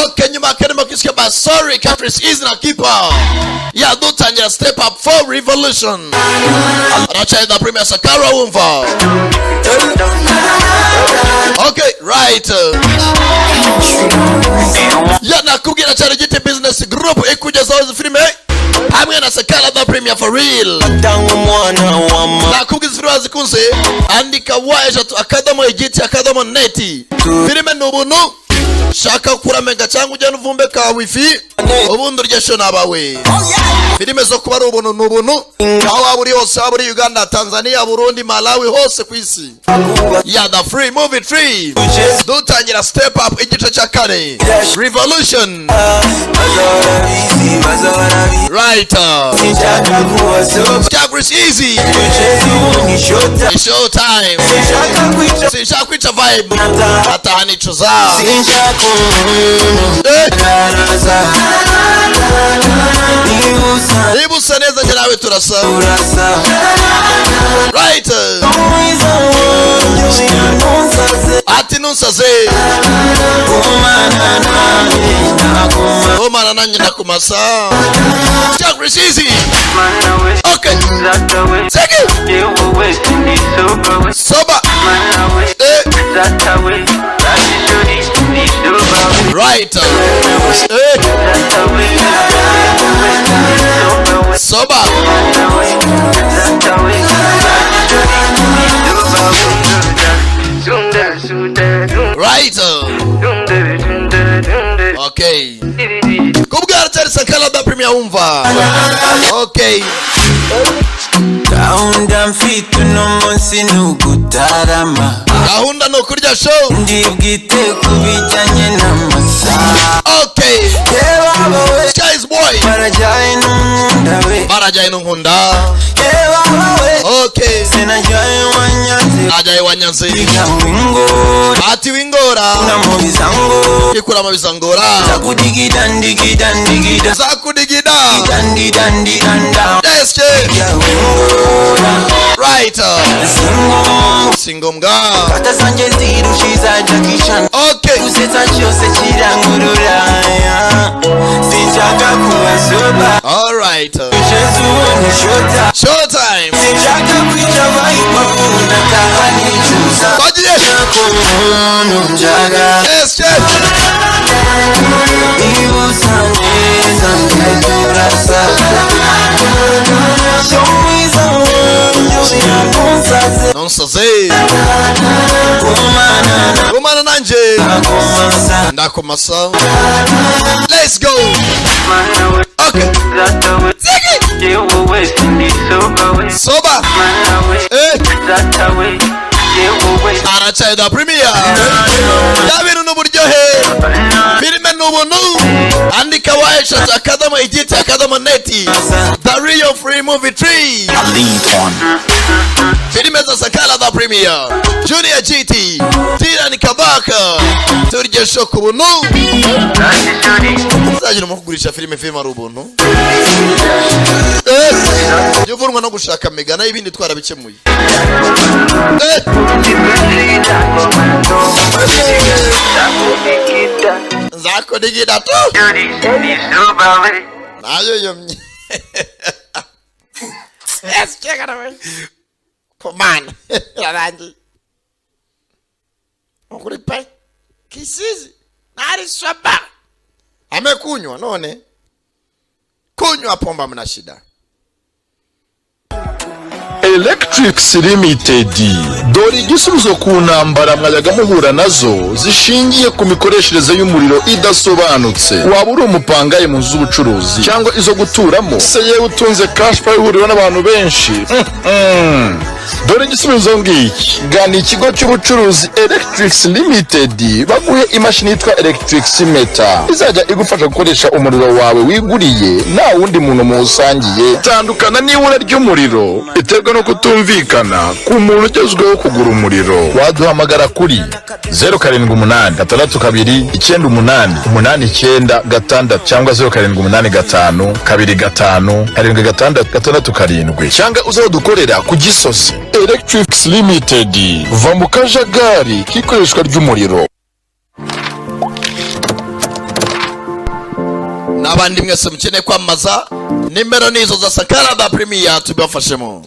Okay, nyuma karimo kiswe ba Sorry Countries is na Keeper ya dutangira Step Up for Revolution. Aracyari the Premier Sakara, wumva. Okay, right, ya nakubwira cyane Giti Business Group ikugezaho izi filime hamwe na Sakara the Premier for real. Tanga umwana wa mama. Nakubwiza, filime wazikunze, andika w3.igiti.net. Filime ni ubuntu. Shaka kugura mega cyangwa ujyane uvumbe ka wifi, ubundi urye show n'abawe. Filime zo kuba ari ubuntu, ni ubuntu aho waba uri hose, waba uri Uganda, Tanzania, Burundi, Malawi, hose ku isi. Ya the free movie tree, dutangira Step Up igice cya kane, Revolution. Bazahora bizi, bazahora bizi. Right. Sinshaka kuba sober. Chagris Easy. Kugeza ubu ni showtime. It's show time. Sinshaka kwica. Sinshaka kwica vibe, ataha nicuza. Sinshaka umuntu araza. Niba usa Niba usa neza, njye nawe turasa. Urasa. Right. Mwiza wanjye, ntunsaze. Ati nunsaze. Gumana nanjye ndaguma. Gumana nanjye ndakumasa. Chagris Easy. Okay, Zeki soba. Right, soba. Right, okay, kubwara cyari Sankara da Premier, wumva. Okay. Gahunda mfite uno munsi ni ugutarama. Gahunda ni ukurya show. Ndi bwite ku bijyanye n'amasaha. Okay. Reba wowe. Skies boy. Barajyaye n'umwunda we. Barajyaye n'unkunda. Reba wowe. Okay. Sinajyaye wanyanze. Najyaye wanyanze. Biga wingora. Ati wingora. Namubiza ngo. Ikuramo bizangora. Zakudigida ndigida ndigida. Zakudigida. Dandi dandi danda. Yes, Biga wingora. Right. Singo. Singombwa. Kata zanjye zirushiza Jackie Chan. Okay. Gusetsa cyose kirangurura. Sinshaka kuba sober. All right. Kugeza ubu ni showtime. Show time. Sinshaka kwica vibe, nataha nicuza. Twagiye. Nshaka umuntu njaga. Yes. Niba usa neza, njye turasa. Cyo mwiza wanjye, ntunsaze. Nonsaze. Gumana. Gumana nanjye. Nakumasa. Ndakumasa. Let's go. Okay. Ziggy. Soba. Aracyari the Premier. Ya bintu n'uburyohe. Filime ni ubuntu. Andika w3.igiti.net. The real free movie tree. Filime za Sakala the Premier, Junior GT, Tiran Kabaka. Turye show ku buntu. Uzagira umuntu kugurisha filime, filime ari ubuntu. Jya uvunwa no gushaka mega, naho ibindi twarabikemuye. Nzakudigida tu nayo yomye. Yes, check it out. Komana yarangiye ukuri pe kisizi nari soba amekunywa none kunywa pomba mna shida. Electrics Limited, dore igisubizo ku ntambara mwajyaga muhura nazo zishingiye ku mikoreshereze y'umuriro idasobanutse. Waba uri umupangayi mu nzu z'ubucuruzi cyangwa izo guturamo se, yewe utunze cash power ihuriweho n'abantu benshi. Dore igisubizo ngiki: gana ikigo cy'ubucuruzi Electrics Limited, baguhe imashini yitwa Electrics Meter izajya igufasha gukoresha umuriro wawe wiguriye nta wundi muntu muwusangiye. Tandukana n'ibura ry'umuriro iterwa no kutumvikana ku muntu ugezweho kugura umuriro. Waduhamagara kuri 0786298896 cyangwa 0785257667, cyangwa uzadukorera ku Gisozi. Electrics Limited, va mu kajagari k'ikoreshwa ry'umuriro. N'abandi mwese mukeneye kwamamaza, nimero nizo za Sankara Premier, tubafashemo.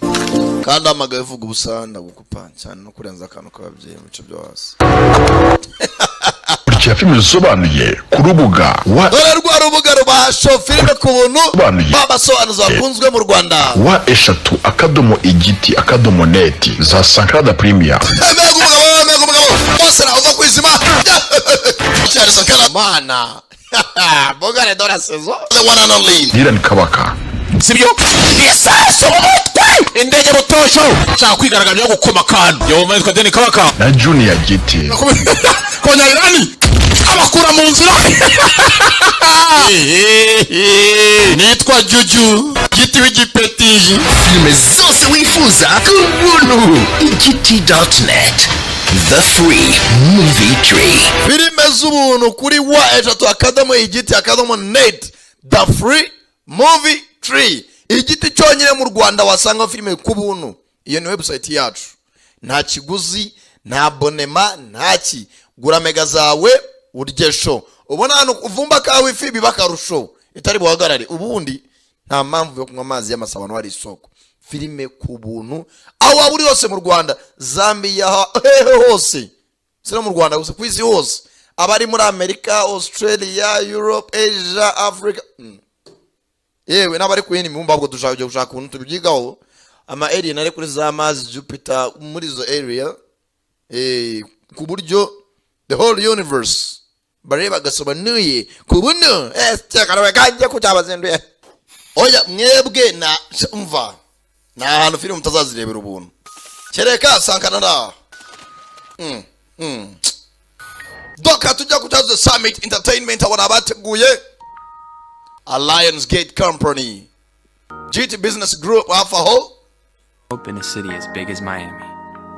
Kandi hamagaye uvuga ubusa, ndagukupa cyane no kurenza akantu k'ababyeyi mu bice byo hasi. Kurikira filime zisobanuye ku rubuga wa Dore rwa rubuga rubasha filime ku buntu. Sobanuye. Babasobanuzi bakunzwe mu Rwanda. www.igiti.net za Sankara Premier. Mbega umugabo, mbega umugabo! Bose nawe uva ku izima cyari Sankara mana bogare dora saison, the one and only. Dylan Kabaka. Sibyo, isasu mu mutwe, indege butosho, nshaka kwigaragambya no gukoma akantu. Yehova, yitwa Deni Kabaka. Na Junior Giti. Konyayirani abakura mu nzira. Nitwa Juju Giti w'igipetiji. Filime zose wifuza ku buntu. Igiti.net, the free movie tree. Filime z'ubuntu kuri www.igiti.net, the free movie tree. Igiti cyonyine mu Rwanda wasanga filime ku buntu. Iyo ni website yacu, nta kiguzi, nta abonnement, nta ki. Gura mega zawe urye show. Ubona hano uvumba ka wifi biba akarusho, itari buhagarare. Ubundi nta mpamvu yo kunywa amazi y'amasabano hari isoko. Filime ku buntu aho waba uri hose mu Rwanda, Zambia, hehe hose. Si no mu Rwanda gusa, ku isi hose, abari muri Amerika, Australia, Europe, Asia, Africa, Yewe n'abari ku yindi mibumbe. Ahubwo dushaka kujya gushaka ukuntu tubyigaho, ama alien ari kuri za Mars, Jupiter, muri izo area, ku buryo the whole universe bareba bagasobanuye ku buntu. Cyakarawe kanjye ko cyabazinduye. Oya mwebwe, na umva, nta hantu filime mutazazirebera ubuntu kereka Sankara na Doka tujya ku cyazo Summit Entertainment. Abona abateguye Alliance Gate Company, GT Business Group hafi aho. Up in a city as big as Miami,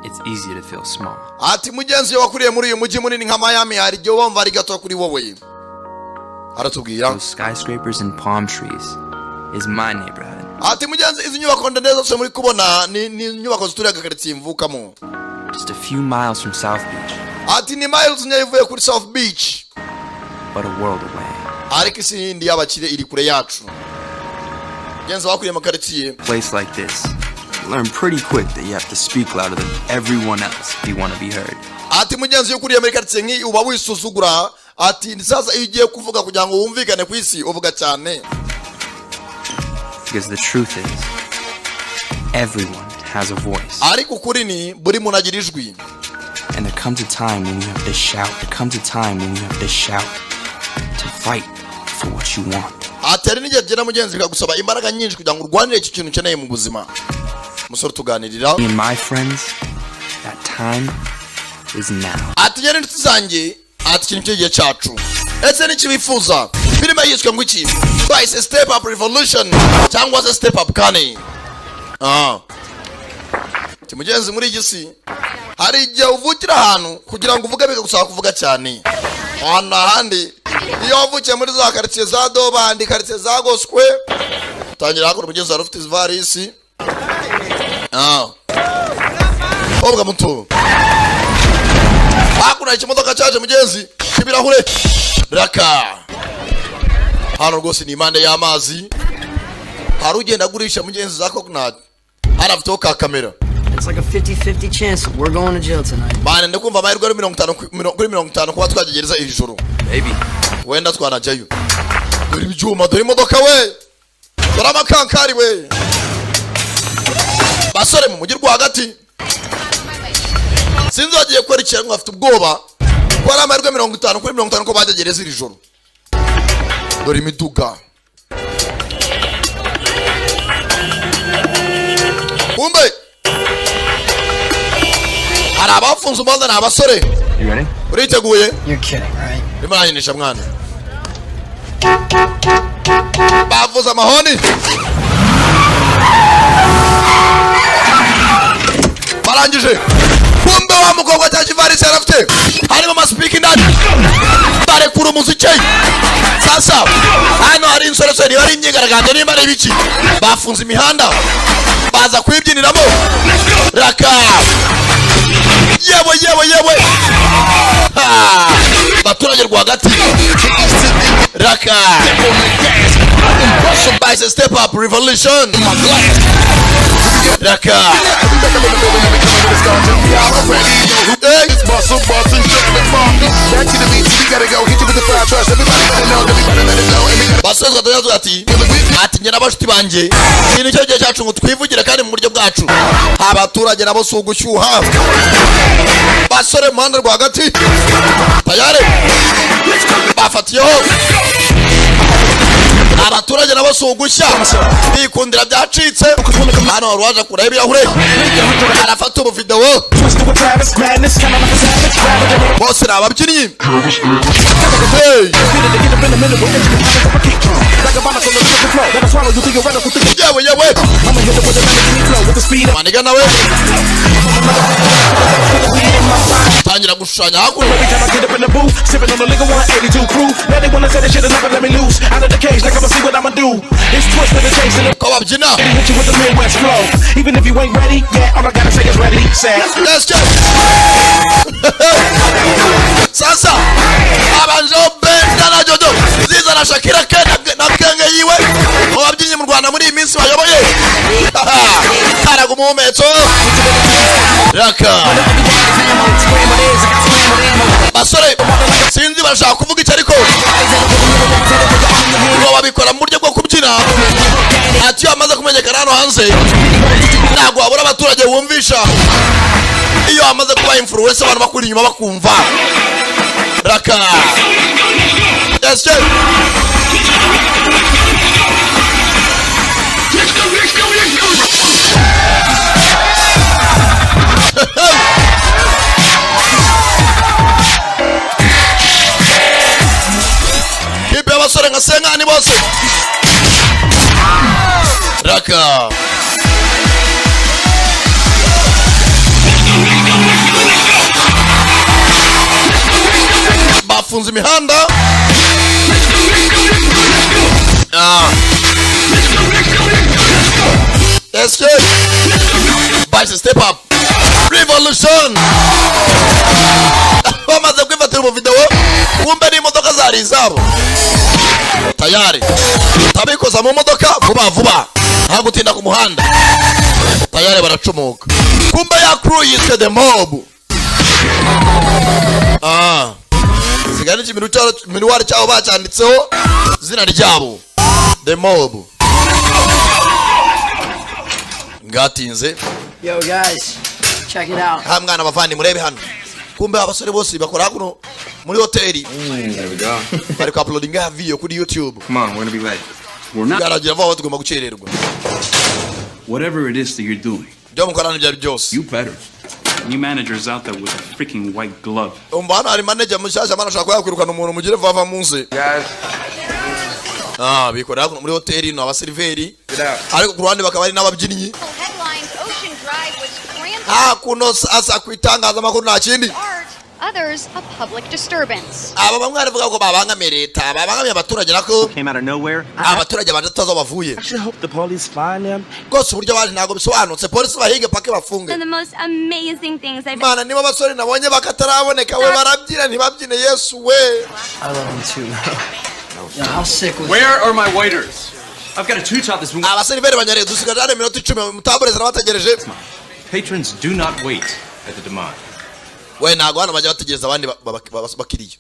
it's easy to feel small. Ati mugenzi we wakuriye muri uyu mujyi munini nka Miami, hari igihe wumva ari gato kuri wowe, aratubwira. Those skyscrapers and palm trees is my neighborhood. Ati mugenzi, izi nyubako ndende zose muri kubona ni inyubako zituriye agakaritsiye mvukamo. Just a few miles from South Beach, Ati ni miles nkeya ivuye kuri South Beach, but a world away. ariko isi yindi y'abakire iri kure yacu. Mugenzi wakuriye mu karitsiye. Place like this, you learn pretty quick that you have to speak louder than everyone else if you want to be heard. Ati mugenzi, iyo ukuriye muri karitsiye nk'iyi uba wisuzugura. Ati sasa iyo ugiye kuvuga kugira ngo wumvikane ku isi, uvuga cyane. Because the truth is, everyone has a voice. Ariko ukuri ni buri muntu agira ijwi. And there comes a time when you have to shout. There comes a time when you have to shout to fight for what you want. Ati hari n'igihe kigera mugenzi bikagusaba imbaraga nyinshi kugira ngo urwanire icyo kintu ukeneye mu buzima. Umusore tuganirira. Me and my friends, that time is now. Ati njye n'inshuti zanjye, ati ikintu cy'igihe cyacu. Ese n'iki bifuza? Filime yiswe ngo iki? Bahise Step Up Revolution cyangwa se Step Up Kane. Ah, ati mugenzi, muri iyi si hari igihe uvukira ahantu kugira ngo uvuge bikagusaba kuvuga cyane. Ahantu ahandi, iyo wavukiye muri za karitsiye za dobandi, karitsiye zagoswe, tangira hakuno. Mugenzi wari ufite ivarisi. Ah, kobwa muto, hakuno hari ikimodoka cyaje mugenzi cy'ibirahure raka. Hano rwose ni impande y'amazi, hari ugenda agurisha mugenzi za coconut, hano afiteho ka kamera. It's like a 50-50 chance that we're going to jail tonight. Bane, ndikumva amahirwe ari 50 kuri 50 kuba twajya gereza iri joro. Baby. Wenda twanajyayo. Dore ibyuma, dore imodoka we, dore amakankari we. Basore mu mujyi rwagati, sinzi bagiye kwerekera ngo bafite ubwoba ko ari amahirwe 50 kuri 50 ko bajya gereza iri joro. Dore imiduga. Kumbe hari abafunze umuhanda, ni abasore. You ready? Uriteguye? You're kidding, right? Urimo uranyinisha mwana? Bavuze amahoni, barangije. Kumbe wa mukobwa cya kivarisi yarafite harimo amasipika indani, barekura umuziki. Sasa hano hari insoresore, niba ari imyigaragambyo, niba ari ibiki, bafunze imihanda baza kuyibyiniramo raka. Yewe, yewe, yewe! Ha! Baturage rwagati raka bahise step up revolution raka. Hey. Muscle busting, back to the beat, we gotta go. Hit you with the fire trust. Everybody better know, everybody better know. And we gotta Basore twatoza ati njye n'abashuti banjye, iki nicyo gihe cyacu ngo twivugire kandi mu buryo bwacu. Abaturage nabo si ugushyuha. Basore mu muhanda rwagati tayari bafatiyeho. Abaturage nabo si ugushya, bikundira byacitse. Hano wari waje kuraho ibirahure, arafata ubuvidewo. Bose ni ababyinnyi. Hey! Yewe, yewe, maniga nawe tangira gushushanya hakuno. Every time I get up in the booth, sipping on the liquor 182 crew. Now they wanna say they should've never let me loose. Out of the cage, like I'ma see what I'ma do. It's twisted and chasing it. Ko babyina. Hit you with the Midwest flow. Even if you ain't ready, yeah, all I gotta say is ready, set. Let's go. Sasa abanjeho Benda na Jojo Ziza na Shakira ke na kenge yiwe mu babyinnyi mu Rwanda muri iyi minsi bayoboye. Karaga umuhumetso raka. Basore sinzi barashaka kuvuga icyo, ariko ngo babikora mu buryo bwo kubyina. Ati iyo bamaze kumenyekana hano hanze, ntabwo wabura abaturage wumvisha. Iyo wamaze kuba influence, abantu bakuri inyuma bakumva raka. Yes, yes. Let's go, let's go, let's go. Kipe y'abasore nka senkani bose raka. Bafunze imihanda. Ah. Let's go. Bahise step up revolution. Bamaze kwifatira ubuvidewo, kumbe n'imodoka zari izabo tayari tabikoza mu modoka vuba vuba, nta gutinda ku muhanda. Tayari baracumuka, kumbe ya crew yiswe the mob. Ah, sigara n'ikimiruwari cyabo bacyanditseho izina ryabo, the mob. Ngatinze. Yo, guys, check it out. Ha mwana, bavandi, murebe hano. Kumbe abasore bose bakora hakuno muri hoteli. There we go. Bari ku uploadinga video kuri YouTube. Come on, we're gonna be late. We're not. Bwaragira vuba, tugomba gukererwa. Whatever it is that you're doing, Ibyo mukora n'ibyo ari byose, you better. New manager's out there with a freaking white glove. Umva, hano hari manager mushyashya mana, ashaka kuba yakwirukana umuntu. Mugire vuba munsi. Ah, bikorera hakuno muri hoteli, ni abaseriveri, ariko ku ruhande bakaba ari n'ababyinnyi. Headlines: Ocean Drive was crammed Hakuno sasa ku itangazamakuru nta kindi. art, others a public disturbance. Aba bamwe baravuga ko babangamiye leta, babangamiye abaturage nako. Came out of nowhere. Abaturage baje tutazi aho bavuye. Actually hope the police find them. Rwose uburyo baje ntabwo bisobanutse. Polisi bahige pake bafunge. One of the most amazing things I've Mana, niba abasore nabonye bakataraboneka we, barabyina ntibabyine, Yesu we! I love him too, bro. Yo, how sick was Where are my waiters? I've got a two-top that's been. Abaseriveri banyareye, dusigaje hano iminota 10, mutaburezi nabategereje. Patrons do not wait at the demand. We, ntabwo hano bajya bategereza abandi bakiriya.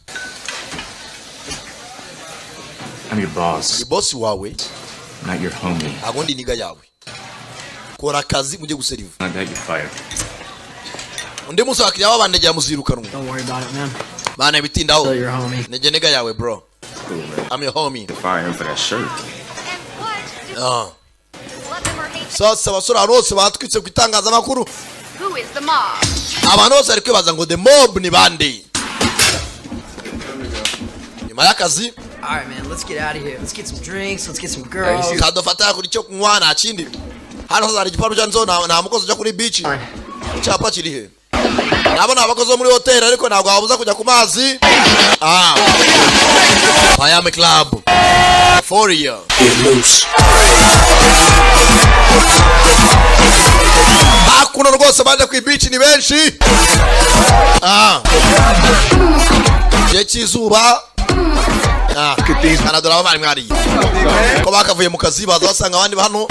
I'm your boss, Ni bosi wawe, not your homie. ntabwo ndi nigga yawe. Kora akazi mujye guseriva. I got you fired. Undi munsi abakiriya babandegera, muzirukanwa. Don't worry about it, man. Bana, bitindaho. Still your homie. Nige nigga yawe, bro. I'm your homie. Fire him for that shirt. Ah. Love them or hate them. Sasa abasore ahantu hose batwitse ku itangazamakuru. Who is the mob? Abantu bose bari kwibaza ngo the mob ni bande nyuma y'akazi. All right, man, let's get out of here. Let's get some drinks. Let's get some girls. Kadufata yakura icyo kunywa, nta kindi. Hano hari igipangu cyanditseho nta mukozi ujya kuri beach. Icyapa kiri he? Nabo ni abakozi bo muri hoteli, ariko ntabwo wabuza kujya ku mazi. Ah, Miami Club Euphoria. Get loose. Hakuno rwose baje ku beach ni benshi. Igihe cy'izuba. Kanadora abavandimwe hariya ko bakavuye mu kazi, baza basanga abandi hano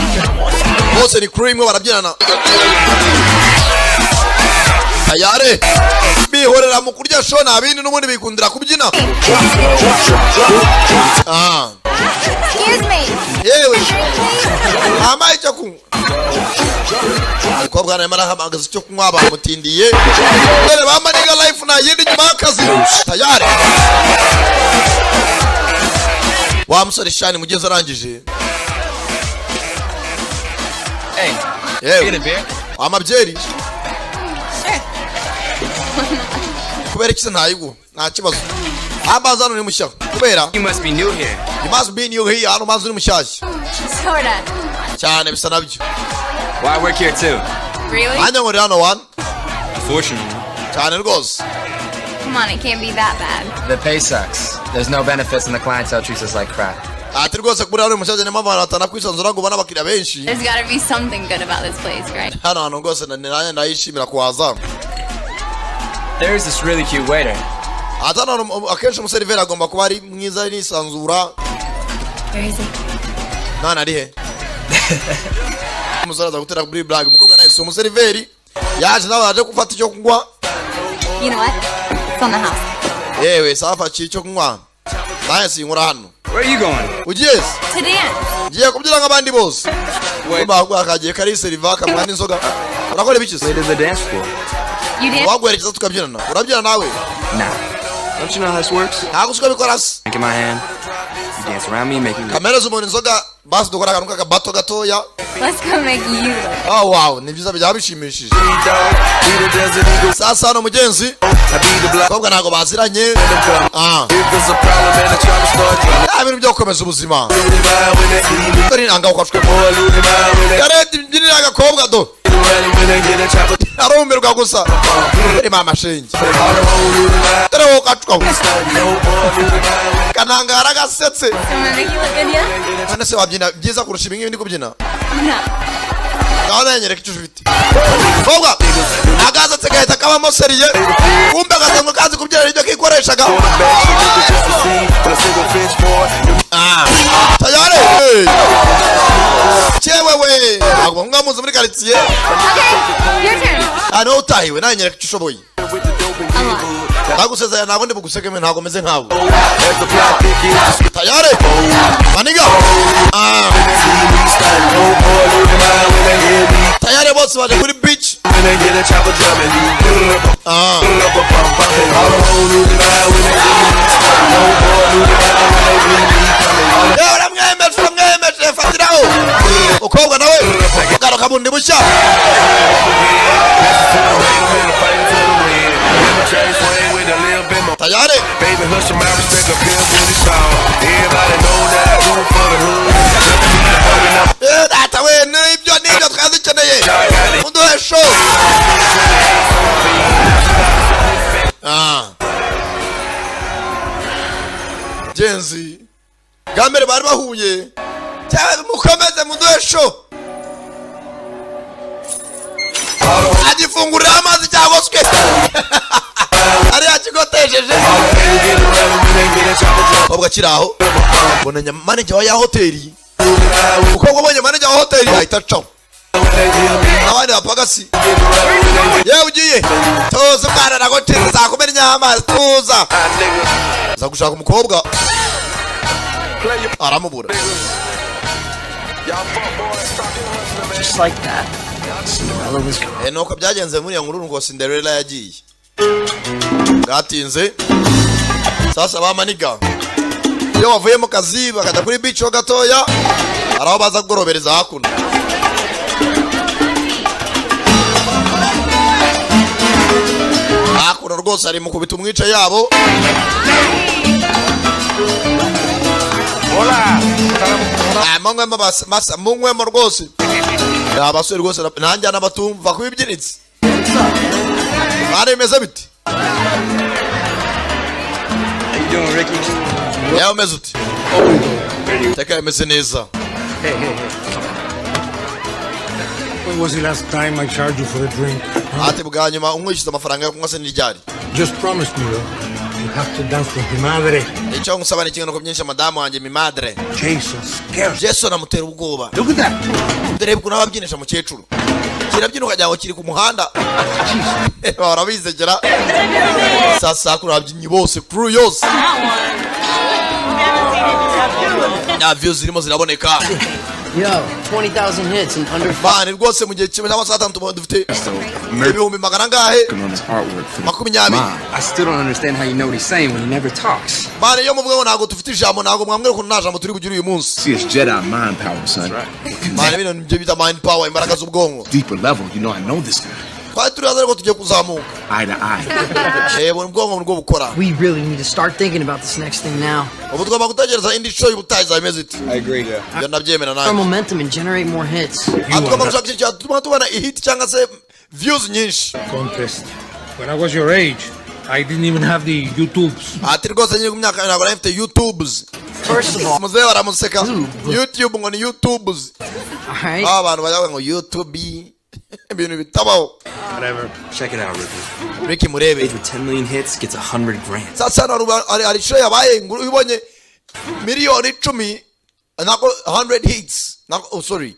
bose ni crew imwe barabyinana. Tayare bihorera mu kurya show, nta bindi, n'ubundi bikundira kubyina. Excuse me. Yewe, amaye icyo kunywa. Umukobwa arimo arahamagaza icyo kunywa, bamutindiye. Dore ba maniga, life nta yindi nyuma y'akazi. Tayari wa musore shani mugeze arangije. Hey, Yewe. get a beer? Amabyeri kubera iki se ntayiguha? Nta kibazo, amazi hano ni mushya kubera. You must be new here. You must be new here. Hano mazi uri mushyashya. Sorta. Cyane, bisa nabyo. Well, I work here too. Really? Nanjye nkorera hano wani. Unfortunately. Cyane rwose. Come on, it can't be that bad. The pay sucks. There's no benefits and the clientele treats us like crap. Ati rwose kuri hano mushyashya, niyo mpamvu abantu batanakwisanzura ngo ubone abakiriya benshi. There's gotta be something good about this place, right? Hano hantu rwose nanjye ndayishimira kuhaza. There's this really cute waiter. Ati hano hantu akenshi umuseriveri agomba kuba ari mwiza, nisanzura. Where is he? None ari he? Umusore aza gutera kuri blague. Umukobwa nawe si umuseriveri, yaje nawe aje gufata icyo kunywa. You know what? It's on the house. Yewe, safi, aciye icyo kunywa, nanjye sinkora hano. Where are you going? Ugiye se? To dance. Ngiye kubyina nk'abandi bose. Kumva kagiye kari seriva kamuha n'inzoga. Urakora ibiki se? To the dance floor. You dance? Waguherekeza tukabyinana. Urabyina nawe? Nah. Don't you know how this works? Ntabwo uzi ko bikora se? Drink in my hand. You dance around me, make me. Kamereza umuntu inzoga basi, dukora akantu k'akabato gatoya. Let's go make you look. Oh wow, ni byiza, byaba bishimishije. Sasa hano mugenzi, abakobwa ntabwo baziranye. Ya bintu byo gukomeza ubuzima. Dore inanga ukashwe. Yarebye imbyinire y'agakobwa do. Arumirwa gusa. Dore mama shenge. Dore wowe ukacwa. Kananga yaragasetse. So I'm gonna make you look good, yeah? None se wabyina byiza kurusha ibi ngibi ndi kubyina? No. Ngaho nanyereka icyo ufite. Kobwa agasatsi gahita kabamo seriye, kumbe agasanzwe kazi kubyina nibyo kikoreshaga. Tayari cyewewe, ntabwo mwamuzi muri karitsiye. Okay, your turn. Niwe utahiwe, nawe nyereka icyo ushoboye. A lot. Ndagusezeranya ntabwo ndi bugusegeme, ntabwo meze nkabo. Tayari maniga. Tayari bose baje kuri beach. Yewe, uramwemeje, uramwemeje, fatiraho. Umukobwa nawe garuka bundi bushya. Tayari. Baby, hush my respect up here when it's on. Everybody know that I do it for the hood. Data we, nibyo nibyo twari dukeneye, muduhe show. Genzi bwa mbere bari bahuye cyangwa mukomeze muduhe show. Agifungurira amazi cyagoswe ariya kigotesheje. Umukobwa akiri aho mbona manager wa ya hoteli. Umukobwa abonye manager wa hoteli ahita acaho abandi bapagasi. Yewe, ugiye? Tuza mwana, nagutsinze zakumennye amazi, tuza. Aza gushaka umukobwa aramubura. Just like that, Cinderella was gone. Nuko byagenze muri iyo nkuru ngo Cinderella yagiye bwatinze. Sasa bamaniga iyo bavuye mu kazi bakajya kuri beach ho gatoya, hari aho baza kugorobereza hakuno. Hakuno rwose ari mu kubita umwica yabo. Munywemo munywemo rwose. Ni abasore rwose nanjye n'abatumva kubibyinitse bari bimeze biti. How you doing, Ricky? Yawe umeze uti? Teka, imeze neza. Hey, hey, hey. When was the last time I charged you for a drink? Ati bwa nyuma umwishyuza amafaranga yo kunywa se n'iryari? Just promise me, though. You have to dance with mi madre. Icyo ngusaba ni kimwe, nuko byinshi madamu wanjye, mi madre. Jason scares. Jason amutera ubwoba. Look at that. Dore ukuntu aba abyinisha mukecuru, kirabyina ukagira ngo kiri ku muhanda, bahora bizegera. Sasa kuri ababyinnyi bose, crew yose na views zirimo ziraboneka. Yo, 20,000 hits in under Man, rwose mu gihe kimwe cyangwa saa tanu tuba dufite ibihumbi magana angahe? Working on his artwork for the 20. I still don't understand how you know what he's saying when he never talks. Man, iyo muvuga ngo ntabwo dufite ijambo, ntabwo mwambwira ukuntu nta jambo turi bugire uyu munsi. See, it's Jedi mind power, son. Man, bino nibyo bita mind power, imbaraga z'ubwonko. Deeper level, you know I know this guy. Twari turi hasi ariko tugiye kuzamuka. Eye to eye. Reba ubwonko nibwo bukora. We really need to start thinking about this next thing now. Ubu tugomba gutegereza indi show y'ubutaha izaba imeze ite. I agree. Ibyo ndabyemera Our nanjye. momentum and generate more hits. Aha tugomba gushaka ikintu cyatuma tubona ihit cyangwa se views nyinshi. Contest. When I was your age, I didn't even have the YouTubes. Ati rwose nyiri ku myaka ntabwo nari mfite YouTubes. First of all, Muzehe baramuseka, YouTube ngo ni YouTubes. Alright. Aho abantu bajya ngo YouTube, ibintu bitabaho. Whatever. Check it out, Ricky. Ricky, murebe. Page with 10 million hits gets 100 grand. Sasa hano hari show yabaye ngo ubonye miliyoni 10, nako 100 hits, nako, oh sorry,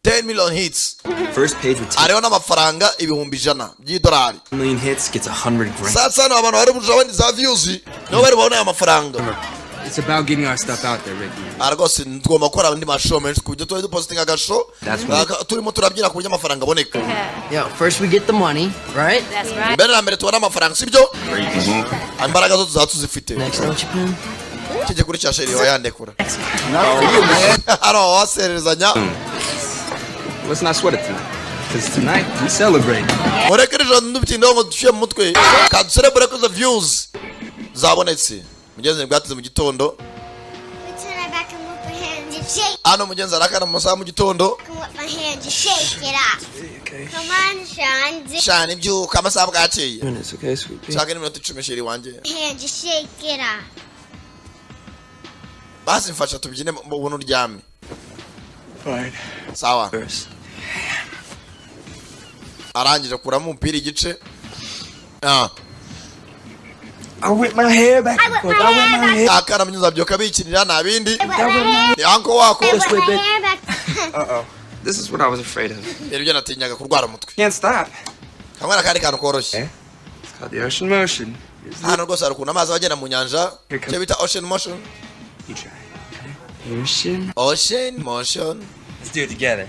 10 million hits. First page with 10 Hariho n'amafaranga 100,000 by'idolari. million hits gets 100 grand. Sasa hano abantu bari burusha abandi za views nibo bari babona aya mafaranga. It's about getting our stuff out there, Ricky. Aha rwose tugomba gukora andi mashow menshi ku buryo tuba dupositinga agashow That's what- turimo turabyina ku buryo amafaranga aboneka. Yo, first we get the money, right? That's right. Mbere na mbere tubona amafaranga, sibyo? Imbaraga zo tuzaba tuzifite. Next, don't you, Pin? Kijye kuri cya chérie wayandekura hano wasererezanya. Let's not sweat it tonight. Because tonight we celebrate. Mureke ijoro ndubitindaho ngo dushyire mu mutwe, kaduserebure ko izo views zabonetse. Mugenzi bwateze mu gitondo. Turn my back and whip my hands and shake. Hano mugenzi arakana mu masaha mu gitondo. And whip my hands and shake it off. Come on, Sean. Shana, ibyuka, amasaha bwakeye. Minutes, okay, sweet pea? Shaka n'iminota 10, chérie wanjye. Hand just shake it off. Basi mfasha tubyine mu buntu uryamye. Fine. Sawa. First. Arangije akuramo umupira igice. Ah. I whip my hair back and forth. I whip my hair. Akana munyuza byuka bikinira, nta bindi, ni uncle wako. This way, bitch. Uh-oh. This is what I was afraid of. Rero ibyo natinyaga, kurwara umutwe. Can't stop. Kamwe n'akandi kantu koroshye. It's called the ocean motion. Hano rwose hari ukuntu amazi aba agenda mu nyanja, icyo bita ocean motion. You try. Ocean. Ocean motion. Let's do it together.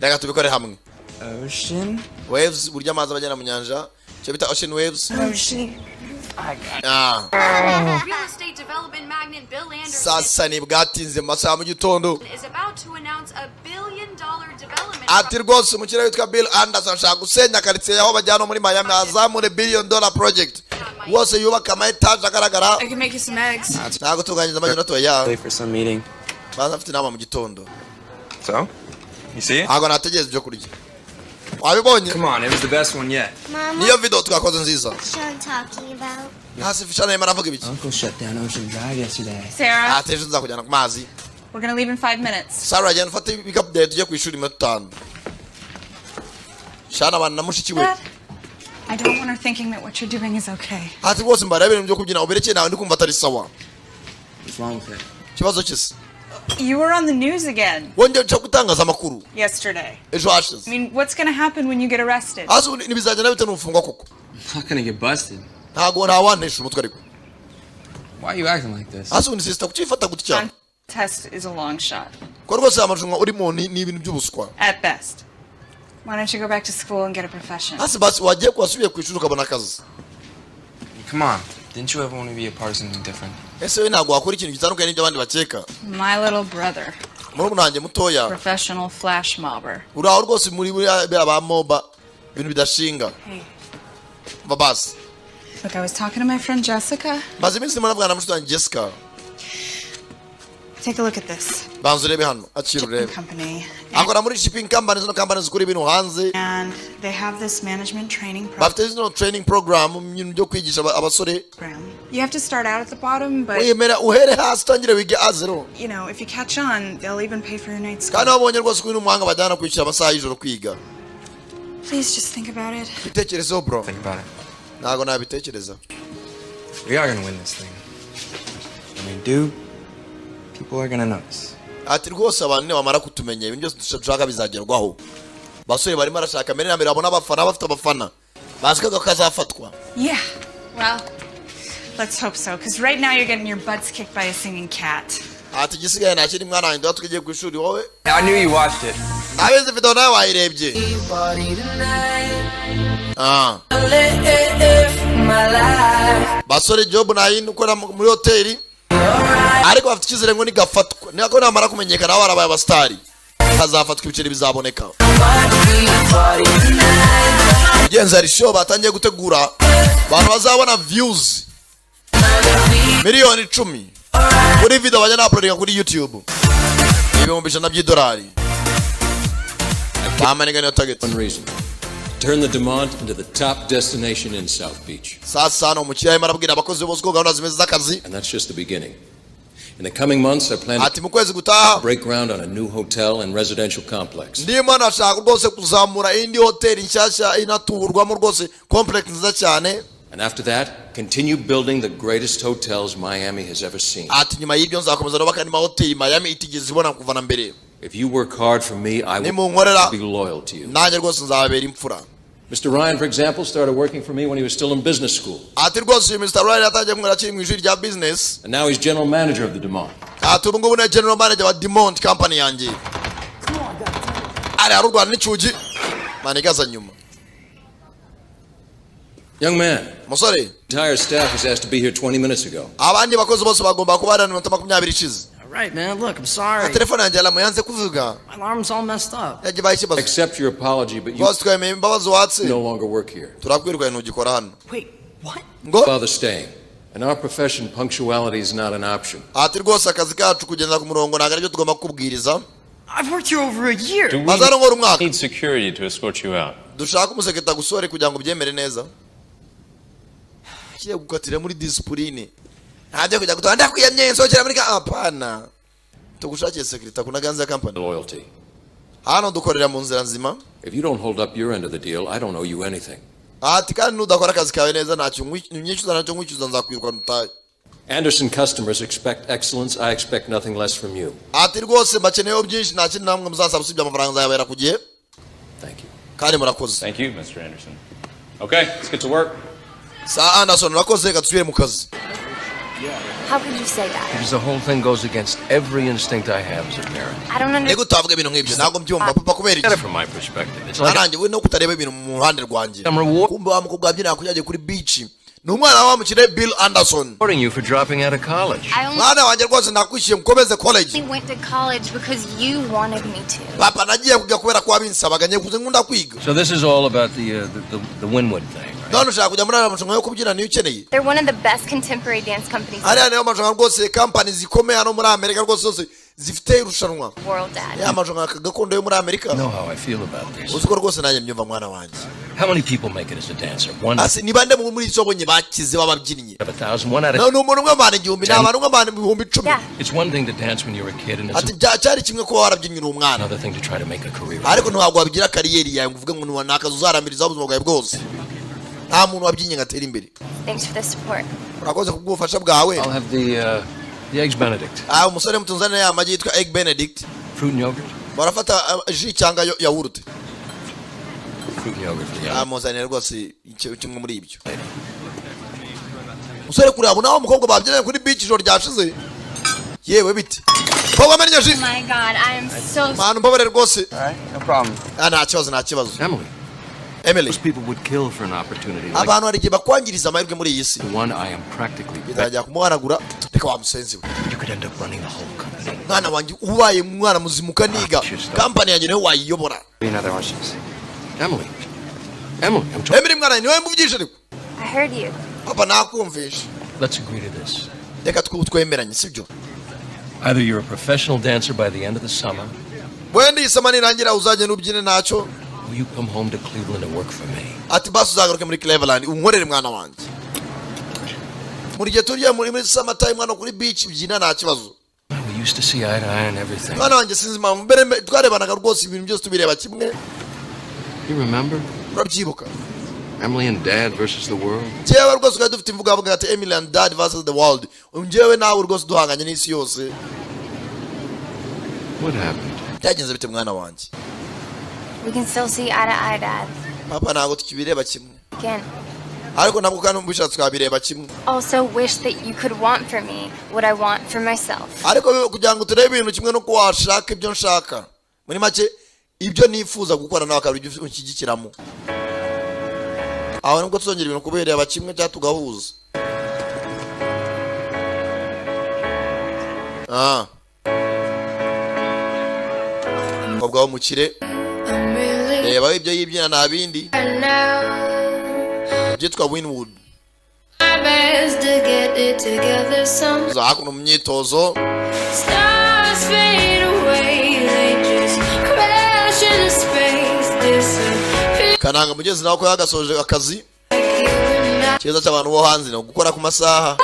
Reka tubikore hamwe. Ocean. Waves, uburyo amazi aba agenda mu nyanja, icyo bita ocean waves. Ocean. Ah. Real estate development magnate Bill Anderson Sasa ni bwatinze mu masaha mu gitondo. is about to announce $1 billion development Ati rwose umukire witwa Bill Anderson ashaka gusenya karitsiye aho bajyana muri Miami, azamure billion dollar project wose, yubaka ama etaje agaragara. I can make you some eggs. Ntabwo tunganyiriza amagi natoya. Late for some meeting. Banza mfite inama mu gitondo. So? You see it? Ntabwo nategereza ibyo kurya, wabibonye? Come on, it was the best one yet. Mama, Niyo video twakoze nziza. what's Sean talking about? Hasi Shana arimo aravuga ibiki? Uncle shut down Ocean Drive yesterday. Sarah, Ati ejo nzakujyana ku mazi. we're gonna leave in 5 minutes. Sarah, genda ufate ibikapu byawe tujye ku ishuri iminota 5. Shana abana na mushiki we. Dad, I don't want her thinking that what you're doing is okay. Ati rwose mbara ibintu byo kubyina uberekeye nawe, ndi kumva atari sawa. What's wrong with it? Ikibazo cyose? You were on the news again Wongeye uca gutangaza amakuru yesterday. ejo hashize. I mean, what's gonna happen when you get arrested? Hasi ubu ntibizagenda bite nufungwa koko? I'm not gonna get busted. Ntabwo ntawantesha umutwe ariko. Why are you acting like this? Hasi ubu ni sister, kuki wifata gutya? Test is a long shot, Ko rwose aya marushanwa urimo ni ibintu by'ubuswa. at best. Why don't you go back to school and get a profession? Hasi basi wagiye wasubiye ku ishuri ukabona akazi. Come on. Didn't you ever want to be a part of something different? Ese we ntabwo wakora ikintu gitandukanye n'ibyo abandi bakeka? My little brother, Murumuna wanjye mutoya, professional flash mobber. uri aho rwose muri buriya ba moba, ibintu bidashinga. Hey, Va basi. look, I was talking to my friend Jessica. Maze iminsi ndimo navugana na mushiki wanjye Jessica. Take a look at this Banza urebe hano, akira urebe. company. Akora muri shipping company, zino company zikura ibintu hanze. And they have this management training Bafite zino training program mu bintu byo kwigisha abasore. program. You have to start out at the bottom, but Wemera uhere hasi utangire wige a zero. If you catch on, they'll even pay for your night school. Kandi wabonye rwose ko uyu ni umuhanga, bajyana kwishyura amasaha y'ijoro kwiga. Please just think about it. Bitekerezeho, bro. Think about it. Ntabwo nabitekereza. We are gonna win this thing. When we do, people are gonna notice. Ati rwose abantu nibamara kutumenya, ibintu byose dushaka bizagerwaho. Basore barimo arashaka mbere na mbere babona abafana, bafite abafana bazi ko kazafatwa. Yeah. Well, let's hope so, because right now you're getting your butts kicked by a singing cat. Ati igisigaye nta kindi, mwana wanjye, tugiye ku ishuri wowe. I knew you watched it. Abizi video nawe wayirebye. Ah. Basore, job nayindi ukora muri hoteli, ariko bafite icyizere ngo nigafatwa, niko namara kumenyekana barabaye abasitari, hazafatwa, ibiceri bizaboneka. Ugenza hari show batangiye gutegura, abantu bazabona views 10,000,000 kuri video bajya na uploadinga kuri YouTube, 100,000 by'idolari. Bamaniga niyo target. One reason. Turn the Demont into the top destination in South Beach. Sasa hano umukiriya arimo arabwira abakozi bose ko gahunda zimeze z'akazi. And that's just the beginning. In the coming months, I plan Ati mu kwezi gutaha to break ground on a new hotel and residential complex. ndimo nashaka rwose kuzamura indi hoteli nshyashya inaturwamo rwose, complex nziza cyane. And after that, continue building the greatest hotels Miami has ever seen. Ati nyuma y'ibyo nzakomeza nubaka andi mahoteli Miami itigeze ibona kuva na mbere. If you work hard for me, I Nimunkorera, will be loyal to you. nanjye rwose nzababera imfura. Mr. Ryan, for example, started working for me when he was still in business school. Ati rwose uyu Mr. Ryan yatangiye kumwera akiri mu ishuri rya business. And now he's general manager of the Demont. Ati ubu ngubu ni general manager wa Demont company yanjye. Ari harurwana n'icyugi manigaza nyuma. Young man, Musore, entire staff was asked to be here 20 minutes ago. abandi bakozi bose bagomba kuba hano iminota 20 ishize. All right, man. Look, I'm sorry. Telefone yanjye yaramu yanze kuvuga. My alarm's all messed up. Yagibaye ikibazo. Accept your apology, but you Rwose twemeye imbabazi watse. no longer work here. Turakwirukanye, ntugikora hano. Wait, what? Ngo Father staying. In our profession, punctuality is not an option. Ati rwose akazi kacu kugenda ku murongo ntabwo aribyo tugomba kukubwiriza. I've worked here over a year. Do we Maze hano nkora umwaka. need security to escort you out? Dushaka umuseketa gusore kugira ngo ubyemere neza, kiye gukatira muri discipline, ntabyo kujya gutora ndakwiyamye nsohokera muri ka, hapana, tugushakiye security kuna ganza company. Loyalty. Hano dukorera mu nzira nzima. If you don't hold up your end of the deal, I don't owe you anything. Ati kandi nudakora akazi kawe neza, ntacyo unyishyuza, ntacyo nkwishyuza, nzakwirukana utahe. Anderson customers expect excellence. I expect nothing less from you. Ati rwose mbakeneyeho byinshi, nta kindi namwe muzansaba usibye amafaranga, nzayabera ku gihe. Thank you. Kandi murakoze. Thank you, Mr. Anderson. Okay, let's get to work. Sa Anderson, urakoze, reka dusubire mu kazi. How could you say that? Because the whole thing goes against every instinct I have as a parent. I don't understand. Nigute utavuga ibintu nk'ibyo? Ntabwo mbyumva, papa, kubera iki? From my perspective, it's like Naranjye we no kutareba ibintu mu ruhande rwanjye. I'm rewarding Kumbe wa mukobwa wabyinaga kugira kuri beach ni umwana wa mukire Bill Anderson. you for dropping out of college. I only Mwana wanjye, rwose nakwishyuye mukomeze college. went to college because you wanted me to. Papa, nagiye kwiga kubera ko wabinsabaga, ngiye kuze, nkunda kwiga. So this is all about the Winwood thing, right? None ushaka kujya muri ariya marushanwa yo kubyina, niyo ukeneye? They're one of the best contemporary dance companies in Ariya niyo marushanwa rwose, kampani zikomeye hano muri Amerika rwose zose zifite irushanwa. the world, Dad. Ya marushanwa gakondo yo muri Amerika. You know how I feel about this. Uzi ko rwose nanjye mbyumva, mwana wanjye. How many people make it as a dancer? One Ase ni bande muri izo bonye bakize b'ababyinnyi? out of 1,000, one out No, of ni umuntu umwe mu bantu 1,000, ni abantu umwe mu bantu 10,000. Yeah. It's one thing to dance when you're a kid, and it's Ati cyari kimwe kuba warabyinnye uri umwana, another thing to try to make a career. ariko ntabwo wabigira career yawe ngo uvuge ngo ni akazi uzaramirizaho ubuzima bwawe bwose. Nta muntu wabyinnye ngo atere imbere. Thanks for the support. Urakoze kubw'ubufasha bwawe. I'll have the eggs Benedict, Ah, umusore, mutunzanire ya magi yitwa egg benedict. Fruit and yogurt, Barafata jus cyangwa yawurute? Fruit and yogurt for the Ah, muzanire rwose kimwe muri ibyo. Musore kureba naho umukobwa babyinanye kuri beach ijoro ryashize, yewe biti papa amenya jus. Oh my God, I am so Manu, mbabarire rwose. All right, no problem. Ah, nta kibazo, nta kibazo. Emily. Emily. Most people would kill for an opportunity like Abantu hari igihe bakwangiriza amahirwe muri iyi si. the one I am practically. Bitangira kumuhanagura, reka wa musenzi we. You could end up running the whole company. Mwana wanjye, ubaye umwana muzima ukaniga, kampani yanjye niwe wayiyobora. Another orange juice. Emily. Emily, I'm talking. Emily, mwana, niwe mvugisha ariko. I heard you. Papa, nakumvisha. Let's agree to this. Reka twemeranye, sibyo? Either you're a professional dancer by the end of the summer, Wenda iyi summer nirangira uzagenda ubyine ntacyo, or you come home to Cleveland and work for me. Ati basi uzagaruke muri Cleveland unkorere, mwana wanjye. Muri gihe turiya muri summer time hano kuri beach byina, nta kibazo. We used to see eye to eye on everything. Mwana wanjye, sinzi impamvu mbere twarebanaga rwose ibintu byose tubireba kimwe. You remember? Urabyibuka? Emily and Dad versus the world. Njyewe rwose twari dufite imvugo avuga ati "Emily and Dad versus the world", njyewe nawe rwose duhanganye n'isi yose. What happened? Byagenze bite, mwana wanjye? We can still see eye to eye, Dad. Papa, ntabwo tukibireba kimwe. Again. Ariko ntabwo kandi ubishatse twabireba kimwe. Also wish that you could want for me what I want for myself. Ariko kugira ngo turebe ibintu kimwe nuko washaka ibyo nshaka, muri make ibyo nifuza gukora nawe akaba ibyo unshyigikiramo, aho nibwo tuzongera ibintu kubireba kimwe cyangwa tugahuza. Ah, umukobwa w'umukire, reba ibyo yibyina, nta bindi byitwa Winwood. Best to get it together some za hakuno mu myitozo. Stars fade away, they just crash into space, disappear. Kananga mugezi nawe ko yagasoje akazi. Cyiza cy'abantu bo hanze ni ugukora ku masaha,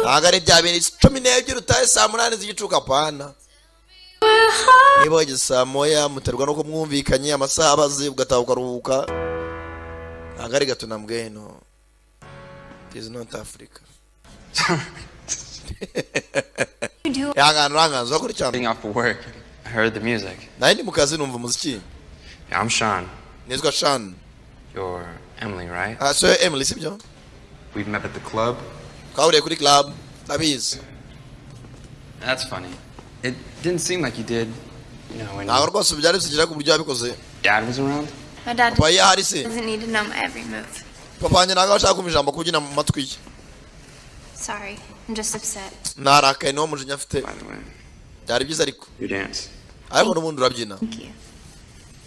ntabwo ari bya bintu 12 utahe saa 8 z'igicuku, apana. Niba wageze saa 1, muterwa nuko mwumvikanye amasaha abaze, ugataha ukaruhuka. Ntabwo ari gato na mbweno. It is not Africa. Ihangane, uranganza urakora cyane. Getting off of work, I heard the music. Nari ndi mu kazi numva umuziki. Yeah, I'm Sean. Nitwa Sean. You're Emily, right? Ah, so Emily, sibyo? We've met at the club. Twahuriye kuri club, ndabizi. That's funny. It didn't seem like you did, when Ntabwo rwose byari bisekeje ku buryo wabikoze. Dad was around. My dad Papa iyo ahari se? doesn't need to know my every move. Papa wanjye ntabwo aba ashaka kumva ijambo kubyina mu matwi ye. Sorry, I'm just upset. Narakaye, niwo mujinya afite. Byari byiza ariko. You dance. Ariko n'ubundi urabyina. Thank you.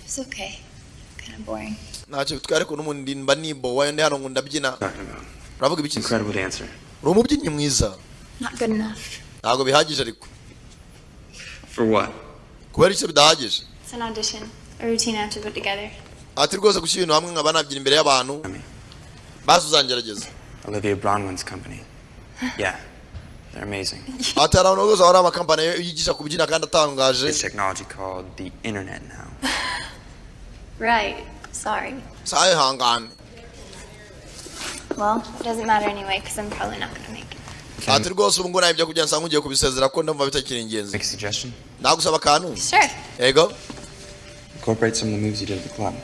It's okay. Kind of boring. Ntacyo bitwaye, ariko n'ubundi mba nibowa ndi hano ngo ndabyina. Uravuga ibiki? Incredible dancer. Uri umubyinnyi mwiza. Not good enough. Ntabwo bihagije ariko. For what? Kubera icyo bidahagije? It's an audition, a routine I have to put together. Ati rwose gushyira ibintu hamwe nkaba nabyina imbere y'abantu, basi uzangerageza. Olivia Bronwyn's company. Yeah, they're amazing. Ati hari abantu rwose hari amakampani yigisha kubyina kandi atangaje. It's technology called the internet now. Right. Sorry. Sawa, ihangane. Well, it doesn't matter anyway, because I'm probably not gonna make it. Ati rwose ubu ngubu nawe ibyo kugira nsanga ugiye kubisezera ko ndumva bitakiri ingenzi. Make a suggestion? Nagusaba akantu? Sure. Yego. Incorporate some of the moves you did at the club.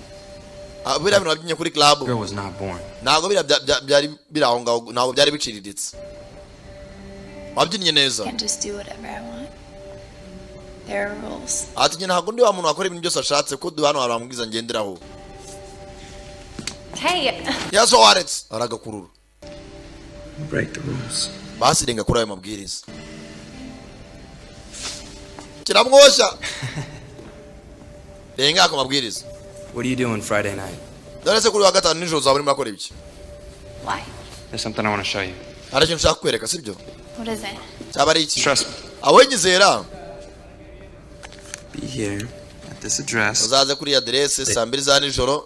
Ah, biriya bintu wabyinnye kuri club. Girl was not born. Ntabwo biriya byari biri aho ngaho, ntabwo byari biciriritse, wabyinnye neza. Can't just do whatever I want. There are rules. Ati njye ntabwo ndi wa muntu wakora ibintu byose ashatse, ko hano hari amabwiriza ngenderaho. Hey. Yaso waretse aragakurura. Break the rules. Basi renga kuri ayo mabwiriza, kiramwoshya, renga ku mabwiriza. What are you doing Friday night? Dore se kuri wa gatanu nijoro uzaba urimo urakora ibiki? Why? There's something I want to show you. Hari ikintu ushaka kukwereka, sibyo? What is it? Cyaba ari iki? Trust me. Aho nyizera. Be here at this address Uzaze kuri iyi aderese saa 2 za nijoro,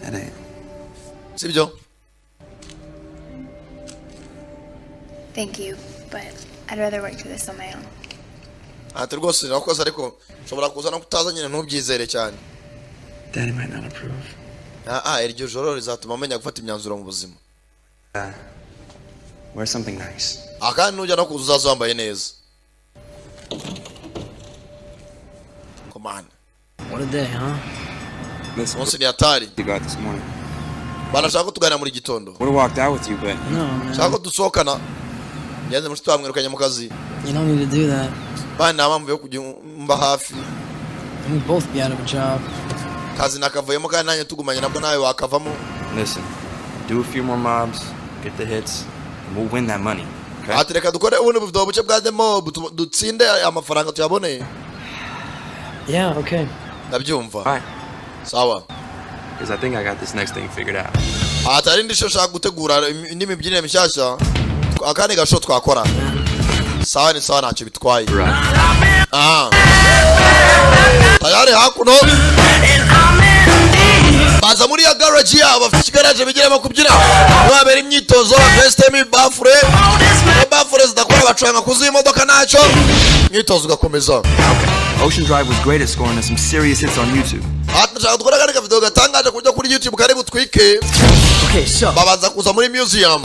at 8. sibyo? Thank you, but I'd rather work through this on my own. Ati rwose nakoze, ariko nshobora kuza no kutaza nyine, ntubyizere cyane. Daddy might not approve. Ah ah, iryo joro rizatuma amenya gufata imyanzuro mu buzima. Wear something nice. Ah, kandi nujya no kuza uzaza wambaye neza komana. What a day, huh? Umunsi ni hatari. You got this morning. Banashaka ko tuganira muri gitondo. Would have walked out with you, but No, man. Shaka ko dusohokana. Ngenze mushiki wamwirukanye mu kazi. You don't need to do that. Bana, nta mpamvu yo kujya mba hafi. And we'd both be out of a job. Kazi nakavuyemo, kandi nanjye tugumanye nabwo nawe wakavamo. Listen, do a few more mobs, get the hits, and we'll win that money. Okay? Ati reka dukore ubundi buvido buke bwa demo dutsinde amafaranga tuyabone. Yeah, okay. Ndabyumva, sawa. Because I think I got this next thing figured out. Ati hari indi show nshaka gutegura, indi mibyinire mishyashya, akandi gasho twakora. Sawa, ni sawa, ntacyo bitwaye. Ah, tayari hakuno. Baza muri ya garage yabo, bafite ikigaraje bigiramo kubyina, babera imyitozo, bafesitemo ibafure. Iyo bafure zidakora bacuranga kuzuye imodoka, ntacyo, imyitozo ugakomeza. Ocean Drive was great at scoring us some serious hits on YouTube. Ati ndashaka dukora akandi kavidewo gatangaje ku buryo kuri YouTube kari butwike. Babanza kuza muri museum,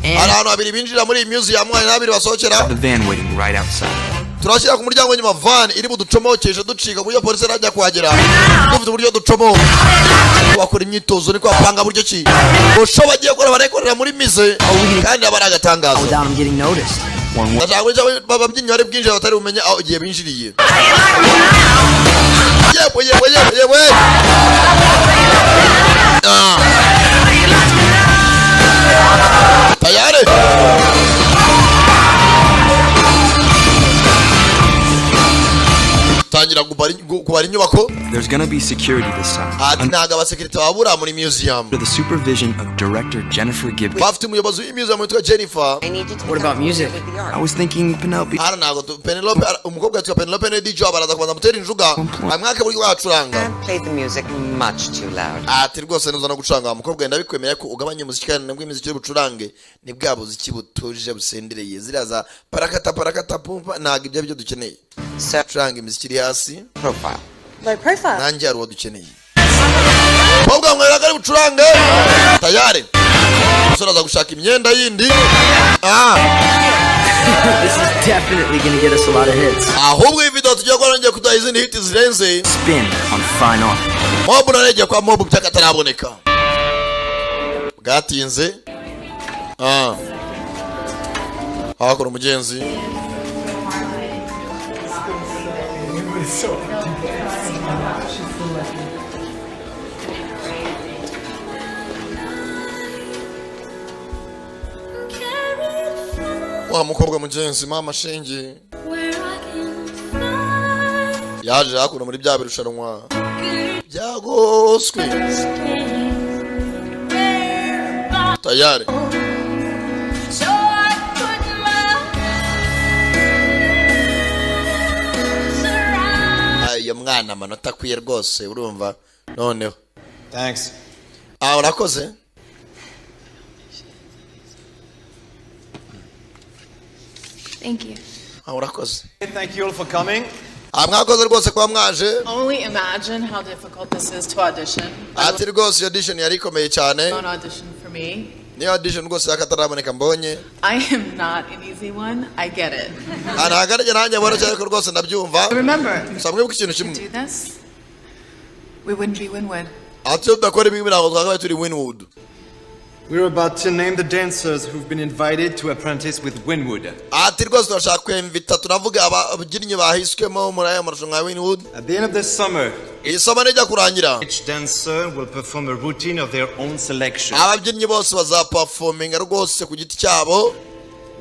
hari ahantu habiri binjira muri iyi museum, hari n'habiri basohokera. The van waiting right outside. Turashyira ku muryango nyuma van iri buducomokeshe ducika, ku buryo polisi irajya kuhagera dufite uburyo ducomoka. Bakora imyitozo, niko bapanga buryo ki busho bagiye gukora, barayikorera muri mize kandi aba ari agatangazo. Without him getting noticed. Ndashaka ko ababyinnyi bari bwinjira batari bumenye aho igihe binjiriye. Yewe, yewe, yewe, yewe! Ah. Tayari tangira kubara inyubako. There's gonna be security this time. Ati ntabwo abasekirite babura muri museum. Under the supervision of director Jennifer Gibbons. Bafite umuyobozi w'imuseum witwa Jennifer. What about music? I was thinking Penelope. Hano ntabwo Penelope, umukobwa witwa Penelope ni DJ, baraza kubanza mutera injuga amwaka buri wacuranga. Played the music much too loud. Ati rwose nuza no gucuranga wa mukobwa, ndabikwemera ko ugabanye umuziki, kandi nabwo imiziki uri bucurange ni bwa buziki butuje busendereye, ziriya za parakata parakata pumpa ntabwo ibyo byo dukeneye. Curanga imiziki iri hasi. Profile. Low profile. Nanjye hari uwo dukeneye, mukobwa mwera ari bucurange tayari. Umusore aza gushaka imyenda yindi. Ah. This is definitely gonna get us a lot of hits. Ahubwo iyi video tugiye gukora ngiye kuduha izindi hit zirenze. Spin on fine art. Mobu naregeye kwa mobu by'akataraboneka bwatinze. Ah, hakora umugenzi. Wa mukobwa mugenzi mama shingi yaje hakuno muri bya birushanwa byagoswe tayari. Ayo mwana amanota akwiye rwose, urumva noneho. Thanks. Ah, urakoze. Thank you. Ah, urakoze. Thank you all for coming. Ah, mwakoze rwose kuba mwaje. Only imagine how difficult this is to audition. Ati rwose iyo audition yari ikomeye cyane. An audition for me. Niyo audition rwose y'akataraboneka mbonye. I am not an easy one. I get it. Ah, ntabwo ari njye nanjye boroshye, ariko rwose ndabyumva. Remember, Gusa mwibuke ikintu to kimwe. do this, we wouldn't be Winwood. Ati iyo tudakora ibi ngibi ntabwo twakabaye turi Winwood. We're about to name the dancers who've been invited to apprentice with Winwood. Ati rwose turashaka kwemvita, turavuga ababyinnyi bahiswemo muri aya marushanwa ya Winwood. At the end of this summer, Iri somo rijya kurangira, each dancer will perform a routine of their own selection. Ababyinnyi bose bazaperforminga rwose ku giti cyabo.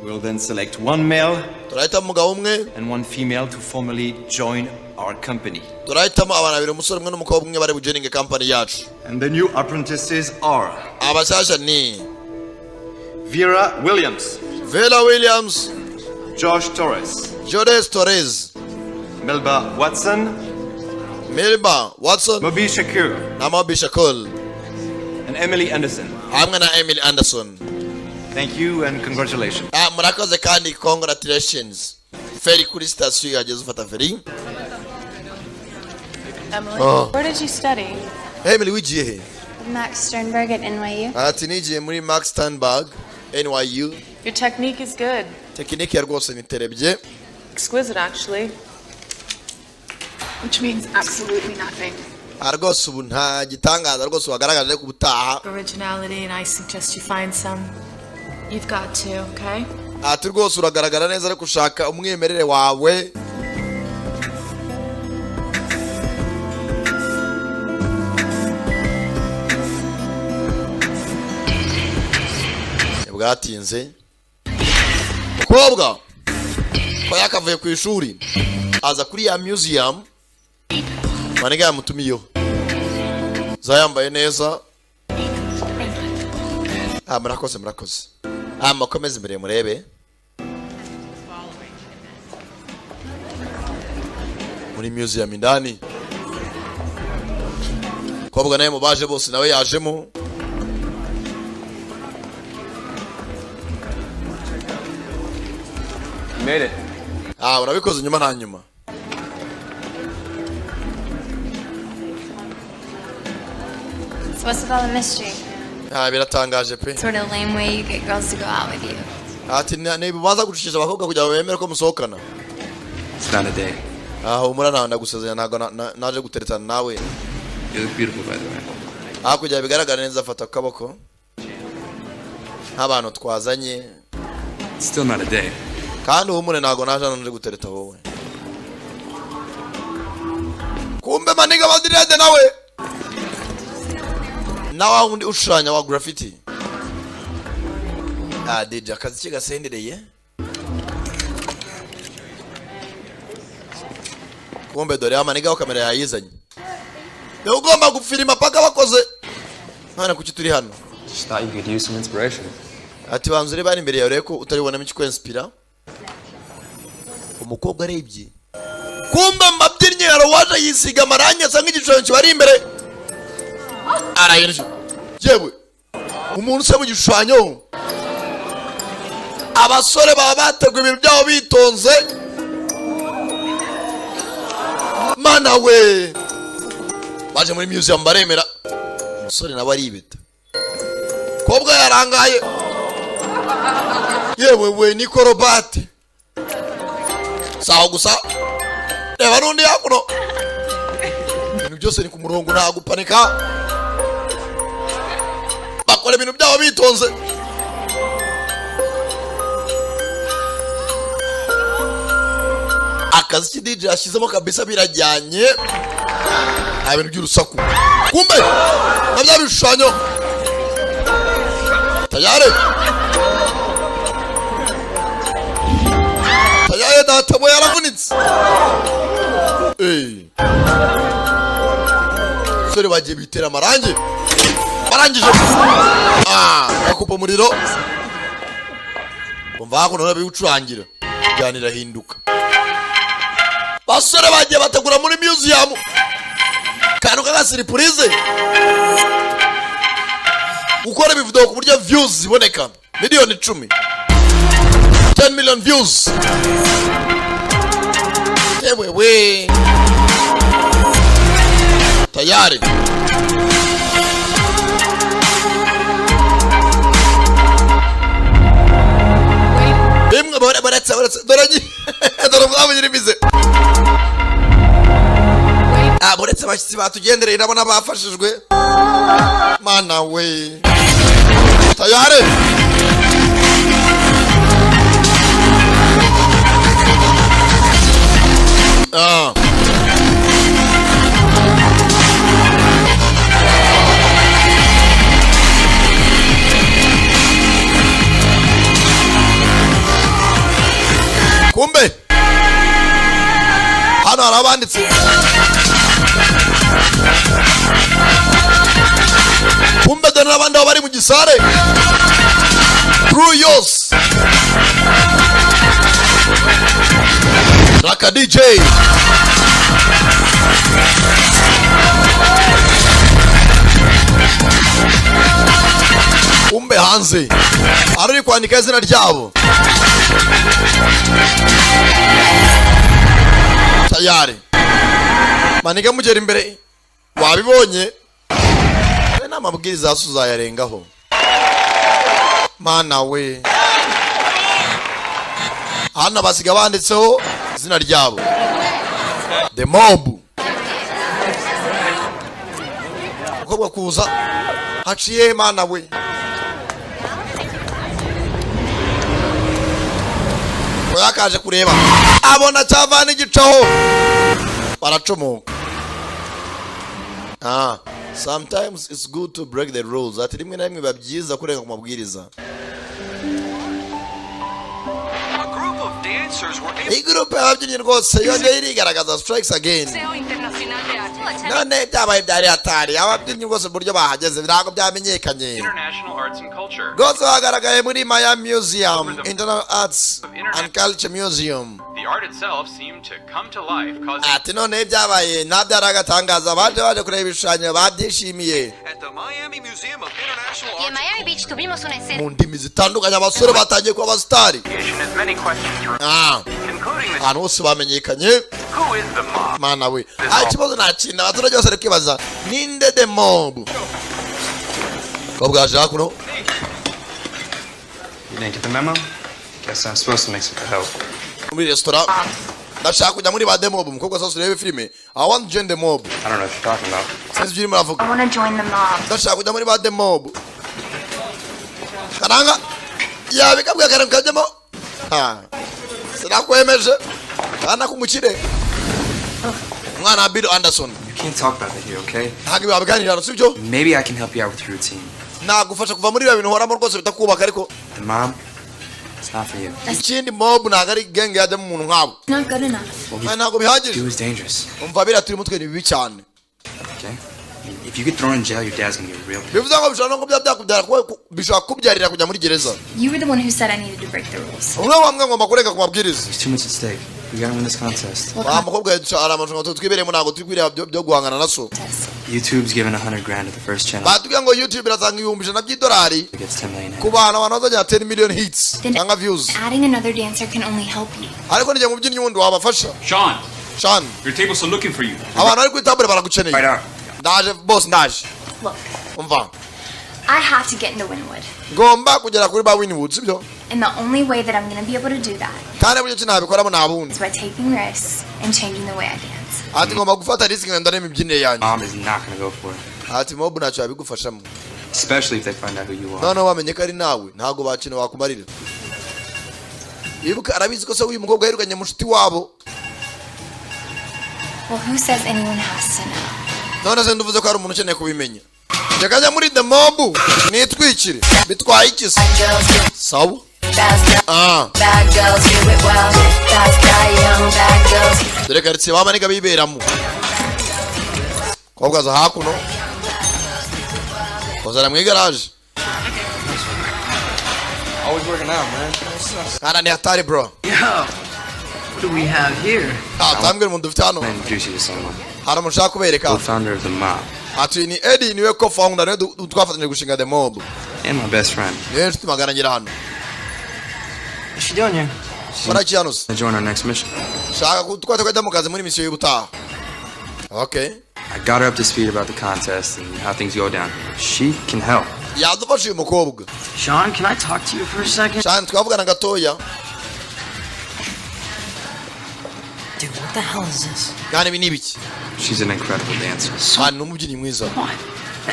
We'll then select one male Turahitamo umugabo umwe and one female to formally join our company. Turahitamo abantu babiri, umusore umwe n'umukobwa umwe, bari bujoininge company yacu. And the new apprentices are Abashyashya ni Vera Williams, Vera Williams, Josh Torres, Jores Torres, Melba Watson, Melba Watson, Mobi Shakur, na Mobi Shakur, and Emily Anderson. Hamwe na Emily Anderson. Thank you and congratulations. Ah, murakoze kandi congratulations. Feri kuri sitasiyo yageze, ufata feri. Emily, Oh. where did you study? Emily, wigiye he? Max Sternberg at NYU. Ati nigiye muri Max Sternberg NYU. Your technique is good. Tekinike ya rwose niterebye. Exquisite, actually. Which means absolutely nothing. Ah, rwose ubu nta gitangaza rwose wagaragaje ku butaha. Originality, and I suggest you find some. You've got to, okay? Ati rwose uragaragara neza, ariko ushaka umwimerere wawe. Bwatinze, mukobwa ko yakavuye ku ishuri aza kuri ya museum maniga yamutumiyeho, za yambaye neza. Ah, murakoze, murakoze. Ah, mukomeze imbere murebe muri museum indani. Kobwa nawe mubaje bose nawe yajemo. You made it. Ah, urabikoze nyuma na nyuma. So what's with all the mystery? Ah, biratangaje pe. Sort of lame way you get girls to go out with you. Ati nibaza gucisha abakobwa kugira ngo bemere ko musohokana. It's not a day. Ah, humura nta ndagusezeranya ntago naje guteretana nawe. You look beautiful, by the way. Ah, kugira bigaragara neza afata akaboko. Nk'abantu twazanye. It's still not a day. Kandi humure ntago naje hano nje gutereta wowe. Kumbe maniga badirede nawe. Nawa undi ushushanya wa graffiti. Ah, DJ akazi ke gasendereye. Kumbe dore amaniga wa kamera yayizanye. Niwe ugomba gufilima paka bakoze. Mwana kuki turi hano? Just thought you could use some inspiration. Ati banza urebe imbere yawe ko utaribonamo ikikwinspira. Umukobwa arebye. Kumbe mbabyinnye yarawaje yisiga amarangi asa nk'igishushanyo kibari imbere. Arayirije. Yewe. Umuntu se mu gishushanyo. Abasore baba bateguye ibintu byabo bitonze. Mana we. Baje muri museum baremera. Umusore nawe aribeta. Kobwa yarangaye. Yewe we ni korobati. Sawa gusa. Reba nundi yakuno. Ibintu byose ni ku murongo nta gupanika. Bakora ibintu byabo bitonze. Akazi ki DJ yashizemo kabisa birajyanye. Nta bintu by'urusaku. Kumbe na bya bishushanyo. Tayari. Tayari data bo yaravunitse. Sore bagiye bitera amarangi. Barangije. Ah, bakupa umuriro. Umva hakuno nabiucurangira. Byanira hinduka. Basore bagiye bategura muri museum. Kantu kaga surprise. Ukora ibivudo ku buryo views ziboneka. Miliyoni 10. 10 million views. Ewe we. Tayari. Bimwe baretse dore dore mwabanyiribize. Ah, buretse abashyitsi batugendereye nabona bafashijwe. Mana we. Tayari. Ah. Kumbe. Hano harabanditse. Kumbe dore n'abandi bari mu gisare. Truyos. Raka DJ. Kumbe hanze ari kwandika izina ryabo. Tayari. Maniga mugera imbere. Wabibonye. N'amabwiriza asuzayarengaho. Mana we. Hano basiga banditseho izina ryabo. The Mob. Ukobwa kuza haciye mana we. Yakaje kureba abona cyavana igicaho baracomoka. Ah, sometimes it's good to break the rules. Ati rimwe na rimwe babyiza kurenga ku mabwiriza. Igroup y'ababyinnyi rwose yongeye irigaragaza strikes again. None byabaye byari hatari ababyinnyi rwose buryo bahageze ntabwo byamenyekanye. Rwose bagaragaye muri Miami Museum, International Arts and Culture Museum. The art itself seemed to come to life, causing Ati noneho ibyabaye ntabyo ari agatangaza, baje kureba ibishushanyo babyishimiye. Y en Miami Beach tuvimos una escena Mu ndimi zitandukanye, abasore batangiye kuba abasitari. as many questions Ahantu hose bamenyekanye. Who is the mob? Mana we, ikibazo nta kintu abaturage bose bari kwibaza: ninde the mob? Ko bwaje hakuno. You didn't get the memo? Guess I'm supposed to mix with the help. Muri resitora, ndashaka kujya muri ba the mob. Umukobwa sasa urebe filime, I want to join the mob. I don't know what you're talking about. Sinzi ibyo urimo uravuga. I want to join the mob. Ndashaka kujya muri ba the mob. Karanga yabikabwiye akantu kajyamo. Ha, sinakwemeje kana k'umukire, umwana wa Bill Anderson. You can't talk about that here, okay? Ntabwo ibi wabiganira hano, sibyo? Maybe I can help you out with your routine. Nagufasha kuva muri biba bintu uhoramo rwose bitakubaka, ariko The mob, it's not for you. Ikindi, mob ntabwo ari gang yajyamo umuntu nk'abo. It's not good enough. What Kandi ntabwo bihagije. we do is dangerous, Umva, biriya turimo twe ni bibi cyane. Okay? I mean, if you get thrown in jail, your dad's gonna get real pissed. Bivuze ngo bishobora no kuba byakubyara bishobora kubyarira kujya muri gereza. You were the one who said I needed to break the rules. Umwe wamwe ngomba kurenga ku mabwiriza. There's too much at stake. We gotta win this contest. Wa mukobwa, hari amarushanwa twibereyemo, ntabwo turi kwireba byo guhangana na so. YouTube's giving 100 grand to the first channel. Batubwiye ngo YouTube iratanga 100,000 by'idolari It gets 10 million. ku bantu, abantu bazagera 10 million hits Then cyangwa views. adding another dancer can only help you. Ariko nijye mubyinnyi wundi wabafasha. Sean, Sean, your tables are looking for you. Abantu bari kuri table baragukeneye. Ndaje boss, ndaje. Look, Umva, I have to get into Winwood. Ngomba kugera kuri ba Winwood, sibyo? And the only way that I'm going to be able to do that Kandi buryo ki nabikoramo nta bundi is by taking risks and changing the way I dance. Ati ngomba gufata risk nkenda n'imibyinire yanjye. Mob is not gonna go for it. Ati mob ntacyo yabigufashamo. Especially if they find out who you are. Noneho bamenye ko ari nawe, ntabwo bakina wakumarira. Ibuka, arabizi ko se w'uyu mukobwa yirukanye mushuti wabo. Well, who says anyone has to know? None se nduvuze ko hari umuntu ukeneye kubimenya? Reka njya muri the mob nitwikire, bitwaye iki se? Sawa. Bad girls do it well. Fast die young, bad girls. Dore karitsiye baba biberamo. Kobwa aza hakuno, kozana mu igaraje. Always working out, man. Kana ni hatari, bro. Yo, what do we have here? Tambwira umuntu dufite hano. I'm gonna introduce you to someone. Hari umuntu ushaka kubereka. Co-founder of the mob. Ati ni Eddie, niwe co-founder, niwe twafatanyije gushinga the mob. And my best friend. Niwe nshuti magana ngira hano. What's she doing here? Baraki hano se? To join our next mission. Shaka ko twate kwajya mu kazi muri misiyo y'ubutaha. Okay. I got her up to speed about the contest and how things go down. She can help. Yadufasha uyu mukobwa. Sean, can I talk to you for a second? Sean, twavugana gatoya? Dude, what the hell is this? Kandi ibi ni ibiki? She's an incredible dancer. Sean ni umubyinnyi mwiza.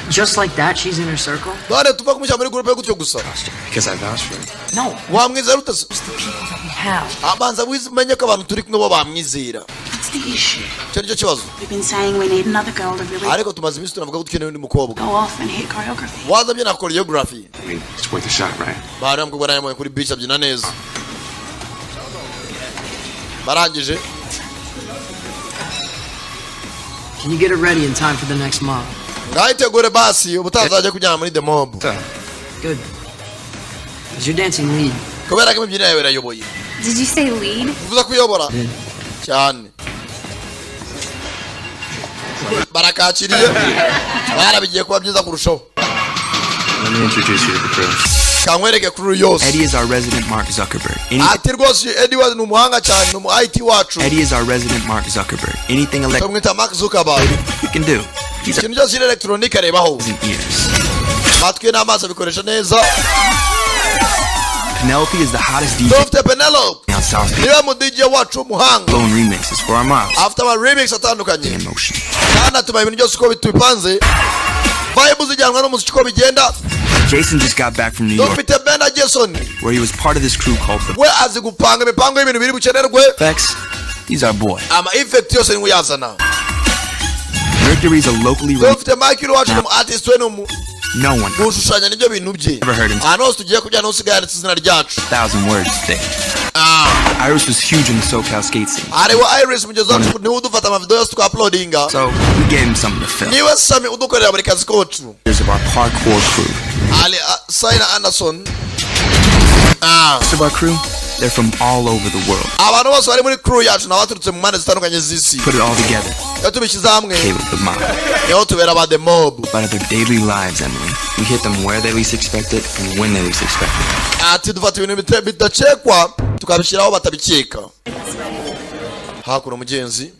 Just like that, she's in her circle? None tuva kumushyira muri groupe gutyo gusa? Because I vouch for her. No. Wamwizera ute se? We have. Abanza umenye ko abantu turi kumwe bo bamwizera. What's the issue? Icyo nicyo kibazo. We've been saying we need another girl to really Ariko tumaze iminsi tunavuga ko dukeneye undi mukobwa go off and hit choreography. waza abyina choreography. I mean, it's worth a shot, right? Bari mukobwa nawe kuri beach abyina neza. Barangije. Can you get it ready in time for the next mob? Ngahitegure basi ubutazajya kujyana muri the mob. Good. Because you're dancing lead. Kubera ko imibyinire yawe irayoboye. Did you say lead? Uvuze kuyobora cyane. Barakakiriye, barabigiye kuba byiza kurushaho. Let me introduce you to the crew. Kankwereke crew yose. Eddie is our resident Mark Zuckerberg. Ati rwose Eddie wa ni umuhanga cyane, ni umu IT wacu. Eddie is our resident Mark Zuckerberg. Anything electric Tumwita Mark Zuckerberg. he can do. He's Ikintu cyose kiri electronic arebaho. ears. Amatwi ye n'amaso abikoresha neza. Penelope is the hottest DJ Dufite Penelope, on South Beach. niwe mu DJ wacu w'umuhanga. Blown remixes for our mobs. Afite ama remix atandukanye Emotion. kandi atuma ibintu byose uko tubipanze, vibe zijyanwa n'umuziki uko bigenda. Jason just got back from New York, Dufite Ben na Jason, where he was part of this crew called the we azi gupanga imipango y'ibintu biri bukenerwe. Effects. He's our boy. Ama effect yose niwe uyazana. Mercury's a locally run. Dufite Michael wacu, ni umu artist, we ni umu No one gushushanya nibyo bintu bye. ever heard him Ahantu hose tugiye kujyana usigaye yanditse izina ryacu. thousand words thick. Iris was huge in the SoCal skate scene, Hariho Iris, mugezi wacu, niwe udufata amavideo yose twa-uploadinga. so we gave him something to fill. Niwe Sami udukorera buri kazi kocu. Years of our parkour crew. Ali Saina Anderson. Rest of our crew, They're from all over the world. Abantu bose bari muri crew yacu ni abaturutse mu mpande zitandukanye z'isi. Put it all together. Iyo tubishyize hamwe, Caleb the mob. niho tubera ba the mob. Out of their daily lives, Emily. We hit them where they least expect it and when they least expect it. Ati dufata ibintu bidakekwa tukabishyiraho batabikeka. Hakuno umugenzi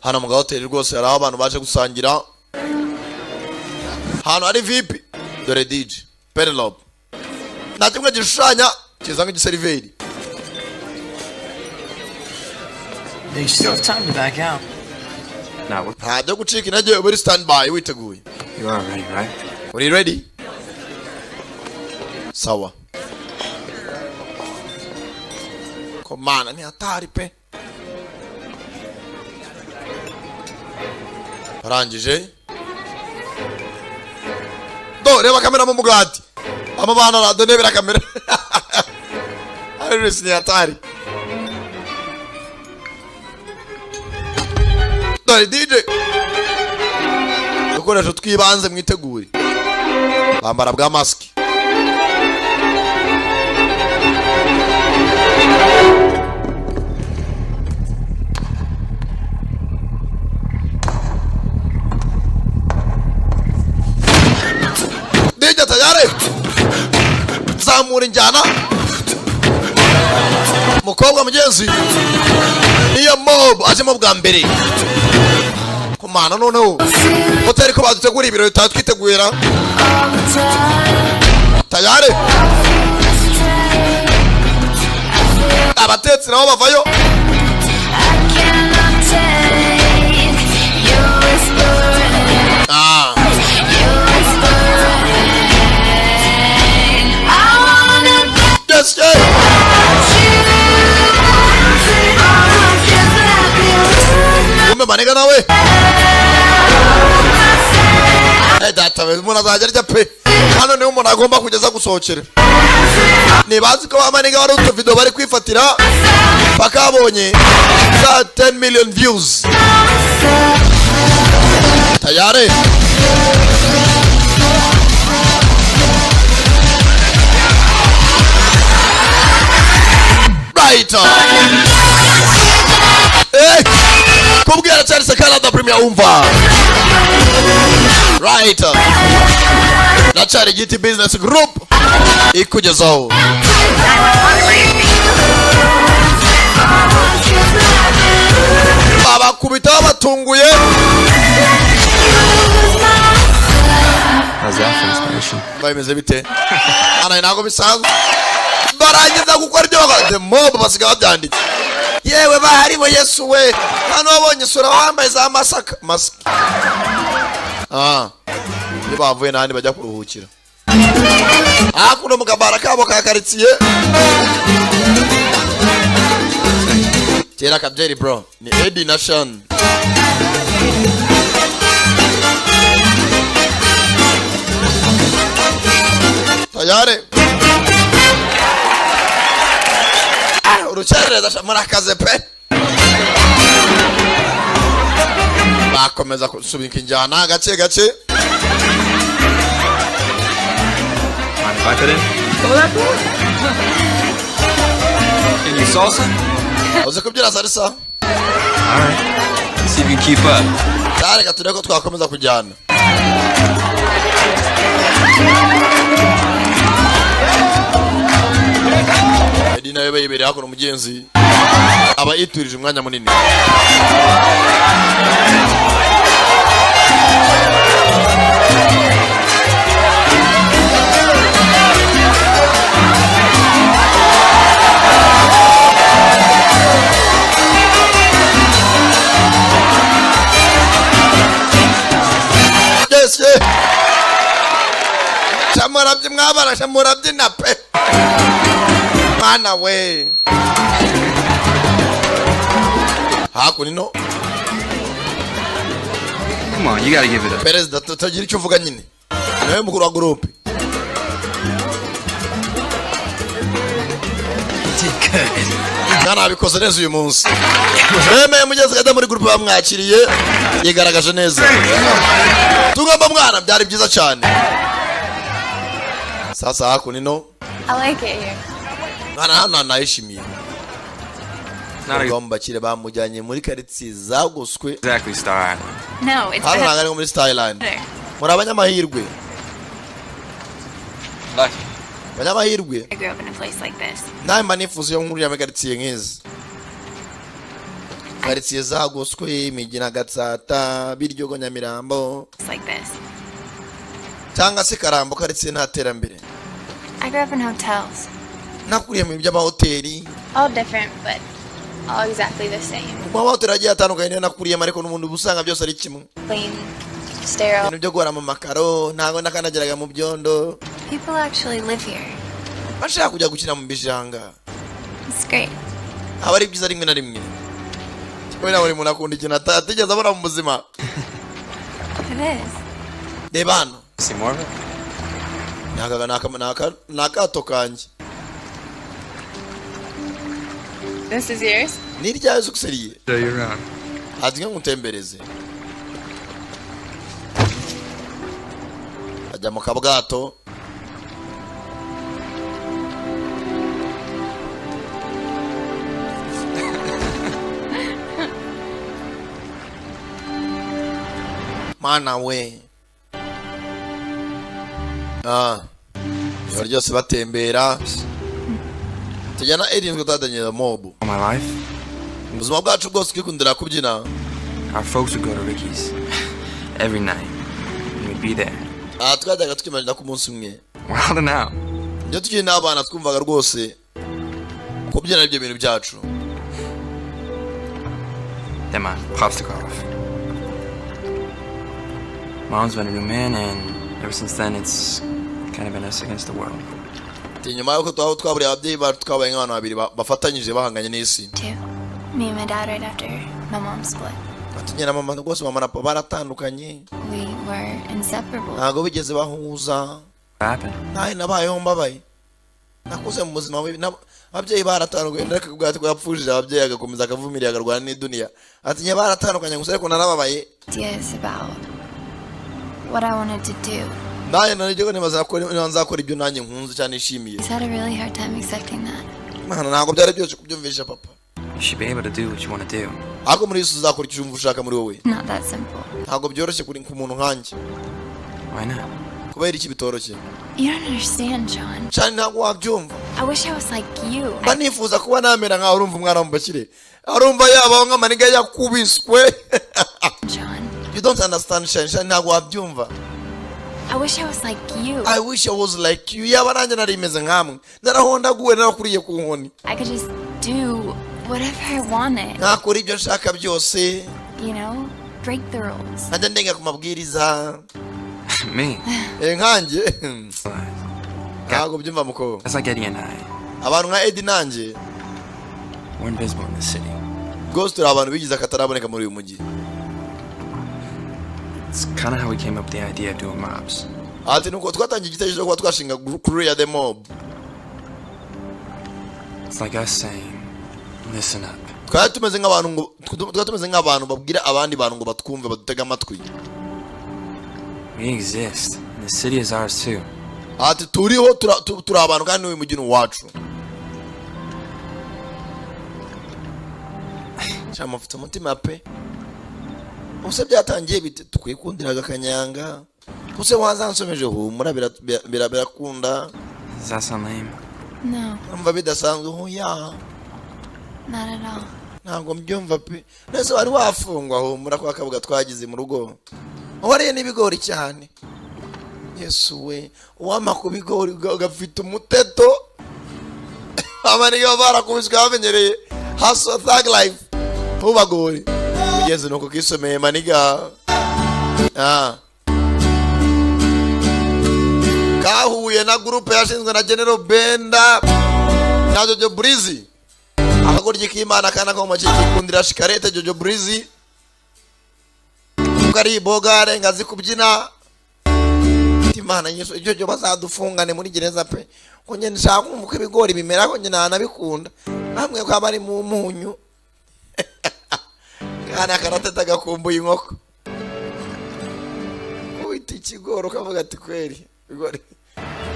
hano mu gahoteli rwose hari aho abantu baje gusangira, ahantu hari VIP. Dore DJ Penelope, nta kimwe gishushanya kiza nk'igiseriveri. You still have time to back out. Nta byo gucika intege, uba uri stand by, witeguye. You are ready, right? Uri ready? Sawa. Komana ni hatari pe. Barangije, do reba kamera mu mugati amabana rado, nebera kamera. Iris ni hatari. Dore DJ, udukoresho tw'ibanze mwitegure, bambara bwa masiki. DJ tayari, zamura injyana. Mukobwa mugenzi niyo mob ajemo bwa mbere kumana. Noneho hoteli ko badutegura ibirori tutaba twitegura. Tayari, abatetsi nabo bavayo. Ah. Yes. Kumbe maniga nawe. Eh data we, umuntu azajya arya pe. Hano niho umuntu agomba kugeza gusohokera. Nibazi ko bamaniga wari utuvido bari kwifatira paka babonye za 10 million views. Tayari. Right. Eh! Kubwira cyane se Canada Premier umva. Right. Na cyari Giti Business Group ikugezaho. Babakubita batunguye. How's that for inspiration? Bimeze bite? Ana ntabwo bisanzwe. Barangiza gukora ibyo bakora, the mob basiga babyanditse. Yewe baharibo Yesu we, hano wabonye isura wambaye za masaka masiki. Ah, iyo bavuye n'ahandi bajya kuruhukira hakuno mu kabara kabo ka karitsiye. Kera kabyeri bro ni Eddie na Sean. Tayari. Urukerereza murakaze pe. Bakomeza gusubika injyana gake gake. Mind if I fit in? Can you salsa? Uzi kubyina salsa? All right. Let's see if you can keep up. Reka turebe ko twakomeza kujyana. Eddie nawe yibereye hakuno, umugenzi aba yiturije umwanya munini. Yes, yeah. Shamurabye mwabara, shamurabyina pe. Mana we. Hakuno ino. Come on, you gotta give it up. Perezida tutagira icyo uvuga nyine. Nawe mukuru wa groupe. Mwana abikoze neza uyu munsi. Bemeye mugeze kajya muri groupe bamwakiriye, yigaragaje neza. Tugomba mwana, byari byiza cyane. Sasa hakuno ino. I like it here. Mwana, hano nahishimiye. Ubwo bakire bamujyanye muri karitsiye zagoswe. Exactly, Star Island. No, it's Hano ntabwo ari nko muri Star Island. better. Muri abanyamahirwe. Lucky. Abanyamahirwe. I grew up in a place like this. Nawe mba nifuza iyo nkuriye muri karitsiye nk'izi, karitsiye zagoswe, Imigina, Gatsata, Biryogo, Nyamirambo It's like this. cyangwa se Karambo, karitsiye nta terambere. I grew up in hotels. Nakuriye mu by'amahoteli. All different, but all exactly the same. Mu mahoteli agiye atandukanye niyo nakuriyemo, ariko n'ubundi uba usanga byose ari kimwe. Clean, sterile. Ibintu byo guhora mu makaro, ntabwo nakanageraga mu byondo. People actually live here. Bashaka kujya gukina mu bijanga. It's great. Aba ari byiza rimwe na rimwe, kubera buri muntu akunda ikintu atigeze abona mu buzima. It is. Reba hano. See more of it? Ni akato kanjye. This is yours? Ni iryawe zuguseriye? Show you around. Ati ngutembereze. Ajya mu kabwato. Mana we, ah, ijoro ryose batembera. Tujyana Eddie nitwe twatangira mob. All my life, Ubuzima bwacu bwose twikundira kubyina. our folks would go to Ricky's every night. And we'd be there. Aha twajyaga twimanira ku munsi umwe. Wildin' out. Iyo tukiri n'abana twumvaga rwose kubyina aribyo bintu byacu. Then my pops took off. Mom's been a new man, and ever since then, it's kind of been us against the world. Ati nyuma y'uko twaba twaburiye ababyeyi bacu, twabaye nk'abantu babiri bafatanyije bahanganye n'isi. Too. Me and my dad right after my mom split. Ati njye na mama rwose, mama na papa baratandukanye. We were inseparable. Ntabwo bigeze bahuza. What happened? Nawe nabayeho mbabaye, nakuze mu buzima bubi, ababyeyi baratandukanye. Ndakubwira ati ko yapfushije ababyeyi, agakomeza akavumirira, akarwana n'iduniya. Ati njye baratandukanye gusa, ariko narababaye. Ideas about what I wanted to do. Nanjye naryo niba nzakora ibyo nanjye nkunze cyane nishimiye. He's had a really hard time accepting that. Mwana, ntabwo byari byoroshye kubyumvisha papa. You should be able to do what you want to do. Ariko muri iyi uzakora icyo wumva ushaka muri wowe. Not that simple. Ntabwo byoroshye kuri ku muntu nkanjye. Why not? Kubera iki bitoroshye? You don't understand, John. Cyane, ntabwo wabyumva. I wish I was like you. Mba nifuza kuba namera nkawe. Urumva umwana mu bakire arumva yabaho nk'amaniga yakubiswe. John. You don't understand, Shani. Shani, ntabwo wabyumva. I wish I was like you. I wish I was like you. Yaba nanjye nari meze nkamwe, narahondaguwe, narakuriye ku nkoni. I could just do whatever I wanted. Nakora ibyo nshaka byose. You know? Break the rules. Nkajya ndenga ku mabwiriza. Me? Eh, nkanjye ntabwo byumva muko. That's like Eddie and I. Abantu nka Eddie nanjye, We're invisible in this city. rwose turi abantu bigize akataraboneka muri uyu mujyi. It's kind of how we came up with the idea of doing mobs. Ati nuko twatangiye igitekerezo cyo kuba twashinga crew ya the mob. It's like us saying, listen up. Twari tumeze nk'abantu babwira abandi bantu ngo batwumve, badutege amatwi. We exist. And the city is ours too. Ati turiho, turi abantu, kandi n'uyu mujyi ni uwacu. Cyangwa mufite umutima pe. Ubuse byatangiye bite? Twikundiraga akanyanga. Ubuse wazansomeje? Humura, birakunda. Does that sound lame? No, Numva bidasanzwe? Hoya. not at all. Ntabwo mbyumva pe. Nese wari wafungwa? Humura, kwa kabuga twagize mu rugo wariye n'ibigori cyane. Yesu we, uwampa ku bigori ugafite umuteto. Abaniga barakubiswe, bamenyereye hustle, thug life, ntubagore. Ugeze nuko kisomeye maniga, ah. Kahuye na groupe yashinzwe na General Benda na Jojo Breezy, akagoryi k'Imana kana ko mu kikundira shikarete. Jojo Breezy kuko ari ibogare ngazi kubyina. Imana Yesu, ibyo byo bazadufungane muri gereza pe, ko njye nshaka kumva uko ibigori bimera, ko njye ntanabikunda bamwe ko aba ari mu munyu. Kana karateta gakumbuye inkoko, wita ikigori ukavuga ati kweri ibigori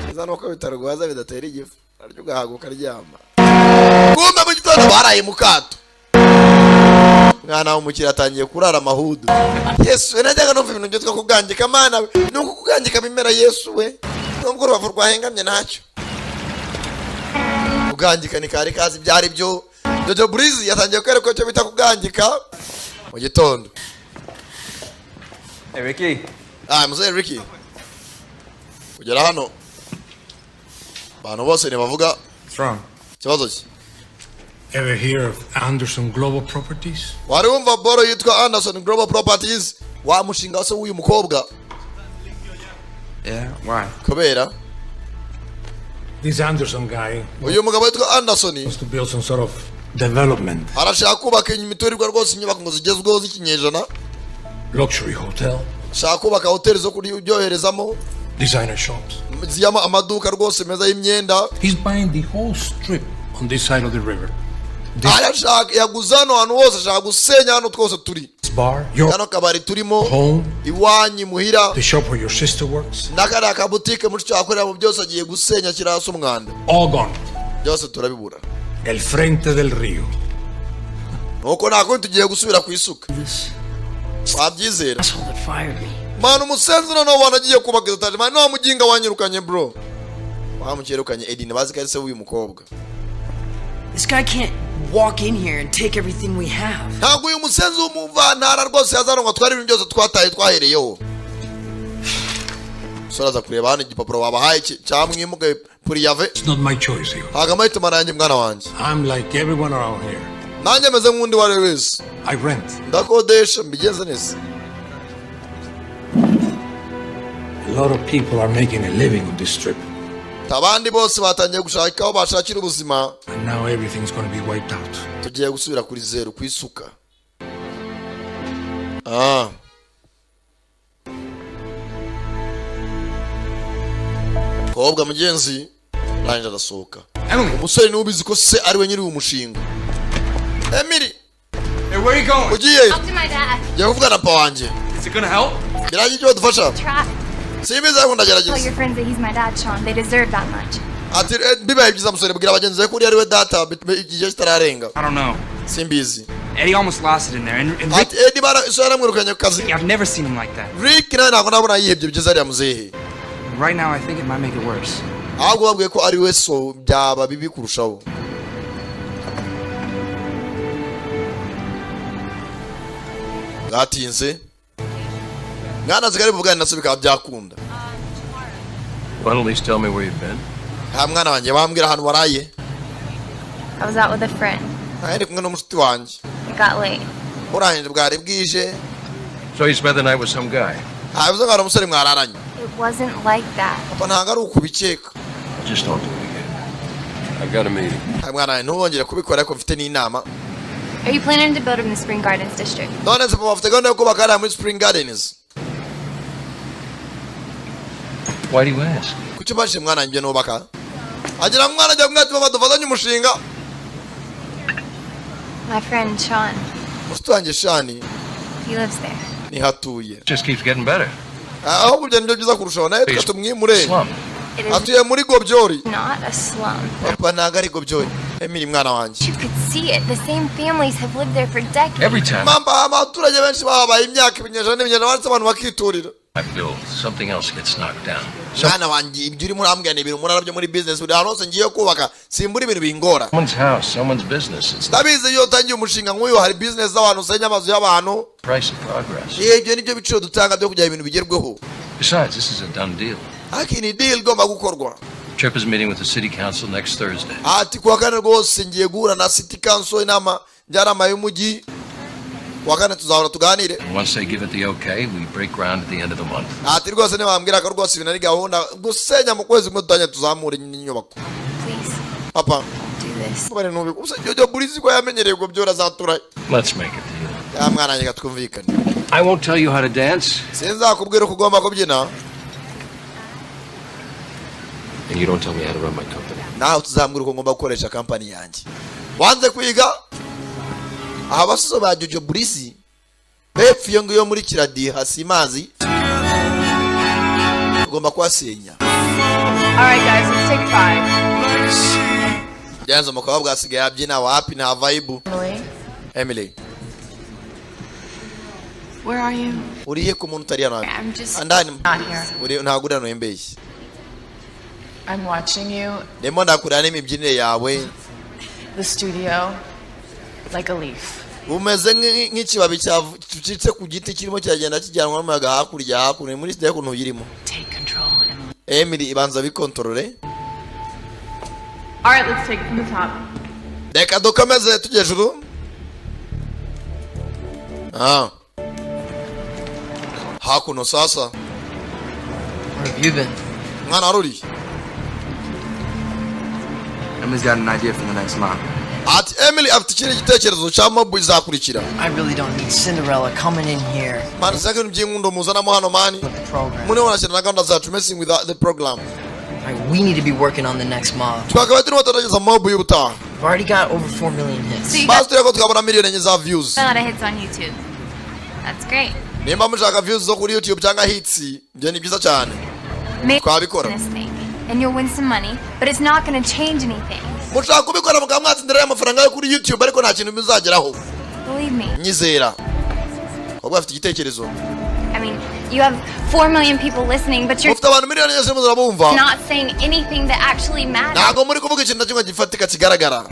cyiza nuko bitarwaza, bidatera igifu. Aryo ugahaguka ukaryama. Kumbe mu gitondo baraye mu kato. Mwana w'umukire atangiye kurara amahudu. Yesu we, najyaga numva ibintu byitwa kugangika, mana we. Ni uko kugangika bimera, Yesu we. Nubwo urubavu rwahengamye ntacyo. Kugangika ni kari kazi byari byo. Jojo Breezy yatangiye kwereka icyo bita kugangika mu gitondo. Hey, Ricky. Ah, muzehe Ricky. Kugera hano. Abantu bose ntibavuga. What's wrong? Ikibazo ki? Ever hear of Anderson Global Properties? Wari wumva boro yitwa Anderson Global Properties, wa mushinga se w'uyu mukobwa? Yeah, why? Kubera This Anderson guy uyu mugabo witwa Anderson wants to build some sort of development, arashaka kubaka imiturirwa rwose, inyubako ngo zigezweho z'ikinyejana, luxury hotel, ashaka kubaka hoteli zo kuryoherezamo, designer shops. Ziyama amaduka rwose meza y'imyenda. He's buying the whole strip on this side of the river. Arashaka, yaguze hano hantu hose, ashaka gusenya hano twose turi. This bar, your kano kabari turimo, home, iwanyu muhira, the shop where your sister works, n'akariya kabutike mushiki wawe akoreramo, byose agiye gusenya ashyira hasi umwanda. All gone. Byose turabibura. El frente del río. Nuko nta kundi, tugiye gusubira ku isuka. Wabyizera? Asshole that fired me. Mwana, umusenzi noneho wanagiye kubaka izo etaje, mwana wa muginga wanyirukanye bro. Wamucyerukanye Edin, bazi ko ari se w'uyu mukobwa. This guy can't walk in here and take everything we have. Ntabwo uyu musenzi w'umuvantara rwose yazana ngo atware ibintu byose twataye twahereyeho. Umusore aza kureba hano igipapuro babahaye cyamwimuge puriyave. It's not my choice, hijo. Ntabwo amahitamo nanjye, mwana wanjye. I'm like everyone around here. Nanjye meze nk'undi uwo ari we wese. I rent. Ndakodesha, mbigenze neza. A lot of people are making a living on this strip. Abandi bose batangiye gushaka aho bashakira ubuzima. And now everything's going to be wiped out. Tugiye gusubira kuri zeru, ku isuka. Ah, kobwa mugenzi arangije arasohoka. Umusore niwe ubizi ko se ari we nyiri uyu mushinga. Emily. Hey, where are you going? Ugiye? Talk to my dad. Ngiye kuvugana na papa wanjye. Is it gonna help? Biragira icyo badufasha? Try. Simbizi, ariko Tell ndagerageza. your friends that he's my dad, Sean. They deserve that much. Ati "Bibaye byiza musore, bwira bagenzi bawe ko uriya ari we data igihe kitararenga." I don't know. Simbizi. Eddie almost lost it in there, and Rick, Ati Eddie bara so yaramwirukanye ku kazi. I've never seen him like that. Rick nawe ntabwo nabona yihebye byiza ariya muzehe. Right now, I think it might make it worse. Ahubwo babwiye ko ari we so byaba bibi kurushaho. Bwatinze, mwana zigari buvugane na so bikaba byakunda. Well, at least tell me where you've been. Nta mwana wanjye, wambwira ahantu waraye? I was out with a friend. Nari ndi kumwe n'umushuti wanjye. It got late. Urangije bwari bwije. So you spent the night with some guy. Ntabivuze ngo hari umusore mwararanye. It wasn't like that. Papa, ntabwo ari ukubikeka. Just don't do it again. I've got a meeting. Nta mwana wanjye, ntubongere kubikora, ariko mfite n'inama. Are you planning to build in the Spring Gardens district? None se papa, bafite gahunda yo kubaka hariya muri Spring Gardens? Why do you ask? Kuki ubashije, mwana wanjye, nubaka agira mwana ajya kumwe ati papa, dufatanye umushinga. My friend Sean, Mushuti wanjye Sean. He lives there. Niho atuye. Just keeps getting better. Ahubwo ibyo nibyo byiza kurushaho, nawe twe tumwimure. Slum. It is Atuye muri gobyori. not a slum. Papa, ntabwo ari gobyori, Emily mwana wanjye. You could see it. The same families have lived there for decades. Every time Mamba, abaturage benshi bahabaye imyaka, ibinyejana n'ibinyejana, baretse abantu bakiturira. I build, something else gets knocked down. Mwana wanjye, ibyo urimo urambwira ni ibintu murara byo muri business. Buri ahantu hose ngiye kubaka simbura ibintu bingora. Someone's house, someone's business. It's the Ndabizi, iyo utangiye umushinga nk'uyu hari business z'abantu, usenya amazu y'abantu. price of progress. Ibyo nibyo biciro dutanga byo kugira ibintu bigerweho. Besides, this is a done deal. Ariko iyi ni deal igomba gukorwa. Trip is meeting with the city council next Thursday. Ati kuwa kane rwose ngiye guhura na city council, inama njyanama y'umujyi, kuwa kane tuzahora tuganire. And once they give it the okay, we break ground at the end of the month. Ati rwose ntibambwira ko rwose ibintu ari gahunda gusenya, mu kwezi kumwe dutangiye tuzamure inyubako. Please Papa, do this. Mubane nubi ubusa Jojo Burizi ko yamenyereye ubwo byora azatura. Let's make a deal. Ya mwana wanjye, twumvikane. I won't tell you how to dance, Sinzakubwira uko ugomba kubyina. and you don't tell me how to run my company. Nawe tuzambwira uko ngomba gukoresha kampani yanjye. Wanze kwiga aha. Basozo ba Jojo Burizi bepfo iyo ngiyo muri Kiradiha simazi, tugomba kuhasenya. All right, guys, let's take five. Byanze umukobwa asigaye abyina wapi, nta vibe. Emily, Emily, where are you? Urihe ku muntu utari hano? I'm just Andani not here. Uri ntabwo uri hano wembeshye. I'm watching you, Ndimo ndakureba n'imibyinire yawe. The studio, like a leaf. Umeze nk'ikibabi gicitse ku giti kirimo kiragenda kijyanwa n'umuyaga hakurya hakuno muri studio ukuntu uyirimo. Take control, Emily. Emily, ibanza bikontorore. All right, let's take it from the top. Reka dukomeze tujye hejuru. Ah. Hakuno sasa. Where have you been? Mwana wari urihe? Emily's got an idea for the next mob. Ati Emily afite ikindi gitekerezo cya mob izakurikira. I really don't need Cinderella coming in here. Man, saka ibintu by'inkundo muzanamo hano, man. Program. Muri wanashyira na gahunda zacu, messing with the program. All right, we need to be working on the next mob. Twakaba turimo tugerageza mob y'ubutaha. We've already got over 4 million hits. So you Basi got turebe ko twabona 4 miliyoni za views. a lot of hits on YouTube. That's great. Nimba mushaka views zo kuri YouTube cyangwa hits, ibyo ni byiza cyane. Make Twabikora. this thing, and you'll win some money, but it's not going to change anything. Mushaka kubikora mukaba mwatsindira amafaranga yo kuri YouTube, ariko nta kintu muzageraho. Believe me. Nyizera, ahubwo afite igitekerezo. I mean, you have 4 million people listening, but you're Mufite abantu miliyoni 4 muzabumva. not saying anything that actually matters. Ntabwo muri kuvuga ikintu na kimwe gifatika kigaragara.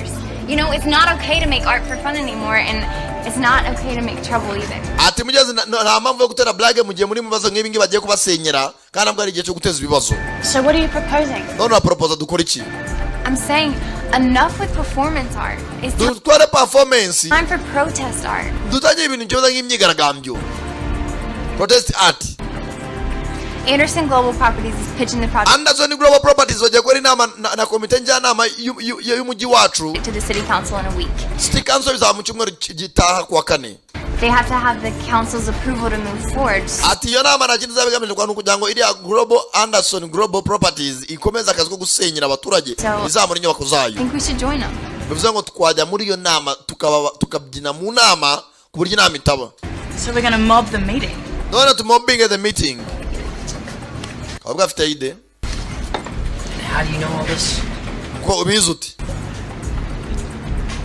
You know, it's not okay to make art for fun anymore, and it's not okay to make trouble either. Ati mugeze nta mpamvu yo gutera blague mu gihe muri mu bibazo nk'ibi ngibi bagiye kubasenyera, kandi ntabwo ari igihe cyo guteza ibibazo. So what are you proposing? None uraporopoza dukora iki? I'm saying enough with performance art. It's Dutware performance. time for protest art. Dutangire ibintu bimeze nk'imyigaragambyo, protest art. Anderson Global Properties is pitching the project Anderson Global Properties bagiye gukora inama na komite njyanama y'umujyi wacu. to the city council in a week. City council bizaba mu cyumweru gitaha kuwa kane. They have to have the council's approval to move forward. Ati iyo nama nta kindi izaba igamije kwa kugira ngo iriya Global Anderson Global Properties ikomeze akazi ko gusenyera abaturage, izamura inyubako zayo. I think we should join them. Bivuze ngo twajya muri iyo nama tukaba tukabyina mu nama ku buryo inama itaba. So we're gonna mob the meeting. None tumobinge the meeting. Kabwa afite idée. How do you know all this? Ko ubizi ute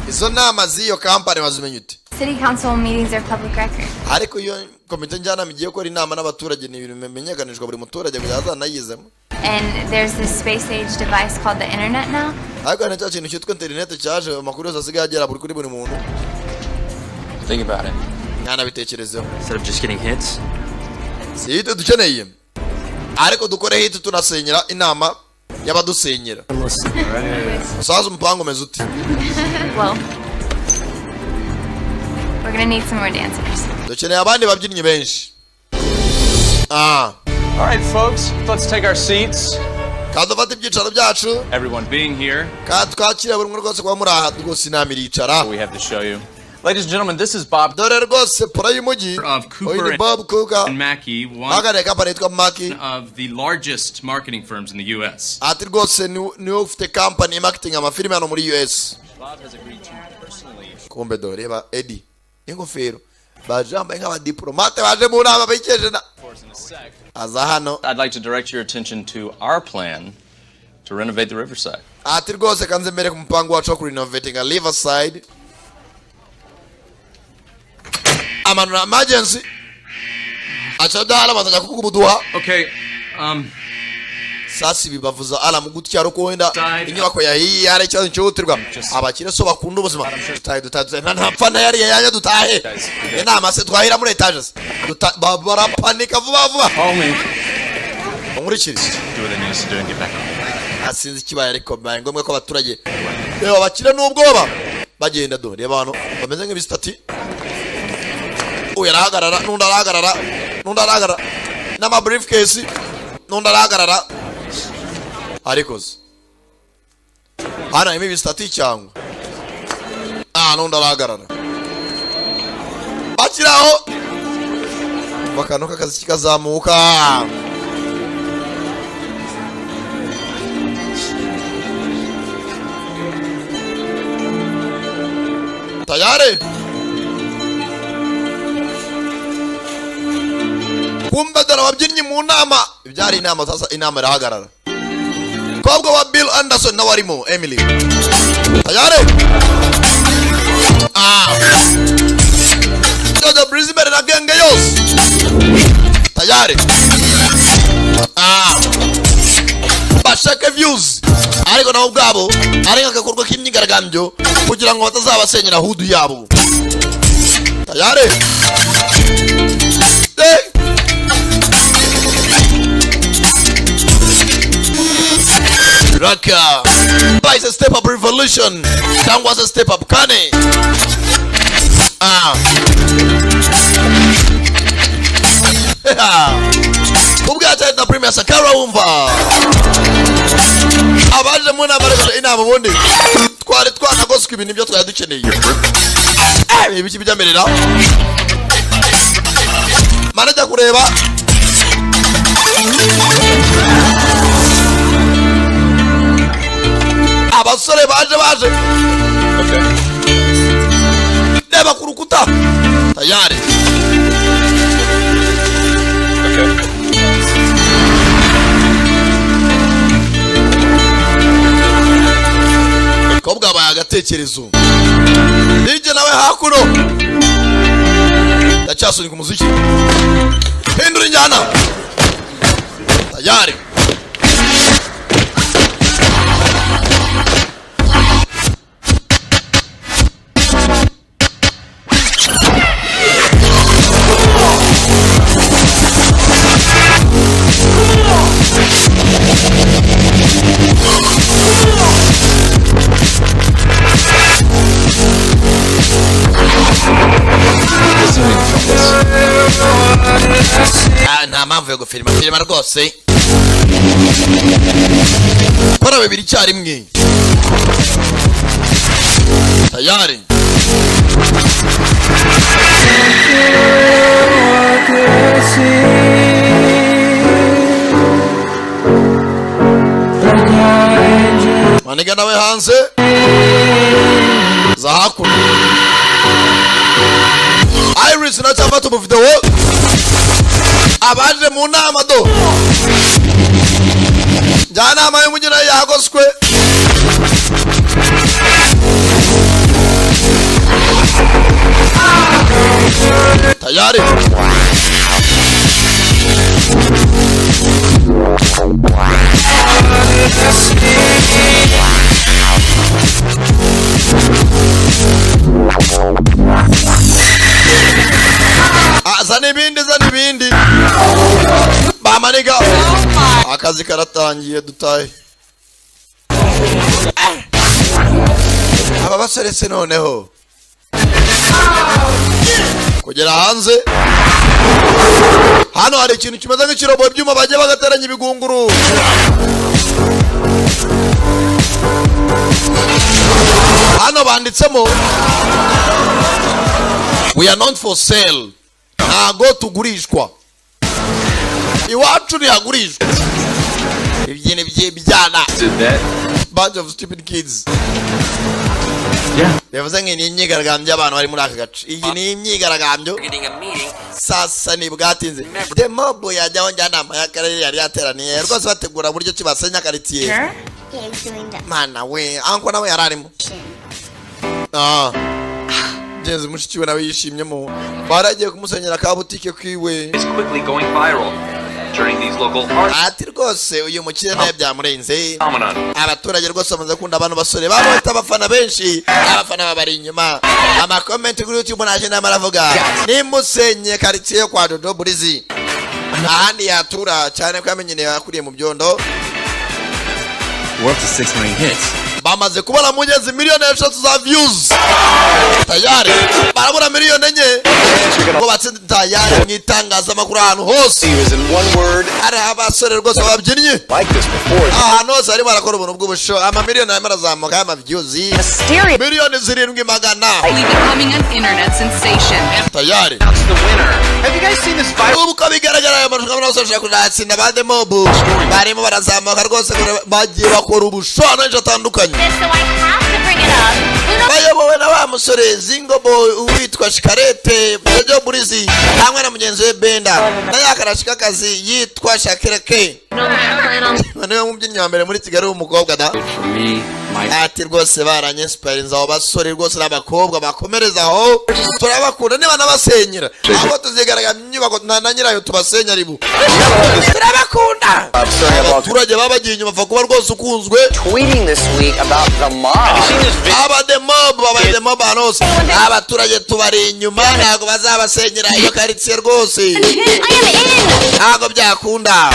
izo nama z'iyo kampani bazimenya ute? City council meetings are public record. Ariko iyo komite njyanama igiye gukora inama n'abaturage, ni ibintu bimenyekanishwa buri muturage kugira azanayizemo. And there's this space age device called the internet now. Ariko hari cya kintu cyitwa interineti cyaje, amakuru yose asigaye agera buri kuri buri muntu. Think about it. Mwanabitekerezeho. Instead of just getting hits, Si hit dukeneye, ariko dukore hit tunasenyera inama y'abadusenyera. Musaza, umupango umeze ute? Well, we're gonna need some more dancers. Dukeneye abandi babyinnyi benshi. Ah. All right, folks, let's take our seats. Kaza dufate ibyicaro byacu. Everyone being here, Ka twakira buri umwe rwose kuba muri aha rwose, inama iricara. we have to show you. Ladies and gentlemen, this is Bob Dore rwose pora y'umujyi. of Uyu ni Cooper Bob Cooper and Mackey, one uhagarariye kampani yitwa Maki. of the largest marketing firms in the U.S. Ati rwose niwe ufite kampani marketing amafilime hano muri US. Bob has agreed to personally Kumbe dore reba Eddie n'ingofero, baje bambaye nk'abadiplomate baje mu nama bikeje na aza hano. I'd like to direct your attention to our plan to renovate the Riverside. Ati rwose kanze mbere ku mupango wacu wo kurenovatinga Riverside. Amanura emergency aca dala bazajya kukubuduha. Okay, Sasa ibi bavuza alarm gutya ari uko wenda inyubako yahiye, hari ikibazo cyihutirwa. Abakire so bakunda ubuzima. Dutahe, dutahe, dutahe, ntapfa ntayariye yanjye, dutahe. Inama se twahira muri etaje se? Barapanika vuba vuba. Unkurikire. Do what they need us to do and get back on. Asinzi ikibaye, ariko bibaye ngombwa ko abaturage, reba abakire n'ubwoba bagenda. Do reba abantu bameze nk'ibisitati, uyu arahagarara, n'undi arahagarara, n'undi arahagarara n'ama briefcase, n'undi arahagarara. Ariko se hano harimo ibisitati cyangwa? Ah, n'undi arahagarara. Bakiri aho, akantu k'akazi kikazamuka. Tayari kumva dore ababyinnyi mu nama, ibyari inama. Sasa inama irahagarara. Mukobwa wa Bill Anderson nawe arimo, Emily. Tayari. Ah, Jojo Breezy imbere na genge yose. Tayari. Ah, bashake views, ariko nabo ubwabo ari nk'agakorwa k'imyigaragambyo kugira ngo batazabasenyera hood yabo. Tayari. Eh. Raka bahise Step Up Revolution cyangwa se Step Up kane. Ah, ubwacu na Premier Sakara. Wumva abaje mu nama, ariko inama ubundi twari twanagoswe, ibintu ibyo twari dukeneye. Eh, ibiki bijyamerera manajya kureba abasore baje reba ku rukuta. Tayari. Kobwa abaye agatekerezo. DJ nawe hakuno ndacyasunika umuziki, hindura injyana. Tayari. Ah, nta mpamvu yo gufilima filima rwose. Kora bibiri icyarimwe. Tayari. Maniga nawe hanze za hakuno. Iris nacyafata ubuvidewo abaje mu nama do njyanama y'umujyi nayo yagoswe. Tayari. Ah, zana ibindi, zana ibindi. Bamaniga akazi karatangiye, dutahe. Aba basore se noneho kugera hanze hano hari ikintu kimeze nk'ikirobo, ibyuma bagiye bagateranya ibigunguru. Hano banditsemo "We are not for sale", ntago tugurishwa, iwacu ntihagurishwa. Ibyini by'ibyana. Did that? Bunch of stupid kids. Bivuze ngo iyi ni imyigaragambyo y'abantu bari muri aka gace, iyi ni imyigaragambyo. Sasa ni bwatinze, demob yajyaho, njyanama y'akarere yari yateraniye rwose, bategura buryo ki basenya karitsiye. He is doing that. Mana we, anko nawe yari arimo. Ah, genzi mushiki we nawe yishimyemo, baragiye kumusenyera ka butike kiwe. Is quickly going viral, turning these local art Ati rwose uyu mukire nawe byamurenze. phenomenon. Abaturage rwose bamaze gukunda abantu basore babita abafana benshi, abafana babari inyuma. Amakomenti kuri YouTube naje nama aravuga nimusenye karitsiye yo kwa Dodo Burizi, ahandi yatura cyane ko yamenyereye, yakuriye mu byondo. We're up to 6 million hits. Bamaze kubona mugezi 3 miliyoni za views. Tayari barabura 4 miliyoni ngo batsinde. Tayari mu itangazamakuru ahantu hose hari abasore rwose babyinnye ahantu hose barimo barakora ubuntu bw'ubusho. Amamiliyoni arimo arazamuka y'amaviews, 7 miliyoni 700,000. Becoming an internet sensation. Tayari. Have you guys seen this viral? Ubu uko bigaragara aya marushanwa n'abasore bashobora kuzatsinda. Ba demob barimo barazamuka rwose, bagiye bakora ubusho ahantu henshi hatandukanye. So I have to bring it up. Bayobowe na wa Musore Zingo Boy witwa Shikarete Jojo Burizi hamwe na mugenzi we Benda na yakarashikakazi yitwa Shakira K, niwe mubyinnyi wa mbere muri Kigali w'umukobwa da. For me, my Ati rwose baranyesiparinze abo basore rwose n'abakobwa, bakomereza aho, turabakunda. Niba nabasenyera abo tuzigaragara inyubako na nyirayo tubasenya ribu, turabakunda. Abaturage baba bagiye inyuma, apfa kuba rwose ukunzwe. Tweeting this week about the mob. Aba the mob, babaye the mob ahantu hose. Abaturage tubari inyuma, ntabwo bazabasenyera iyo karitsiye rwose, ntabwo byakunda.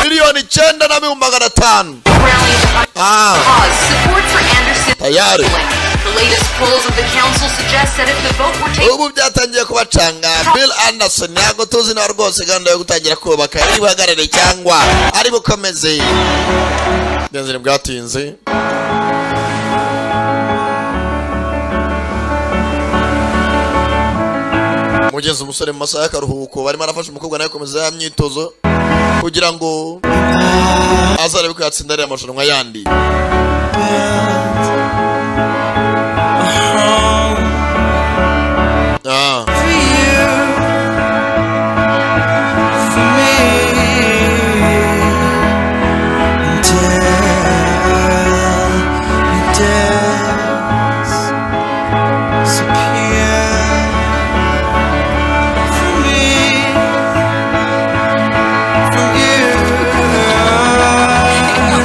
9,500,000. Ah. Support for Anderson. Tayari. The latest polls of the council suggest that if the vote were taken Ubu byatangiye kubacanga. Bill Anderson, ntabwo tuzi nawe rwose gahunda yo gutangira kubaka ari buhagarare cyangwa ari bukomeze. Byanze bwatinze. Mugenzi umusore mu masaha y'akaruhuko barimo arafasha umukobwa nawe gukomeza ya myitozo kugira ngo azarebe ko yatsinda ariya marushanwa yandi. Ah.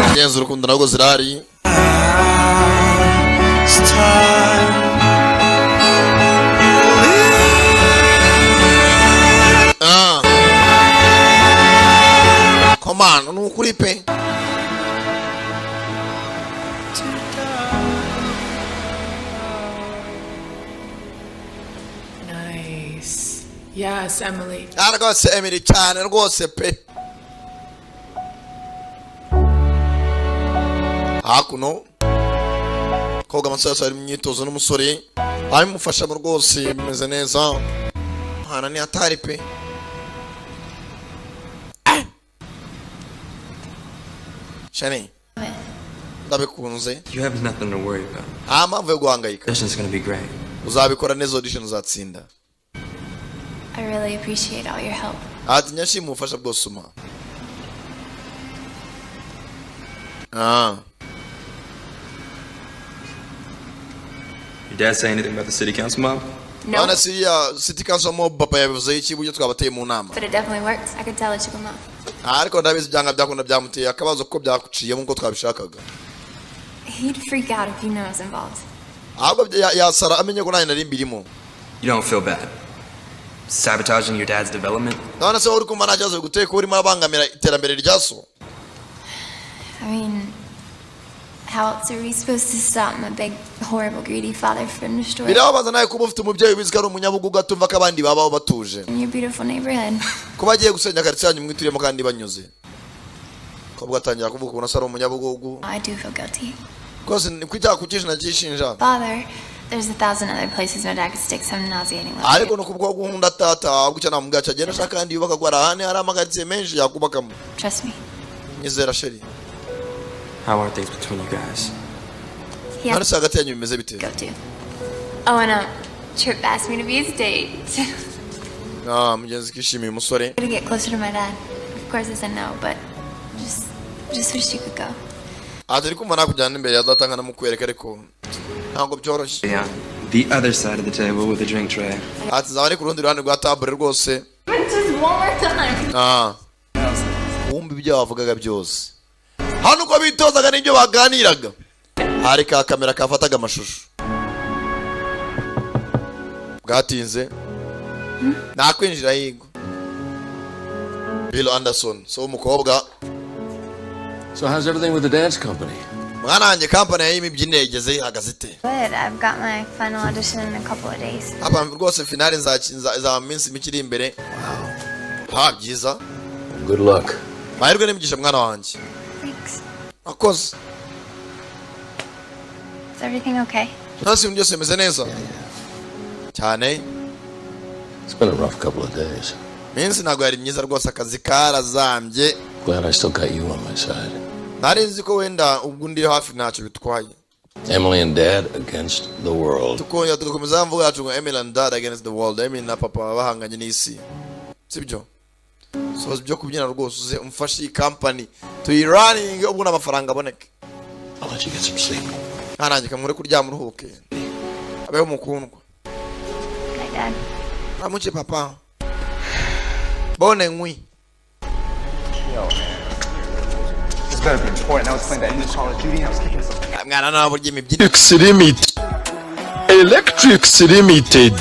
Mugenzi urukundo nabwo zirahari. Ah. Komano ni ukuri pe. Nice. Yes, Emily. Ah, rwose Emily, cyane rwose pe. Hakuno koga amasaha ari mu myitozo n'umusore abimufashamo rwose, bimeze neza. Hana ni hatari pe. Ah! Shani, ndabikunze. You have nothing to worry about. Nta mpamvu yo guhangayika. Audition's gonna be great. Uzabikora neza audition, uzatsinda. I really appreciate all your help. Ati nyashima ubufasha bwose umpa. Ah. Your dad say anything about the city council mob? No. None se ya city council mob, papa yabivuze iki buryo twabateye mu nama? But it definitely worked. I could tell it shook him off. Ah, ariko ndabizi byanga byakunda byamuteye akabazo kuko byakuciyemo nkuko twabishakaga. He'd freak out if he knew I was involved. Ahubwo yasara amenye ko nanjye nari mbirimo. You don't feel bad sabotaging your dad's development? None se wowe uri kumva nta kibazo biguteye kuba urimo arabangamira iterambere rya so? I mean, how else are we supposed to stop my big, horrible, greedy father from destroying Birababaza nawe kuba ufite umubyeyi ubizi ko ari umunyabugugu, atumva ko abandi babaho batuje, your beautiful neighborhood? Kuba agiye gusenya karitsiye yanyu mwituriyemo kandi banyuze. Kobwa atangira kuvuga ukuntu asa ari umunyabugugu. I do feel guilty. Rwose ni ku icyaha kukishinja cyishinja. Father, there's a thousand other places my dad could stick some nauseating little Ariko ni ukubwo guhunda tata, ahubwo icyo namubwira cyo agenda ashaka kandi yubaka, ko hari ahandi hari amakaritsiye menshi yakubakamo. Trust me. Nyizera, chérie. How are things between you guys? Yeah. None se hagati yanyu bimeze bite? Go to. Oh, and Trip asked me to be his date. Ah, mugenzi kishimiye umusore. To get closer to my dad. Of course I said no, but just wish you could go. Ati ariko kumva nakujyana imbere ya data nkanamukwereka, ariko ntabwo byoroshye. Yeah. The other side of the table with a drink tray. Ati nzaba ari ku rundi ruhande rwa table rwose. Just one more time. Ah, wumva ibyo bavugaga byose hano, uko bitozaga n'ibyo baganiraga, hari ka kamera kafataga amashusho. Bwatinze nakwinjira higo Bill Anderson so umukobwa. So how's everything with the dance company? Mwana wanjye, kampani y'imibyinire igeze ihagaze ite? Good. I've got my final audition in a couple of days. Hapa rwose finale nzaba mu minsi mike iri imbere. Ha, byiza. Good luck. Mahirwe n'imigisha, mwana wanjye. Thanks. Akoze. Is everything okay? Ntasi ibintu byose bimeze neza cyane. It's been a rough couple of days. Minsi ntabwo yari myiza rwose, akazi karazambye. Glad I still got you on my side. Nari nzi ko wenda ubwo undi hafi ntacyo bitwaye. Emily and Dad against the world. Tukongera tugakomeza mvuga yacu ngo Emily and Dad against the world, Emily na papa bahanganye n'isi, sibyo? Soza ibyo kubyina rwose, uze umfashe iyi company tuyiraninge, ubwo n'amafaranga aboneke. I'll let you get some sleep. Ntarange kamure kuryama, uruhuke, abeho mukundwa. Night, Dad. Ramuke papa, bonne nuit. Yo, this better be important. I was playing that new Call of Duty and I was kicking some. Mwana nawe burya imibyinire. Electrics Limited, Electrics Limited,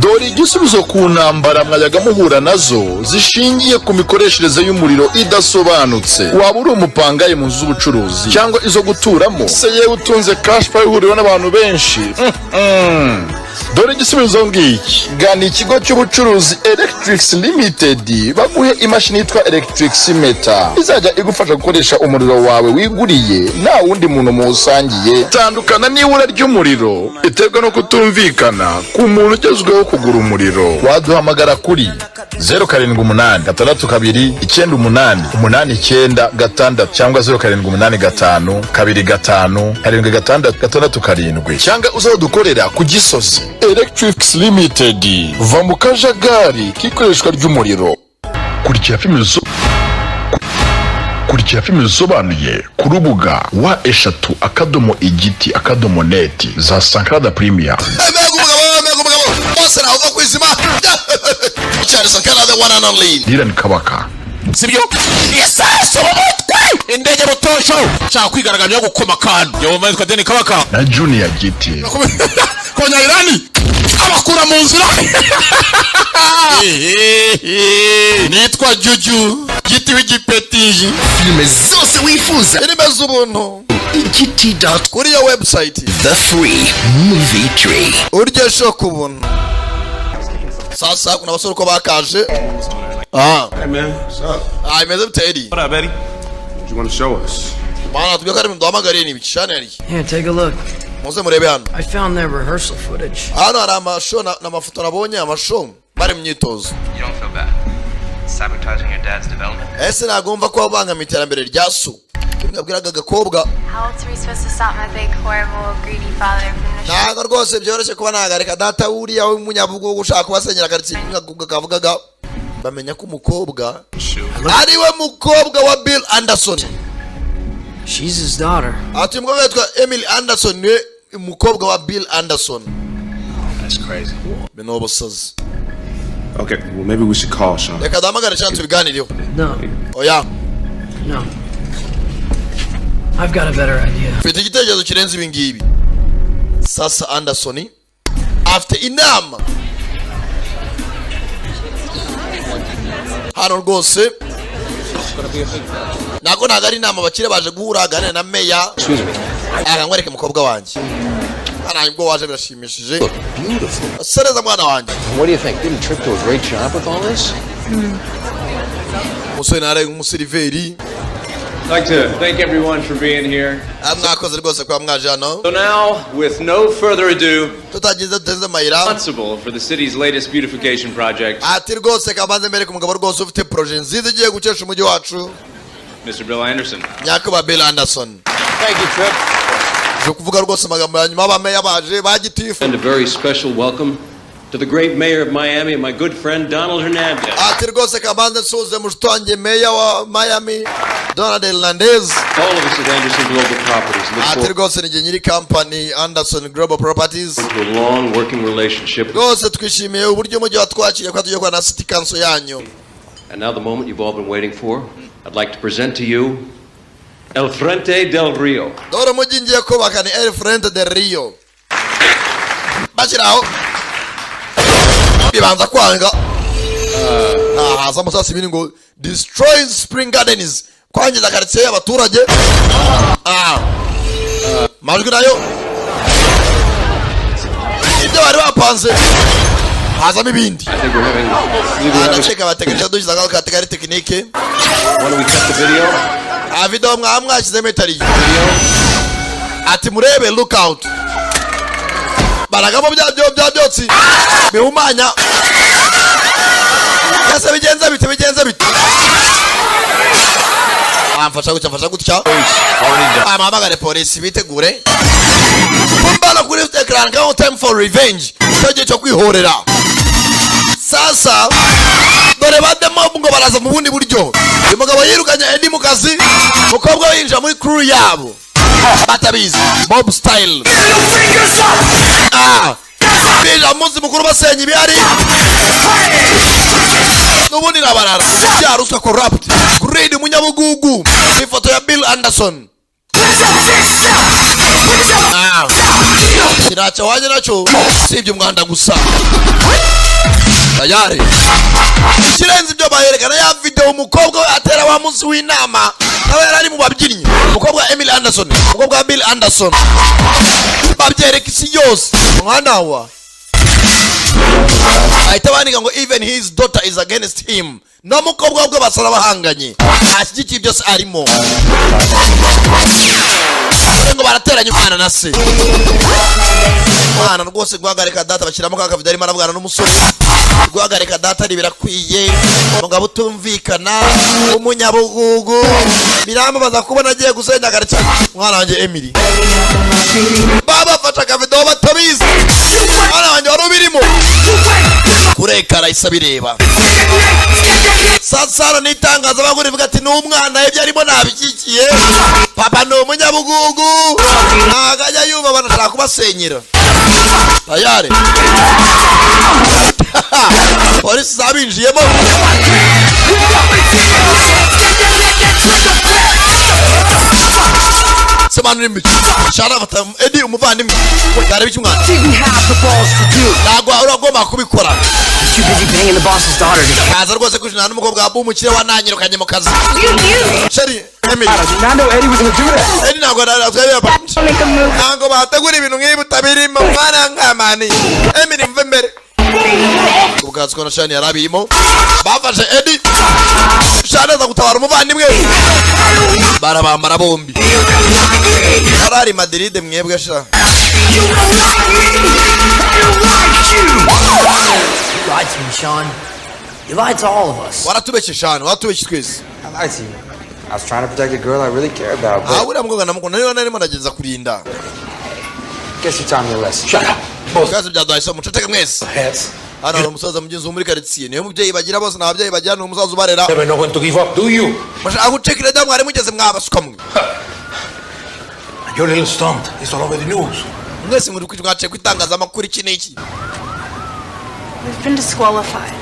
dore igisubizo ku ntambara mwajyaga muhura nazo zishingiye ku mikoreshereze y'umuriro idasobanutse. Waba uri umupangayi mu nzu z'ubucuruzi cyangwa izo guturamo se, yewe utunze cash power ihuriweho n'abantu benshi. Dore igisubizo ngiki: gana ikigo cy'ubucuruzi Electrics Limited, baguhe imashini yitwa Electrics Meter izajya igufasha gukoresha umuriro wawe wiguriye, nta wundi muntu muwusangiye. Tandukana n'ibura ry'umuriro iterwa no kutumvikana ku muntu ugezweho kugura umuriro. Waduhamagara kuri 0786298896 cyangwa 0785257667, cyangwa uzaho dukorera ku Gisozi. Electrics Limited, va mu kajagari k'ikoreshwa ry'umuriro. Kurikira filime zisobanuye ku rubuga www.igiti.net za Sankara Premier. Mbega umugabo, mbega umugabo! Bose ntawe uva ku izima cyane, Sankara the one and only. Dylan Kabaka. Sibyo? Isasu mu mutwe, indege butosho, nshaka kwigaragambya gukoma akantu. Yehova, yitwa Deni Kabaka. Na Junior Giti. Konya Irani abakura mu nzira. Nitwa Juju Giti w'igipetiji. Filime zose wifuza. Filime z'ubuntu. Igiti dot kuri iyo website. The free movie tree. Uryo shoka ubuntu. Sasa kuna abasore uko bakaje. Hey man, what's up? Ah, imeze bite, Eddie? What up, Eddie? What you want to show us? Mana, tubwiye ko ari ibintu duhamagariye, ni ibiki shani yari? Here, take a look. Muze murebe hano. I found their rehearsal footage. Hano hari amasho n'amafoto nabonye, amasho bari mu myitozo. You don't feel bad sabotaging your dad's development? Ese ntabwo wumva ko wabangamiye iterambere rya so? Mwabwiraga agakobwa. How else are we supposed to stop my big, horrible, greedy father from the Ntabwo rwose byoroshye kuba nahagarika data wuriya w'umunyabugugu ushaka kubasenyera karitsiye. Kavugaga bamenya ko umukobwa ariwe mukobwa wa Bill Anderson. She's his daughter. Ati umukobwa witwa Emily Anderson niwe umukobwa wa Bill Anderson. That's crazy. Ni ubusazi. Okay, well maybe we should call Sean. Reka duhamagare cyangwa tubiganireho. No, Oya. no. I've got a better idea. Mfite igitekerezo kirenze ibi ngibi. Sasa Anderson afite inama hano rwose. Ntabwo ari inama, abakire baje guhura, aganira na meya. Aka nkwereke mukobwa wanjye hano, ubwo waje birashimishije. Beautiful. Asa neza mwana wanjye. What do you think? Didn't Trip do a great job with all this? Umusore ntare nk'umuseriveri. I'd like to thank everyone for being here. Ah, mwakoze rwose kuba mwaje hano. So now, with no further ado, tutagize dutenze amayira, responsible for the city's latest beautification project, ati rwose kabanze mbere ku mugabo rwose ufite projet nziza igiye gukesha umujyi wacu, Mr. Bill Anderson. Nyakubahwa Bill Anderson. Thank you, Trip. Je kuvuga rwose amagambo ya nyuma, abameya baje, ba gitifu. And a very special welcome to the great mayor of Miami and my good friend Donald Hernandez. Ati rwose kabanze nsuhuze mushuti wanjye meya wa Miami, Donald Hernandez. All of us at Anderson Global Properties look Ati forward rwose ni nyiri company Anderson Global Properties. to a long working relationship. Rwose twishimiye uburyo umujyi watwakiriye, ko tugiye gukorana na city council yanyu. And now the moment you've all been waiting for, I'd like to present to you El Frente del Rio. Dore umujyi ngiye kubaka ni El Frente del Rio. Bashyiraho bibanza kwanga. Ah, haza amasasi ibiri ngo destroy Spring Gardens, kwangiza karitsiye y'abaturage. Ah, majwi nayo ibyo bari bapanze hazamo ibindi. I think we're having, I think we're having Ndakeka bategereje dushyize ako kategori tekinike. Why don't we cut the video? Ah, video mwaba mwashyizemo itariyo. Ati murebe, look out, baragamo bya byo bya byotsi bihumanya. Ese bigenze bite, bigenze bite? Amfasha gutya, mfasha gutya, amuhamagare polisi bitegure. Kumbana kuri ekran kaho time for revenge, cyo gihe cyo kwihorera. Sasa dore bademo ngo baraza mu bundi buryo. Uyu mugabo yirukanye Eddie mu kazi, umukobwa we yinjira muri crew yabo batabizi, mob style. Ah, binjira mu munsi mukuru basenya ibihari n'ubundi nabarara bya ruswa, corrupt, greed, umunyabugugu. Ifoto ya Bill Anderson. Ah. Ntacyo wajye nacyo usibye umwanda gusa. Tayari ikirenze ibyo bayerekana ya video umukobwa we atera wa munsi w'inama, nawe yari ari mu babyinnyi, umukobwa wa Emily Anderson, umukobwa wa Bill Anderson. Babyereka isi yose, umwana wa ahita bandika ngo even his daughter is against him, n'umukobwa we basa n'abahanganye, ashyigikiye byose arimo. Dore ngo barateranya umwana na se. Umwana rwose guhagarika data, bashyiramo ka kavido arimo aravugana n'umusore. Guhagarika data ari birakwiye, umugabo utumvikana w'umunyabugugu, birambabaza kubona agiye gusenya karitsiye. Umwana wanjye Emily, babafashe akavido batabizi, umwana wanjye wari ubirimo kureka arahise abireba. Sasa n'itangazamakuru rivuga ati ni umwana, ibyo arimo nabishyigikiye, papa ni umunyabugugu, ntabwo ajya yumva, banashaka kubasenyera. Tayari polisi zabinjiyemo. Sobanura imiti shara afata Eddie umuvandimwe yareba icyo umwana ntabwo uragomba kubikora. Too busy banging the boss's daughter today. Kaza rwose kwishimana n'umukobwa wa umukire wananyirukanye mu kazi. Sheri Emily. Eddie ntabwo ntabwo bategura ibintu nk'ibi utabirimo mwana nkamani. Emily mve mbere. Ubwatsi ko na Shani yari abirimo, bafashe Eddie. Shani aza gutabara umuvandimwe, barabambara bombi. Yarari Madrid mwebwe sha. You lied to me, Sean. You lied to all of us. Waratubeshye Shani, waratubeshye twese. I lied to you. I was trying to protect a girl I really care about, Ah, but uriya mukobwa ndamukunda, niba narimo ndagerageza kurinda. guess you taught me a lesson. Shut up. Ibibazo byaduhaye isomo, muceceke mwese. Hano hari umusaza mugenzi wo muri karitsiye, niwe mubyeyi bagira bose, nta babyeyi bagira, ni umusaza ubarera. Never know when to give up, do you? Mushaka gucika intege mwari mugeze mwabasuka mwe. Your little stunt is all over the news. Mwese muri mwaciye ku itangazamakuru iki n'iki. We've been disqualified.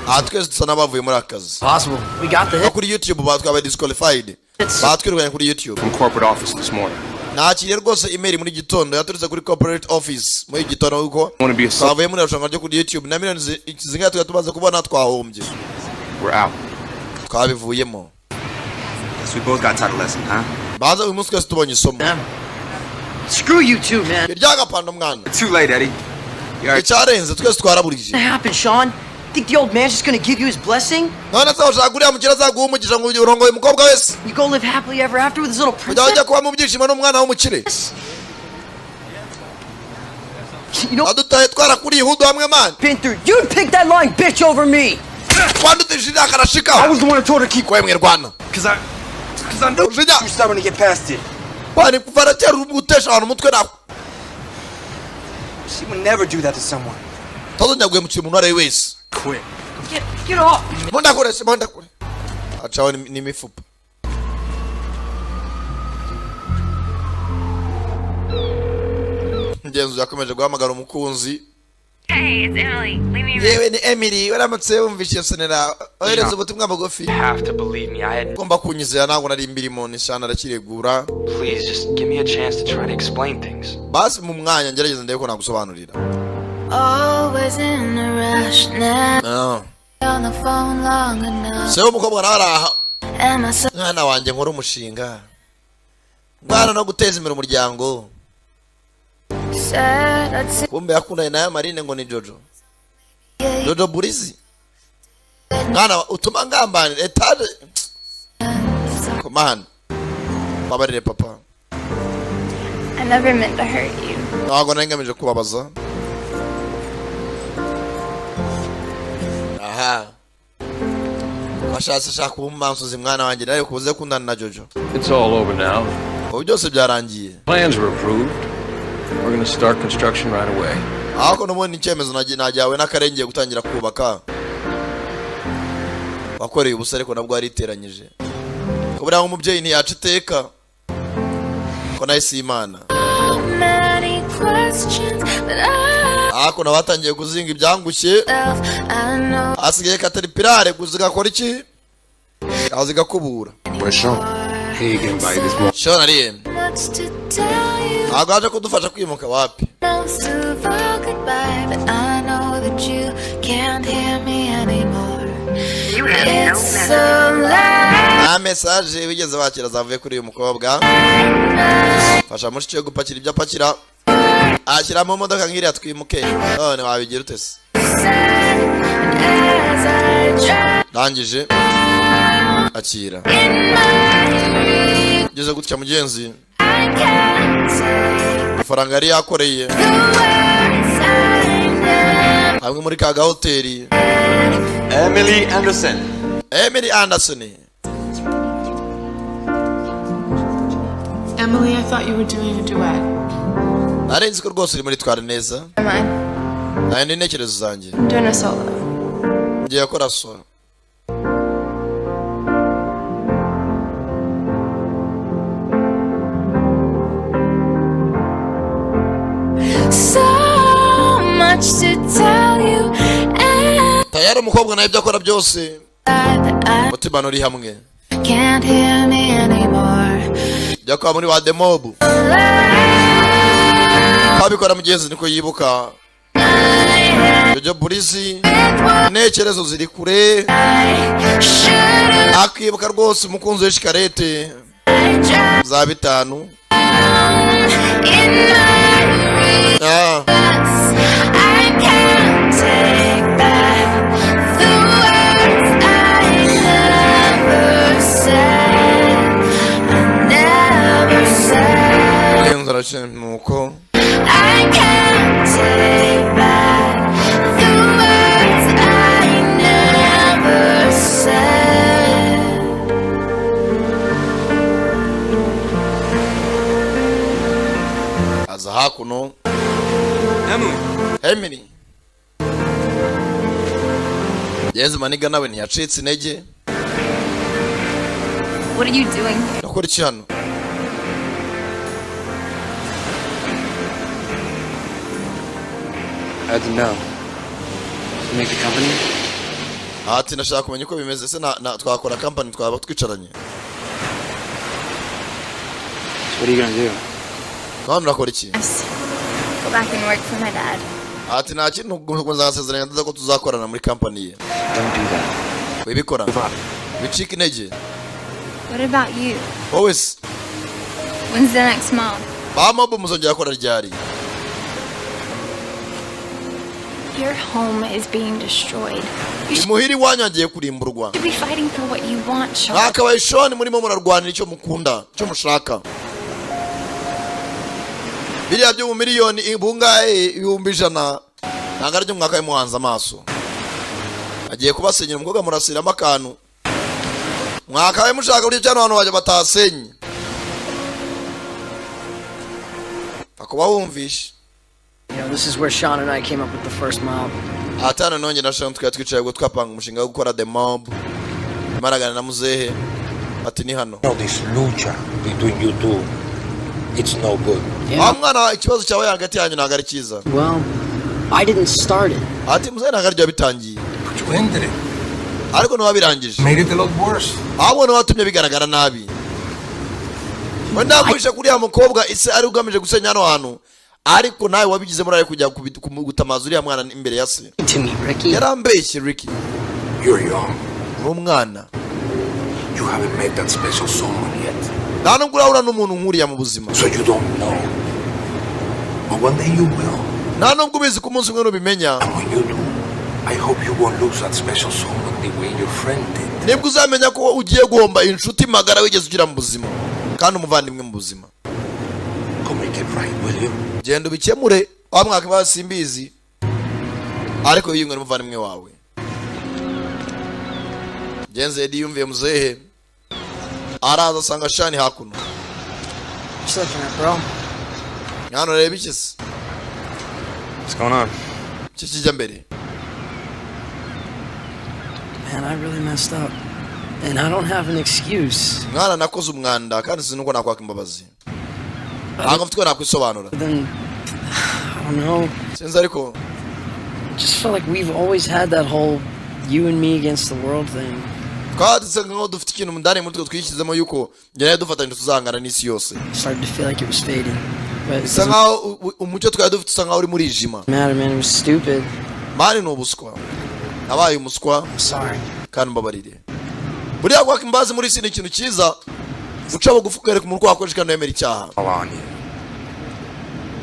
Aha twese dusa n'abavuye muri aka kazi. Possible. We got the No kuri YouTube batwabaye disqualified, batwirukanye kuri YouTube. From corporate office this morning. Nakiriye rwose email muri gitondo yaturutse kuri corporate office muri gitondo kuko Wanna be a twavuye muri irushanwa ryo kuri YouTube na miliyoni zingahe twari tumaze kubona twahombye. We're out. Twabivuyemo. Guess we both got taught a lesson, huh? Baza uyu munsi twese tubonye isomo. Screw you too, man. Iryagapanda mwana. Too late, Eddie. Icyarenze twese twaraburije. What happened, Sean? Think the old man's just gonna give you his blessing? None se ushaka uriya mukire azaguha umugisha ngo urongoye umukobwa wese? You go live happily ever after with his little Ujya princess? ujya kuba mu byishimo n'umwana w'umukire. Adutaye twarakuriye ihudu hamwe man. Been through. You'd pick that lying bitch over me. Wandutishije akarashika. I was the one who told her to keep quiet mwerwana. Cause I knew you were stubborn to get past it. Bani kuva kera uri gutesha abantu umutwe nawe. She would never do that to someone. Tazongera guhemukira umuntu uwo ari we wese. Quit. Get off. Mundakure se mundakure. Acaho n'imifupa. Mugenzi yakomeje guhamagara umukunzi. Hey, it's Emily. Leave me a Yewe ni Emily, waramutse wumvise iyo sonera, ohereza ubutumwa bugufi. Have to believe me. I had. Ugomba kunyizera ntabwo nari mbirimo, nishana arakiregura. Please just give me a chance to try to explain things. Basi mu mwanya ngerageza ndebe ko nagusobanurira. Always in a rush now. Ah. On the phone long enough. Se umukobwa nawe araha. Am I so Mwana wanjye nkora umushinga. Mwana no guteza imbere umuryango. sad? I'd say Kumbe yakundanye nayo Marine ngo ni Jojo. Jojo Burizi. Mwana utuma ngambanira etage. Koma hano. Babarire papa. I never meant to hurt you. Ntabwo nari ngamije kubabaza. Aha. Washatse shaka kuba umumansuzi mwana wanjye nawe kubuze kundana na Jojo. It's all over now. Ubu byose byarangiye. Plans were approved. We're going to start construction right away. Ariko n'ubundi icyemezo najyawe n'akarengeye gutangira kubaka. Wakoreye ubusa, ariko nabwo wariteranyije. Ko buriya nk'umubyeyi ntiyaca iteka, ko nawe si Imana. Many questions, but I, Ariko nawe batangiye kuzinga ibyangushye. I know Hasigaye caterpillar gusa igakora iki? Kaza igakubura. Where's Sean? He came by this morning. Sean ariye? Much to tell you. Ntabwo yaje kudufasha kwimuka, wapi. Most of all goodbye, but I know that you can't hear me anymore. It's a lie. Nta message wigeze wakira zavuye kuri uyu mukobwa. Fasha mushiki we gupakira ibyo apakira, ashyira mu modoka nk'iriya twimuke. None wabigira ute se? As I try Ndangije, akira. in my Ugeze gutya mugenzi, I can't take amafaranga yari yakoreye the words I never hamwe muri ka gahoteli. Emily Anderson. Emily Anderson. Emily, I thought you were doing a duet. Nari nzi ko rwose uri muri twara neza. Mine. Nta n'intekerezo zanjye. I'm doing a solo. Ngiye gukora solo. So much to tell you, and Tayari umukobwa nawe ibyo akora byose, I umutima nturi hamwe. can't hear me anymore. Jya kwa muri wa demobu twabikora mugenzi, niko yibuka Jojo Burizi. Intekerezo ziri kure, akibuka rwose umukunzi we shikarete za 5. In my regrets, I can't take back the words I never said. I never said. Mugenzi arashimye nuko. I can't take back the words I never said. Aza hakuno. Emily. Emily Yenze maniga nawe ntiyacitse intege. What are you doing here? Ndakora iki hano? I don't know. Make the company? Ati ndashaka kumenya uko bimeze se na twakora company, twaba twicaranye. So what are you gonna do? None urakora iki? Go back and work for my dad. Ati nta kintu, nzasezeranya ndaza ko tuzakorana muri company ye. Don't do that. Wibikora, wicika intege. What about you? Wowe se? When's the next mob? Ba mob muzongera gukora ryari? Your home is being destroyed. Imuhira iwanyu hagiye kurimburwa. You should be fighting for what you want, Sean. Mwakabaye Sean murimo murarwanira icyo mukunda, icyo mushaka. Biriya byo mu miliyoni bungahe, 100,000, ntabwo aribyo mwakabaye muhanze amaso. Agiye kubasenyera umukobwa, murasiramo akantu. Mwakabaye mushaka buryo cyane abantu bajya batasenye akuba wumvishe. This is where Sean and I came up with the first mob. Atana nongeye na Sean twari twicaye ubwo twapanga umushinga wo gukora the mob. Maragana na muzehe, ati ni hano. No, this lucha between you two, it's no good. Wa mwana, ikibazo cyawe hagati yanyu ntabwo ari cyiza. Well, I didn't start it. Ati muzehe, ntabwo aribyo bitangiye. But you ended it. Ariko ntiwabirangije. Made it a lot worse. Ahubwo ntiwatumye bigaragara nabi. We ntabwo kuriya mukobwa ise ari ugamije gusenya hano hantu, ariko nawe wabigizemo uruhare kujya gutamaza uriya mwana imbere ya se. To me, Ricky. Yarambeshye, Ricky. You're young. Uri umwana. You haven't met that special someone yet. Nta nubwo urahura n'umuntu nk'uriya mu buzima. So you don't know. But one day you will. Nta nubwo ubizi ko umunsi umwe nubimenya. And when you do, I hope you won't lose that special someone the way your friend did. Nibwo uzamenya ko ugiye guhomba inshuti magara wigeze ugira mu buzima kandi umuvandimwe mu buzima. Go make it right, will you? Genda ubikemure wa mwaka ba simbizi, ariko yiyunge n'umuvandimwe wawe. Genze Edi yumviye muzehe, araza asanga Shani hakuno. What you looking at, bro? Hano reba iki se? What's going on? Iki kijya mbere? Man, I really messed up. And I don't have an excuse. Mwana, nakoze umwanda kandi sinzi nuko nakwaka imbabazi, ntabwo mfite uko nakwisobanura. Then, I don't know. Sinzi ariko. Just felt like we've always had that whole you and me against the world thing. Twadutse nkaho dufite ikintu ndani muri twe twishyizemo yuko njye nawe dufatanyije tuzangana n'isi yose. Started to feel like it was fading. But it Bisa doesn't nkaho umucyo twari dufite usa nkaho uri murijima. matter, man. It was stupid. Man, ni ubuswa, nabaye ubuswa. Sorry. Kandi mbabarire. Buriya kwaka imbabazi muri isi ni ikintu cyiza, guca bugufi ukereka umuntu ko wakoresha kandi wemera icyaha. All on you.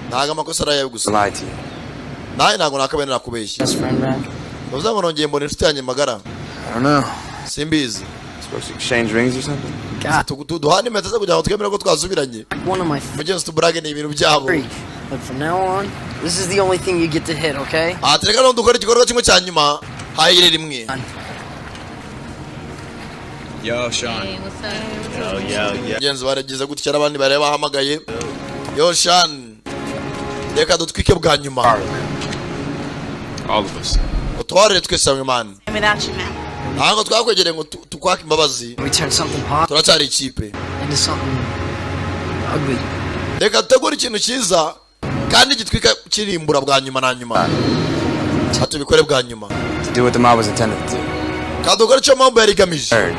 Ntabwo amakosa ari ayawe gusa. Lied to you. Nawe ntabwo nakabaye narakubeshye. Best friend back. Bavuze ngo nongeye mbona inshuti yanjye magara. I don't know. Simbizi. Supposed to exchange rings or something? Duhane impeta ze kugira ngo twemere ko twasubiranye. One of my Mugenzi, tuburage ni ibintu byabo. But from now on, this is the only thing you get to hit, okay? Aha reka noneho dukore igikorwa kimwe cya nyuma, hayire rimwe. Yo, Sean. Yo, yo, yo. Mugenzi, baragize gutya n'abandi bareba bahamagaye. Yo Sean, reka dutwike bwa nyuma. All of us. Utwarire twese hamwe, man. Without you, man. Ntabwo twakwegereye ngo tukwake imbabazi. We turned something positive Turacyari ikipe. into something ugly. Reka dutegure ikintu cyiza kandi gitwika kirimbura bwa nyuma na nyuma. Tubikore bwa nyuma. To do what the mob was intended to do. Kandi dukore icyo mpamvu yari igamije. Third,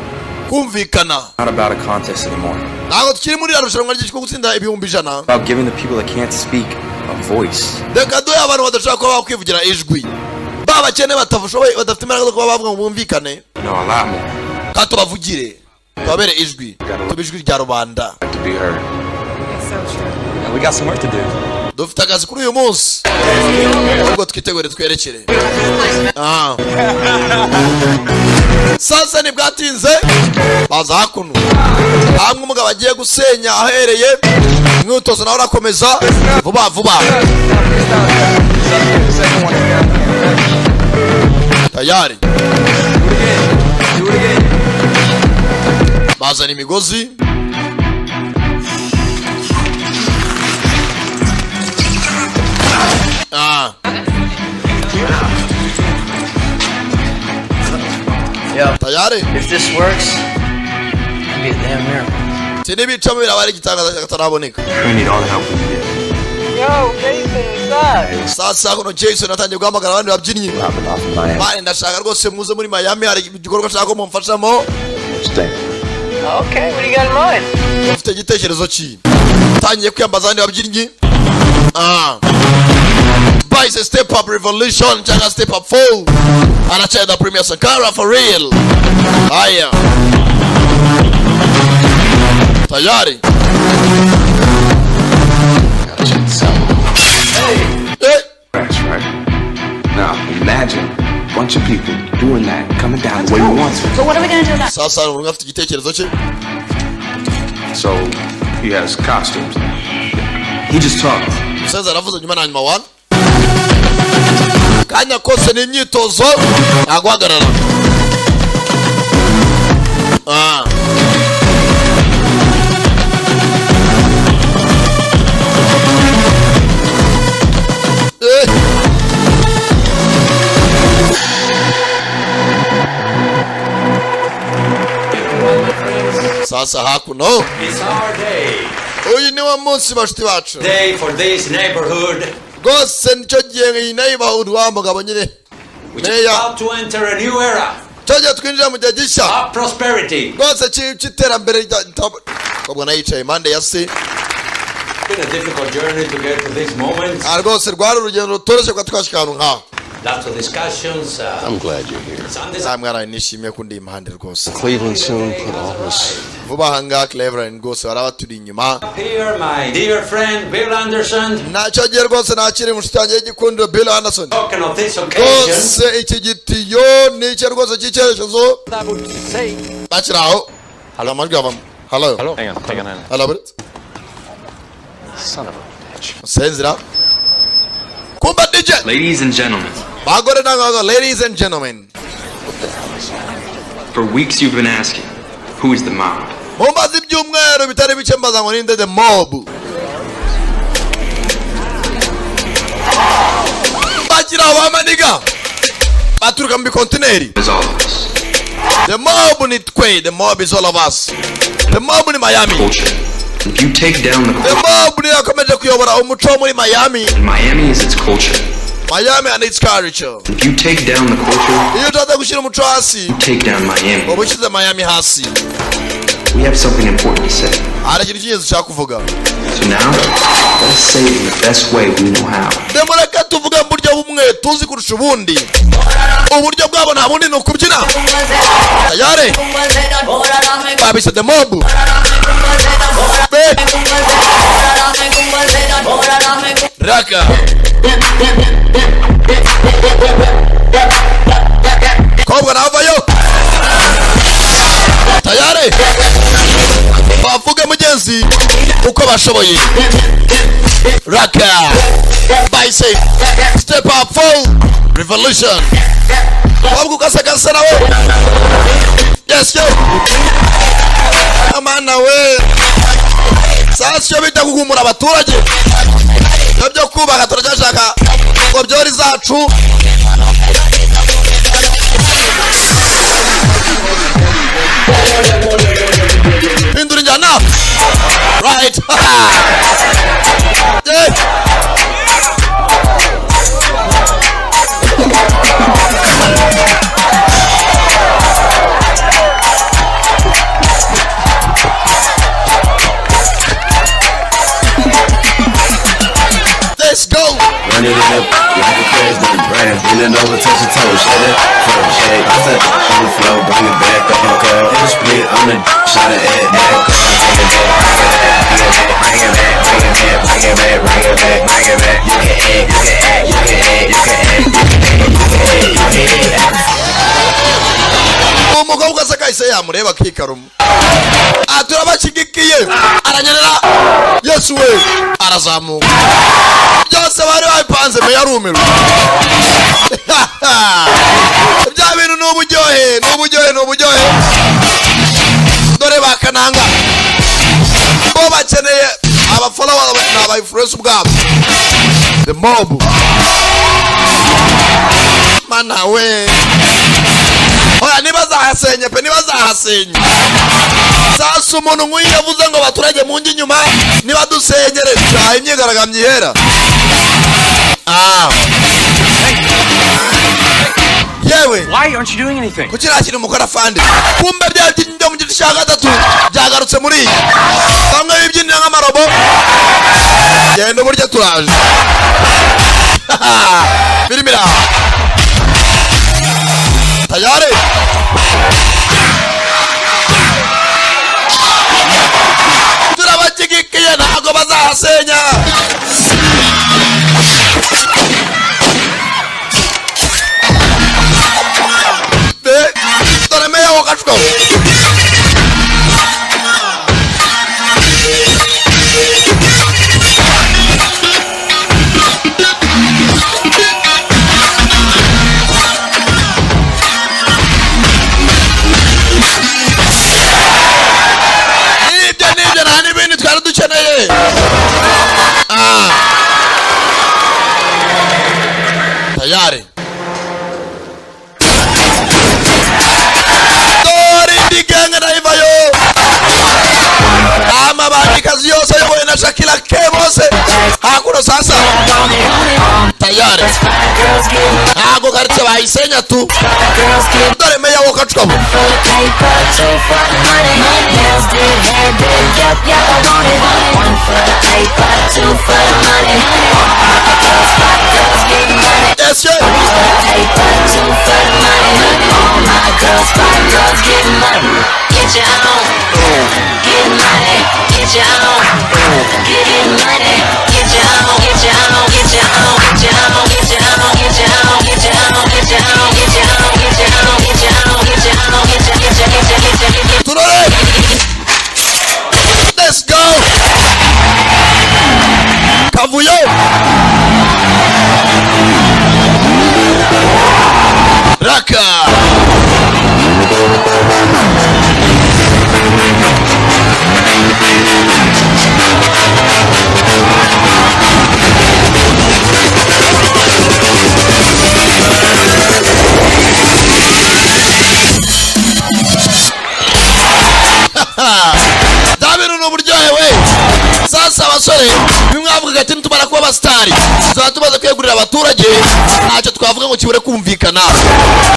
Kumvikana. not about a contest anymore. Ntabwo tukiri muri iriya rushanwa ry'icyo gutsinda 100,000. About giving the people that can't speak a voice. Reka duhe abantu badashobora kuba bakwivugira ijwi, ba bakene batashoboye, badafite imbaraga zo kuba bavuga ngo bumvikane. No, a lot more. Kandi tubavugire, tubabere ijwi, tube ijwi rya rubanda. To be heard. It's so true. And we got some work to do. Dufite akazi kuri uyu munsi, ubwo twitegure twerekere. Ah. Sasa ntibwatinze baza hakuno hamwe umugabo agiye gusenya ahereye. Umwitozo nawe urakomeza vuba vuba, tayari bazana imigozi. Ah. Yo, Tayari. if this works, it'd be a damn miracle. Sinibicamo biraba ari igitangaza kataraboneka. We need all the help we can get. Yo, Jason, what's up? Sasa kuno Jason atangiye guhamagara abandi babyinnyi. Man, ndashaka rwose muze muri Miami, hari igikorwa nshaka ko mumfashamo. Okay, what do you got in mind? Ufite igitekerezo ki? Tangiye kwiyambaza abandi babyinnyi. Ah. Bayise Step Up Revolution cyangwa Step Up Full. Aracyari the Premier Sankara for real. Haya. Tayari. Eh. That's right. Now, imagine a bunch of people doing that, coming down the way we want to. But what are we gonna do about Sasa buri umwe afite igitekerezo cye. So, he has costumes. He just talked. Umusaza aravuze nyuma na nyuma wana. Kanya kose ni imyitozo, nta guhagarara. Ah. Eh. Sasa hakuno. It's our day. Uyu ni wo munsi, bashuti bacu. Day for this neighborhood. Rwose nicyo gihe iyi neighborhood wa mugabo nyine. Which is about to enter a new era Cyo gihe twinjira mu gihe gishya of prosperity. rwose cy'iterambere kobwa nayo yicaye impande ya se. It's been a difficult journey to get to this moment. Ah, rwose rwari urugendo rutoroshye kuba twashyika ahantu nk'aha. Lots of discussions. I'm glad you're here. Sundays Nta mwana, nishimiye ko ndi impande rwose. Cleveland soon put all this. Vuba aha ngaha Cleveland rwose baraba turi inyuma. Up here, my dear friend Bill Anderson, Ntacyo gihe rwose nakiri inshuti yanjye y'igikundiro Bill Anderson. Talking of this occasion, Rwose iki gitiyo ni icye rwose cy'icyerekezo. I would say Bakiri aho hari amajwi avamo. Hello. Hang on, hang on, hang on. Hello, Brit. Son of a bitch. Senzira kumba DJ. Ladies and gentlemen, Bagore n'abagabo, ladies and gentlemen. For weeks you've been asking, who is the mob? Mumbaza ibyumweru bitari bike mbaza ngo ninde the mob. Dore abo bamaniga baturuka mu bikontineri. Is all of us. The mob ni twe. The mob is all of us. The mob ni Miami. Culture. If you take down the The culture, mob niyo yakomeje kuyobora umuco wo muri Miami. and Miami is its culture. Miami and its culture. If you take down the culture, Iyo utaza gushyira umuco hasi, you take down Miami. uba ushyize Miami hasi. We have something important to say. Hari ikintu cy'ingenzi ushaka kuvuga. So now, let us say it in the best way we know how. Demureke tuvuge mu buryo bumwe tuzi kurusha ubundi. Uburyo bwabo nta bundi, ni ukubyina. Tayari babise the mob be raka kobwa navayo. Tayari bavuge mugenzi uko bashoboye. Raka bahise step up full revolution. Kobwa ukasakasa nawe. Yes yo, amana we. Sasa icyo bita guhumura abaturage, ibyo byo kubaka turacyashaka ngo byori zacu. Hindura injyana. Right. Yeah. Let's go. Run it up like a president, brand. Bend it over, touch your toes, shake it, flow, shake. I said on the floor, bring it back up, okay. In the split, on the shot it at that. Bring it back, bring it back, bring it back, bring it back, bring it back, bring it back. You can act, you can act, you can act, you can act, you can act, you can act. Umukobwa se kahise yamureba akikaruma. Ah, turabashyigikiye. Aranyerera. Yesu we, arazamuka. Byose bari babipanze. Meya arumirwa. Bya bintu ni uburyohe, ni uburyohe, ni uburyohe. Dore bakananga bo bakeneye abafana, ni aba influence ubwabo. The mob, mana we. Oya, nibazahasenye pe, nibazahasenye. Sasa umuntu nk'uyu yavuze ngo abaturage munjye inyuma, nibadusenyere cyaha imyigaragambyo ihera. Ah, yewe. Why aren't you doing anything? Kuki nta kintu mukora fandi? Kumbe bya byo mu gice cya gatatu byagarutse muri iyi. Bamwe bibyinira nk'amarobo. Genda uburyo turaje filime iraha. Tayari turabashyigikiye, ntabwo bazahasenya. Be, dore meya wakashwe. Nibyo, nibyo, nta n'ibindi twari dukeneye. Ah. Tayari dore indi genge nayo ivayo. Amabandikazi yose ayobowe na Shakira ke bose hakuno. Sasa tayari ntago karitsiye bayisenya tu. Dore meya wo kacwamo. Yes, yeah. Get your own, get money, get your own, get money, get your own, get your own, get your own, get your own, get your own, get your own, get your own, get your own, get your own, get your own, get your own, get your own, get your, get your, get your, get your, get your. Turore. Let's go. Kavuyo raka. Bimwe bavugaga ati nitumara kuba abasitari tuzaba tumaze kwegurira abaturage, ntacyo twavuga ngo kibure kumvikana.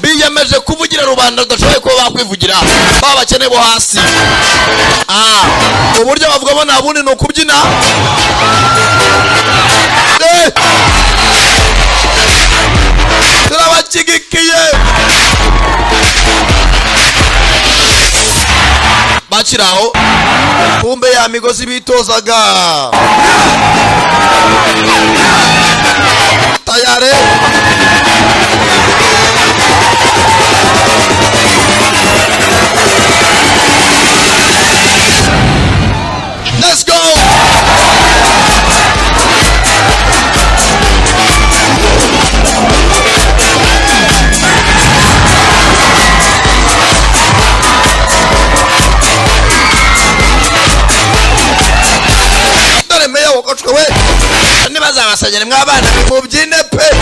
Biyemeje kuvugira rubanda rudashoboye kuba bakwivugira, ba bakene bo hasi. Uburyo bavugamo nta bundi ni ukubyina. Turabashyigikiye. Bakiri aho, kumbe ya migozi bitozaga tayare. Let's go! Dore meya wokoshwe we, ntibazabasengere mwabana, mubyine pe,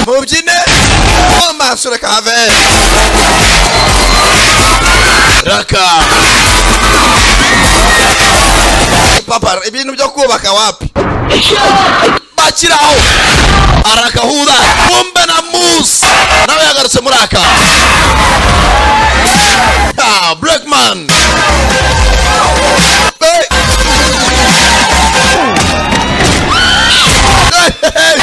mubyine amasure kave raka. Papa, ibintu byo kubaka wapi? Bakiraho arakahura, kumbe na Musa nawe yagarutse muri aka. Blackman. Hey! Hey, hey, hey.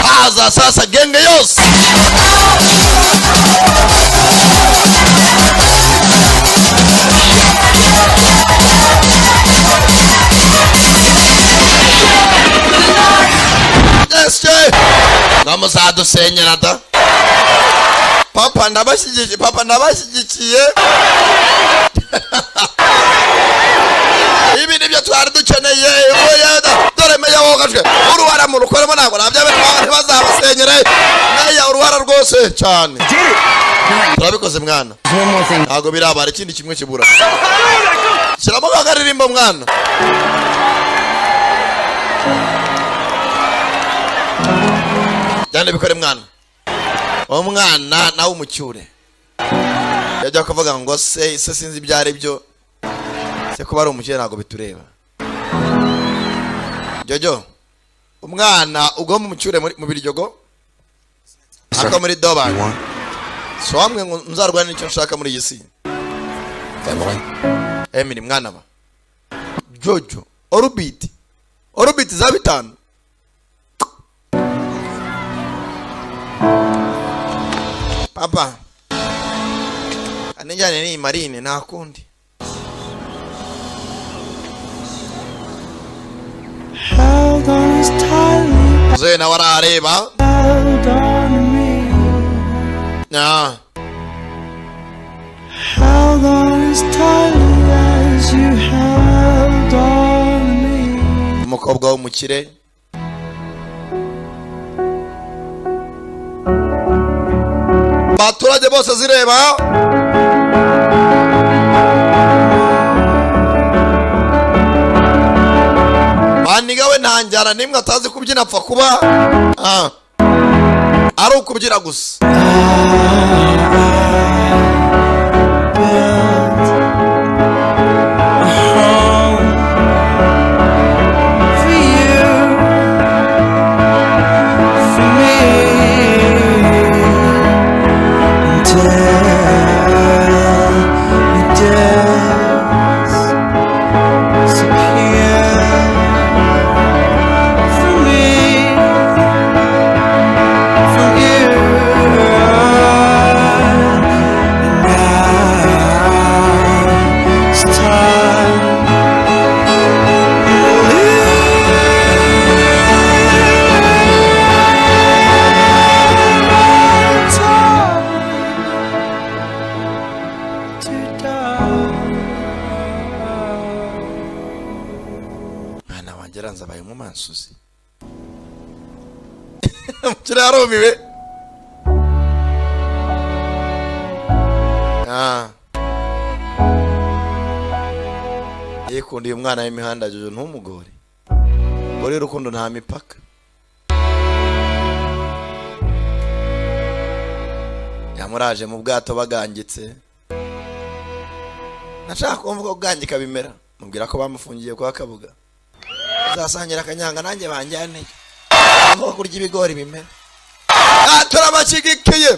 Haza sasa genge yose. Yes, namuzadusenyera da. Papa ndabashyigikiye, papa ndabashyigikiye. Ibi nibyo twari dukeneye. Oya, dore meya wogajwe uruhara mu rukoremo, ntabwo nabyabera, ntibazabasenyere. Meya uruhara rwose cyane, turabikoze mwana. Ntabwo birabara, ikindi kimwe kibura. Shyiramo akaririmbo mwana. Cyane bikore mwana. Uwo mwana nawe umucyure, yajya akavuga ngo se se sinzi ibyo ari byo, se kuba ari umukire ntabwo bitureba. Jojo, umwana ugomba umucyure mu biryogo ako muri doba. So wamwe ngo nzarwane n'icyo nshaka muri iyi si. Emily mwana ba Jojo, orbit orbit za 5. Papa anijyane ni marine nta kundi. Mzee nawe arareba. Held on as tightly as you held on to me. Umukobwa w'umukire abaturage bose zireba. Maniga we nta njyana nimwe atazi kubyina, apfa kuba ari ukubyina gusa. Mwana wanjye aranze abaye umumansuzi. Umukire yarumiwe. Ah. Yikundiye umwana w'imihanda Jojo, ntumugore. Buri urukundo nta mipaka. Yamuraje mu bwato bagangitse. Nashaka kumva ko kugangika bimera. Mubwira ko bamufungiye kwa Kabuga. Uzasangira akanyanga nanjye banjyane. Aho kurya ibigori bimera. Ah, turabashigikiye.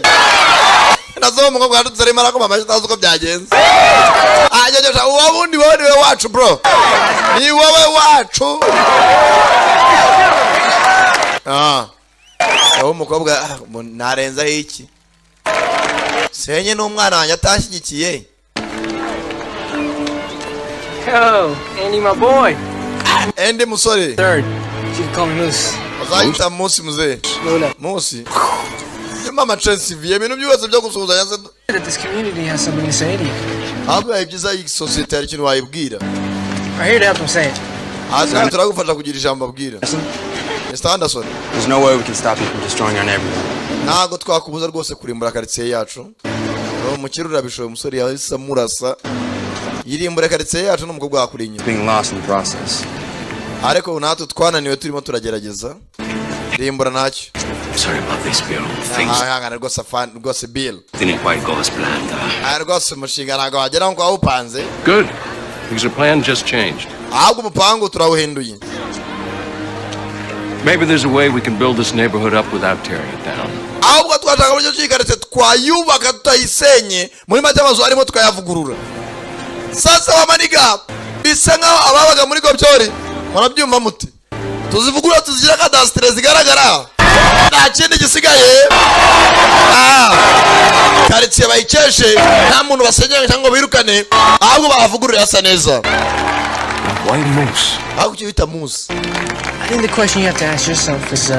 Nazo umukobwa yadutse arimo arakoma amashyi atazi uko byagenze. Ah, Jojo, uwo wundi wowe ni we wacu bro. Ni wowe wacu. Ah. Aho umukobwa narenzaho iki? Senye n'umwana wanjye atashyigikiye. Yo, Andy, my boy. Andy musore. Third. You can call me Moose. Uzahita Musi muzee. Musi. Mama Chelsea ibintu byose byo gusuhuzanya se. That this community has something to say to you. Ahubwo bibaye byiza iyi sosiyete hari ikintu wayibwira. I hear that I'm saying. Aha turagufasha kugira ijambo abwira. Mr. Anderson. There's no way we can stop you from destroying our neighborhood. Ntabwo twakubuza rwose kurimbura karitsiye yacu. Uwo mukire urabishoboye, umusore yahise amurasa. Yirimbura karitsiye yacu n'umukobwa wakuri inyuma. Being lost in the process. Ariko natwe twananiwe turimo turagerageza. Rimbura ntacyo. Sorry about this, Bill. Things Ahangana rwose afan rwose Bill. didn't quite go as planned. Aya rwose umushinga ntabwo wagera nkuko wawupanze. Good, because the plan just changed. Ahubwo umupangu turawuhinduye. Maybe there's a way we can build this neighborhood up without tearing it down. Ahubwo twashaka uburyo ki karitsiye twayubaka tutayisenye, muri make amazu arimo tukayavugurura. Sasa wamaniga bisa nkaho ababaga muri gobyori murabyumva muti tuzivugurura tuzigira kadasitire zigaragara, nta kindi gisigaye. Karitsiye bayikeshe nta muntu basenyera cyangwa ngo birukane, ahubwo bahavugurure hasa neza. Why Moose? Ahubwo icyo bita Moose. I think the question you have to ask yourself is,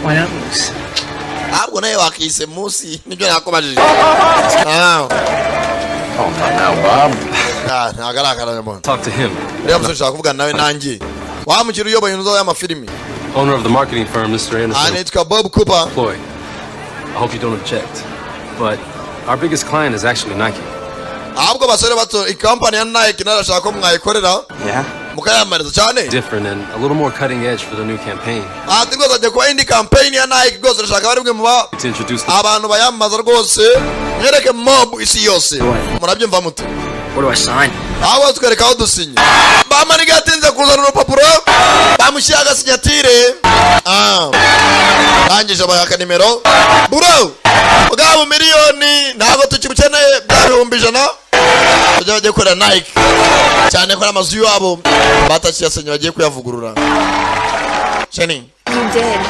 why not Moose? Ahubwo nawe wakise Moose, nibyo nakubajije. Oh, not now, Bob. Ah, ntabwo ari akaranya. Talk to him. Uriya musore ushaka kuvugana nawe nanjye. Wa mukiri uyoboye inzu y'amafilimi. Owner of the marketing firm, Mr. Anderson. Ah, nitwa Bob Cooper. Floyd. I hope you don't object, but our biggest client is actually Nike. Ahubwo basore bato, ikampani ya Nike narashaka ko mwayikorera. Yeah? Mukayamariza cyane. Different and a little more cutting edge for the new campaign. Ati rwose agiye kuba indi campaign ya Nike, rwose urashaka bari bwe muba To introduce the abantu bayamamaza rwose, mwereke mob isi yose. Murabyumva mute? Where do I sign? Aho twereka aho dusinya. Bamaniga yatinze kuzana urupapuro, bamushyira agasinyatire. Ah. Arangije bayaka nimero. Bro, bwabo miliyoni ntabwo tukibukeneye, bya 100,000. Bajya bagiye gukorera Nike. Cyane ko n'amazu yabo batakiyasenye bagiye kuyavugurura. Jenny. You did.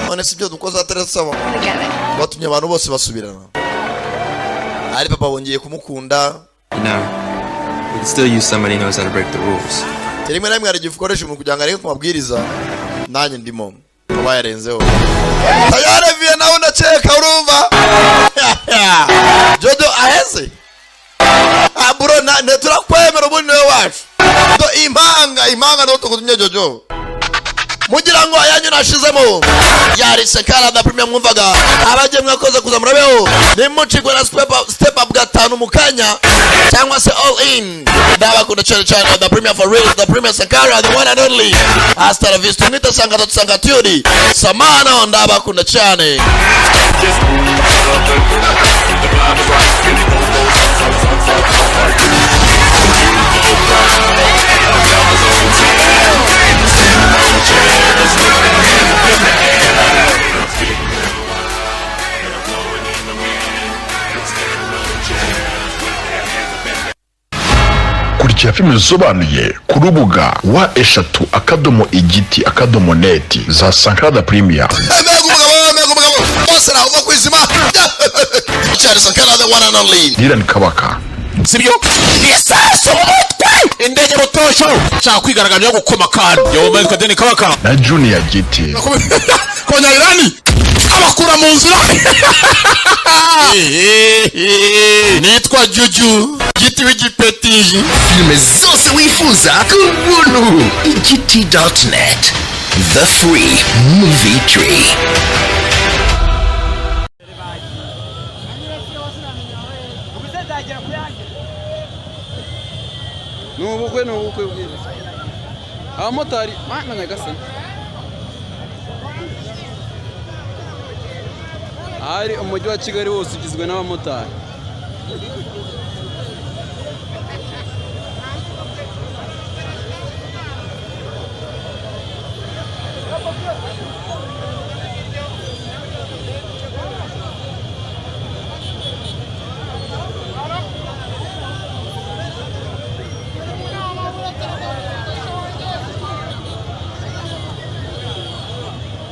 None si ibyo dukoze atarasaba. I get it. Batumye abantu bose basubirana. Ari papa bongeye kumukunda. You know, we could still use somebody who knows how to break the rules. Rimwe na rimwe hari igihe ukoresha umuntu kugira ngo areke ku mabwiriza. Nanjye ndimo. Papa yarenzeho. Tayari viye nawe ndakeka urumva. Jojo aheze. Ah bro, na turakwemera ubundi niwe wacu. Do impanga impanga ndo tukutumye Jojo. Mugira ngo ayanyu nashizemo. Yari Sankara da Premier mwumvaga. Abaje mwakoze kuza murabeho. Nimucikwe na step up gatanu mukanya cyangwa se all in. Ndabakunda cyane cyane the Premier for real, the Premier Sankara, the one and only. Hasta la vista, mwita Sankara Sankaturi. Samano ndabakunda cyane. Kurikira filime zisobanuye ku rubuga wa /.igiti.net za Sankara Premier. Mbega umugabo, mbega umugabo. Bose naho uva ku izima. Cyari Sankara the one and only. Dylan Kabaka. Sibyo? Isasu mu mutwe! Indege butosho! Nshaka kwigaragambya gukoma akantu. Yo, witwa Deni Kabaka. Na Junior Giti. Konya Irani abakura mu nzira. Nitwa Juju Giti w'igipeti. Filime zose wifuza ku buntu. Igiti.net. The free movie tree. Ni ubukwe, ni ubukwe bwiza. Abamotari mana nyagasani. Ahari umujyi wa Kigali wose ugizwe n'abamotari.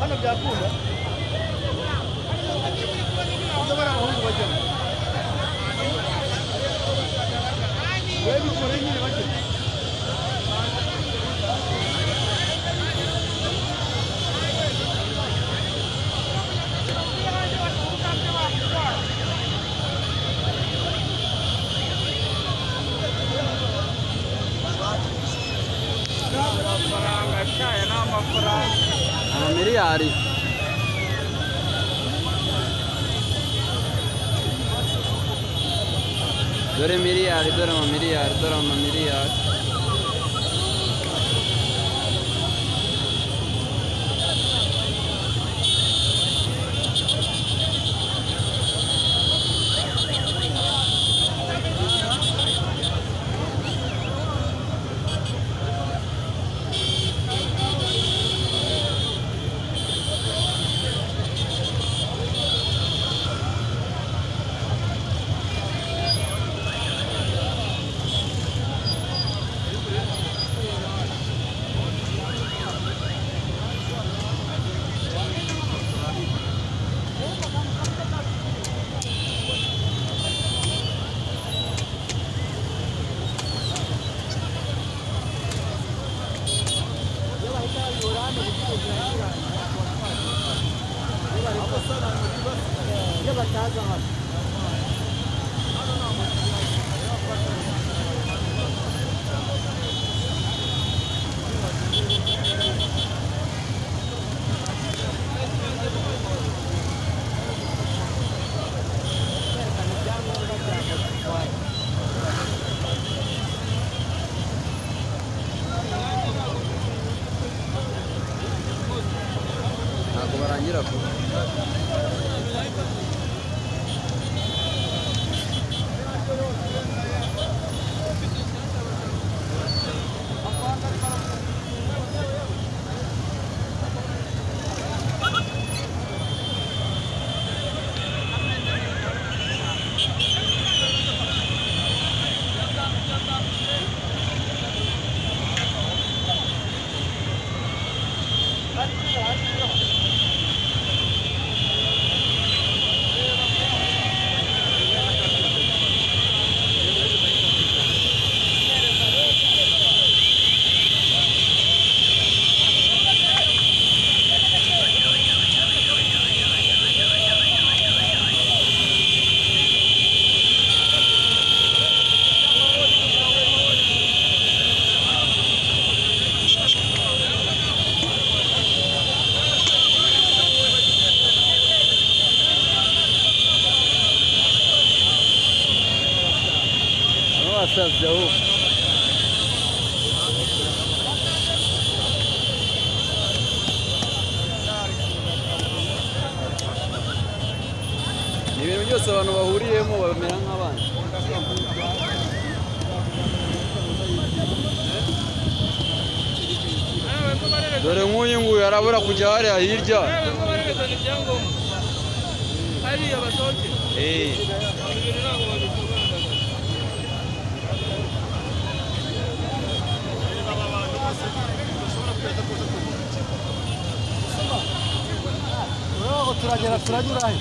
Hano byakunda ndabona abahungu bajyamo we bikore nyine bajyamo. Amamiliyari. Dore miliyari, dore amamiliyari, dore amamiliyari. Ntabwo barangira vuba. Abasazi aho. Ni ibintu byose abantu bahuriyemo bamera nk'abana. Dore nk'uyu nguyu arabura kujya hariya hirya. Turagera turanyura he?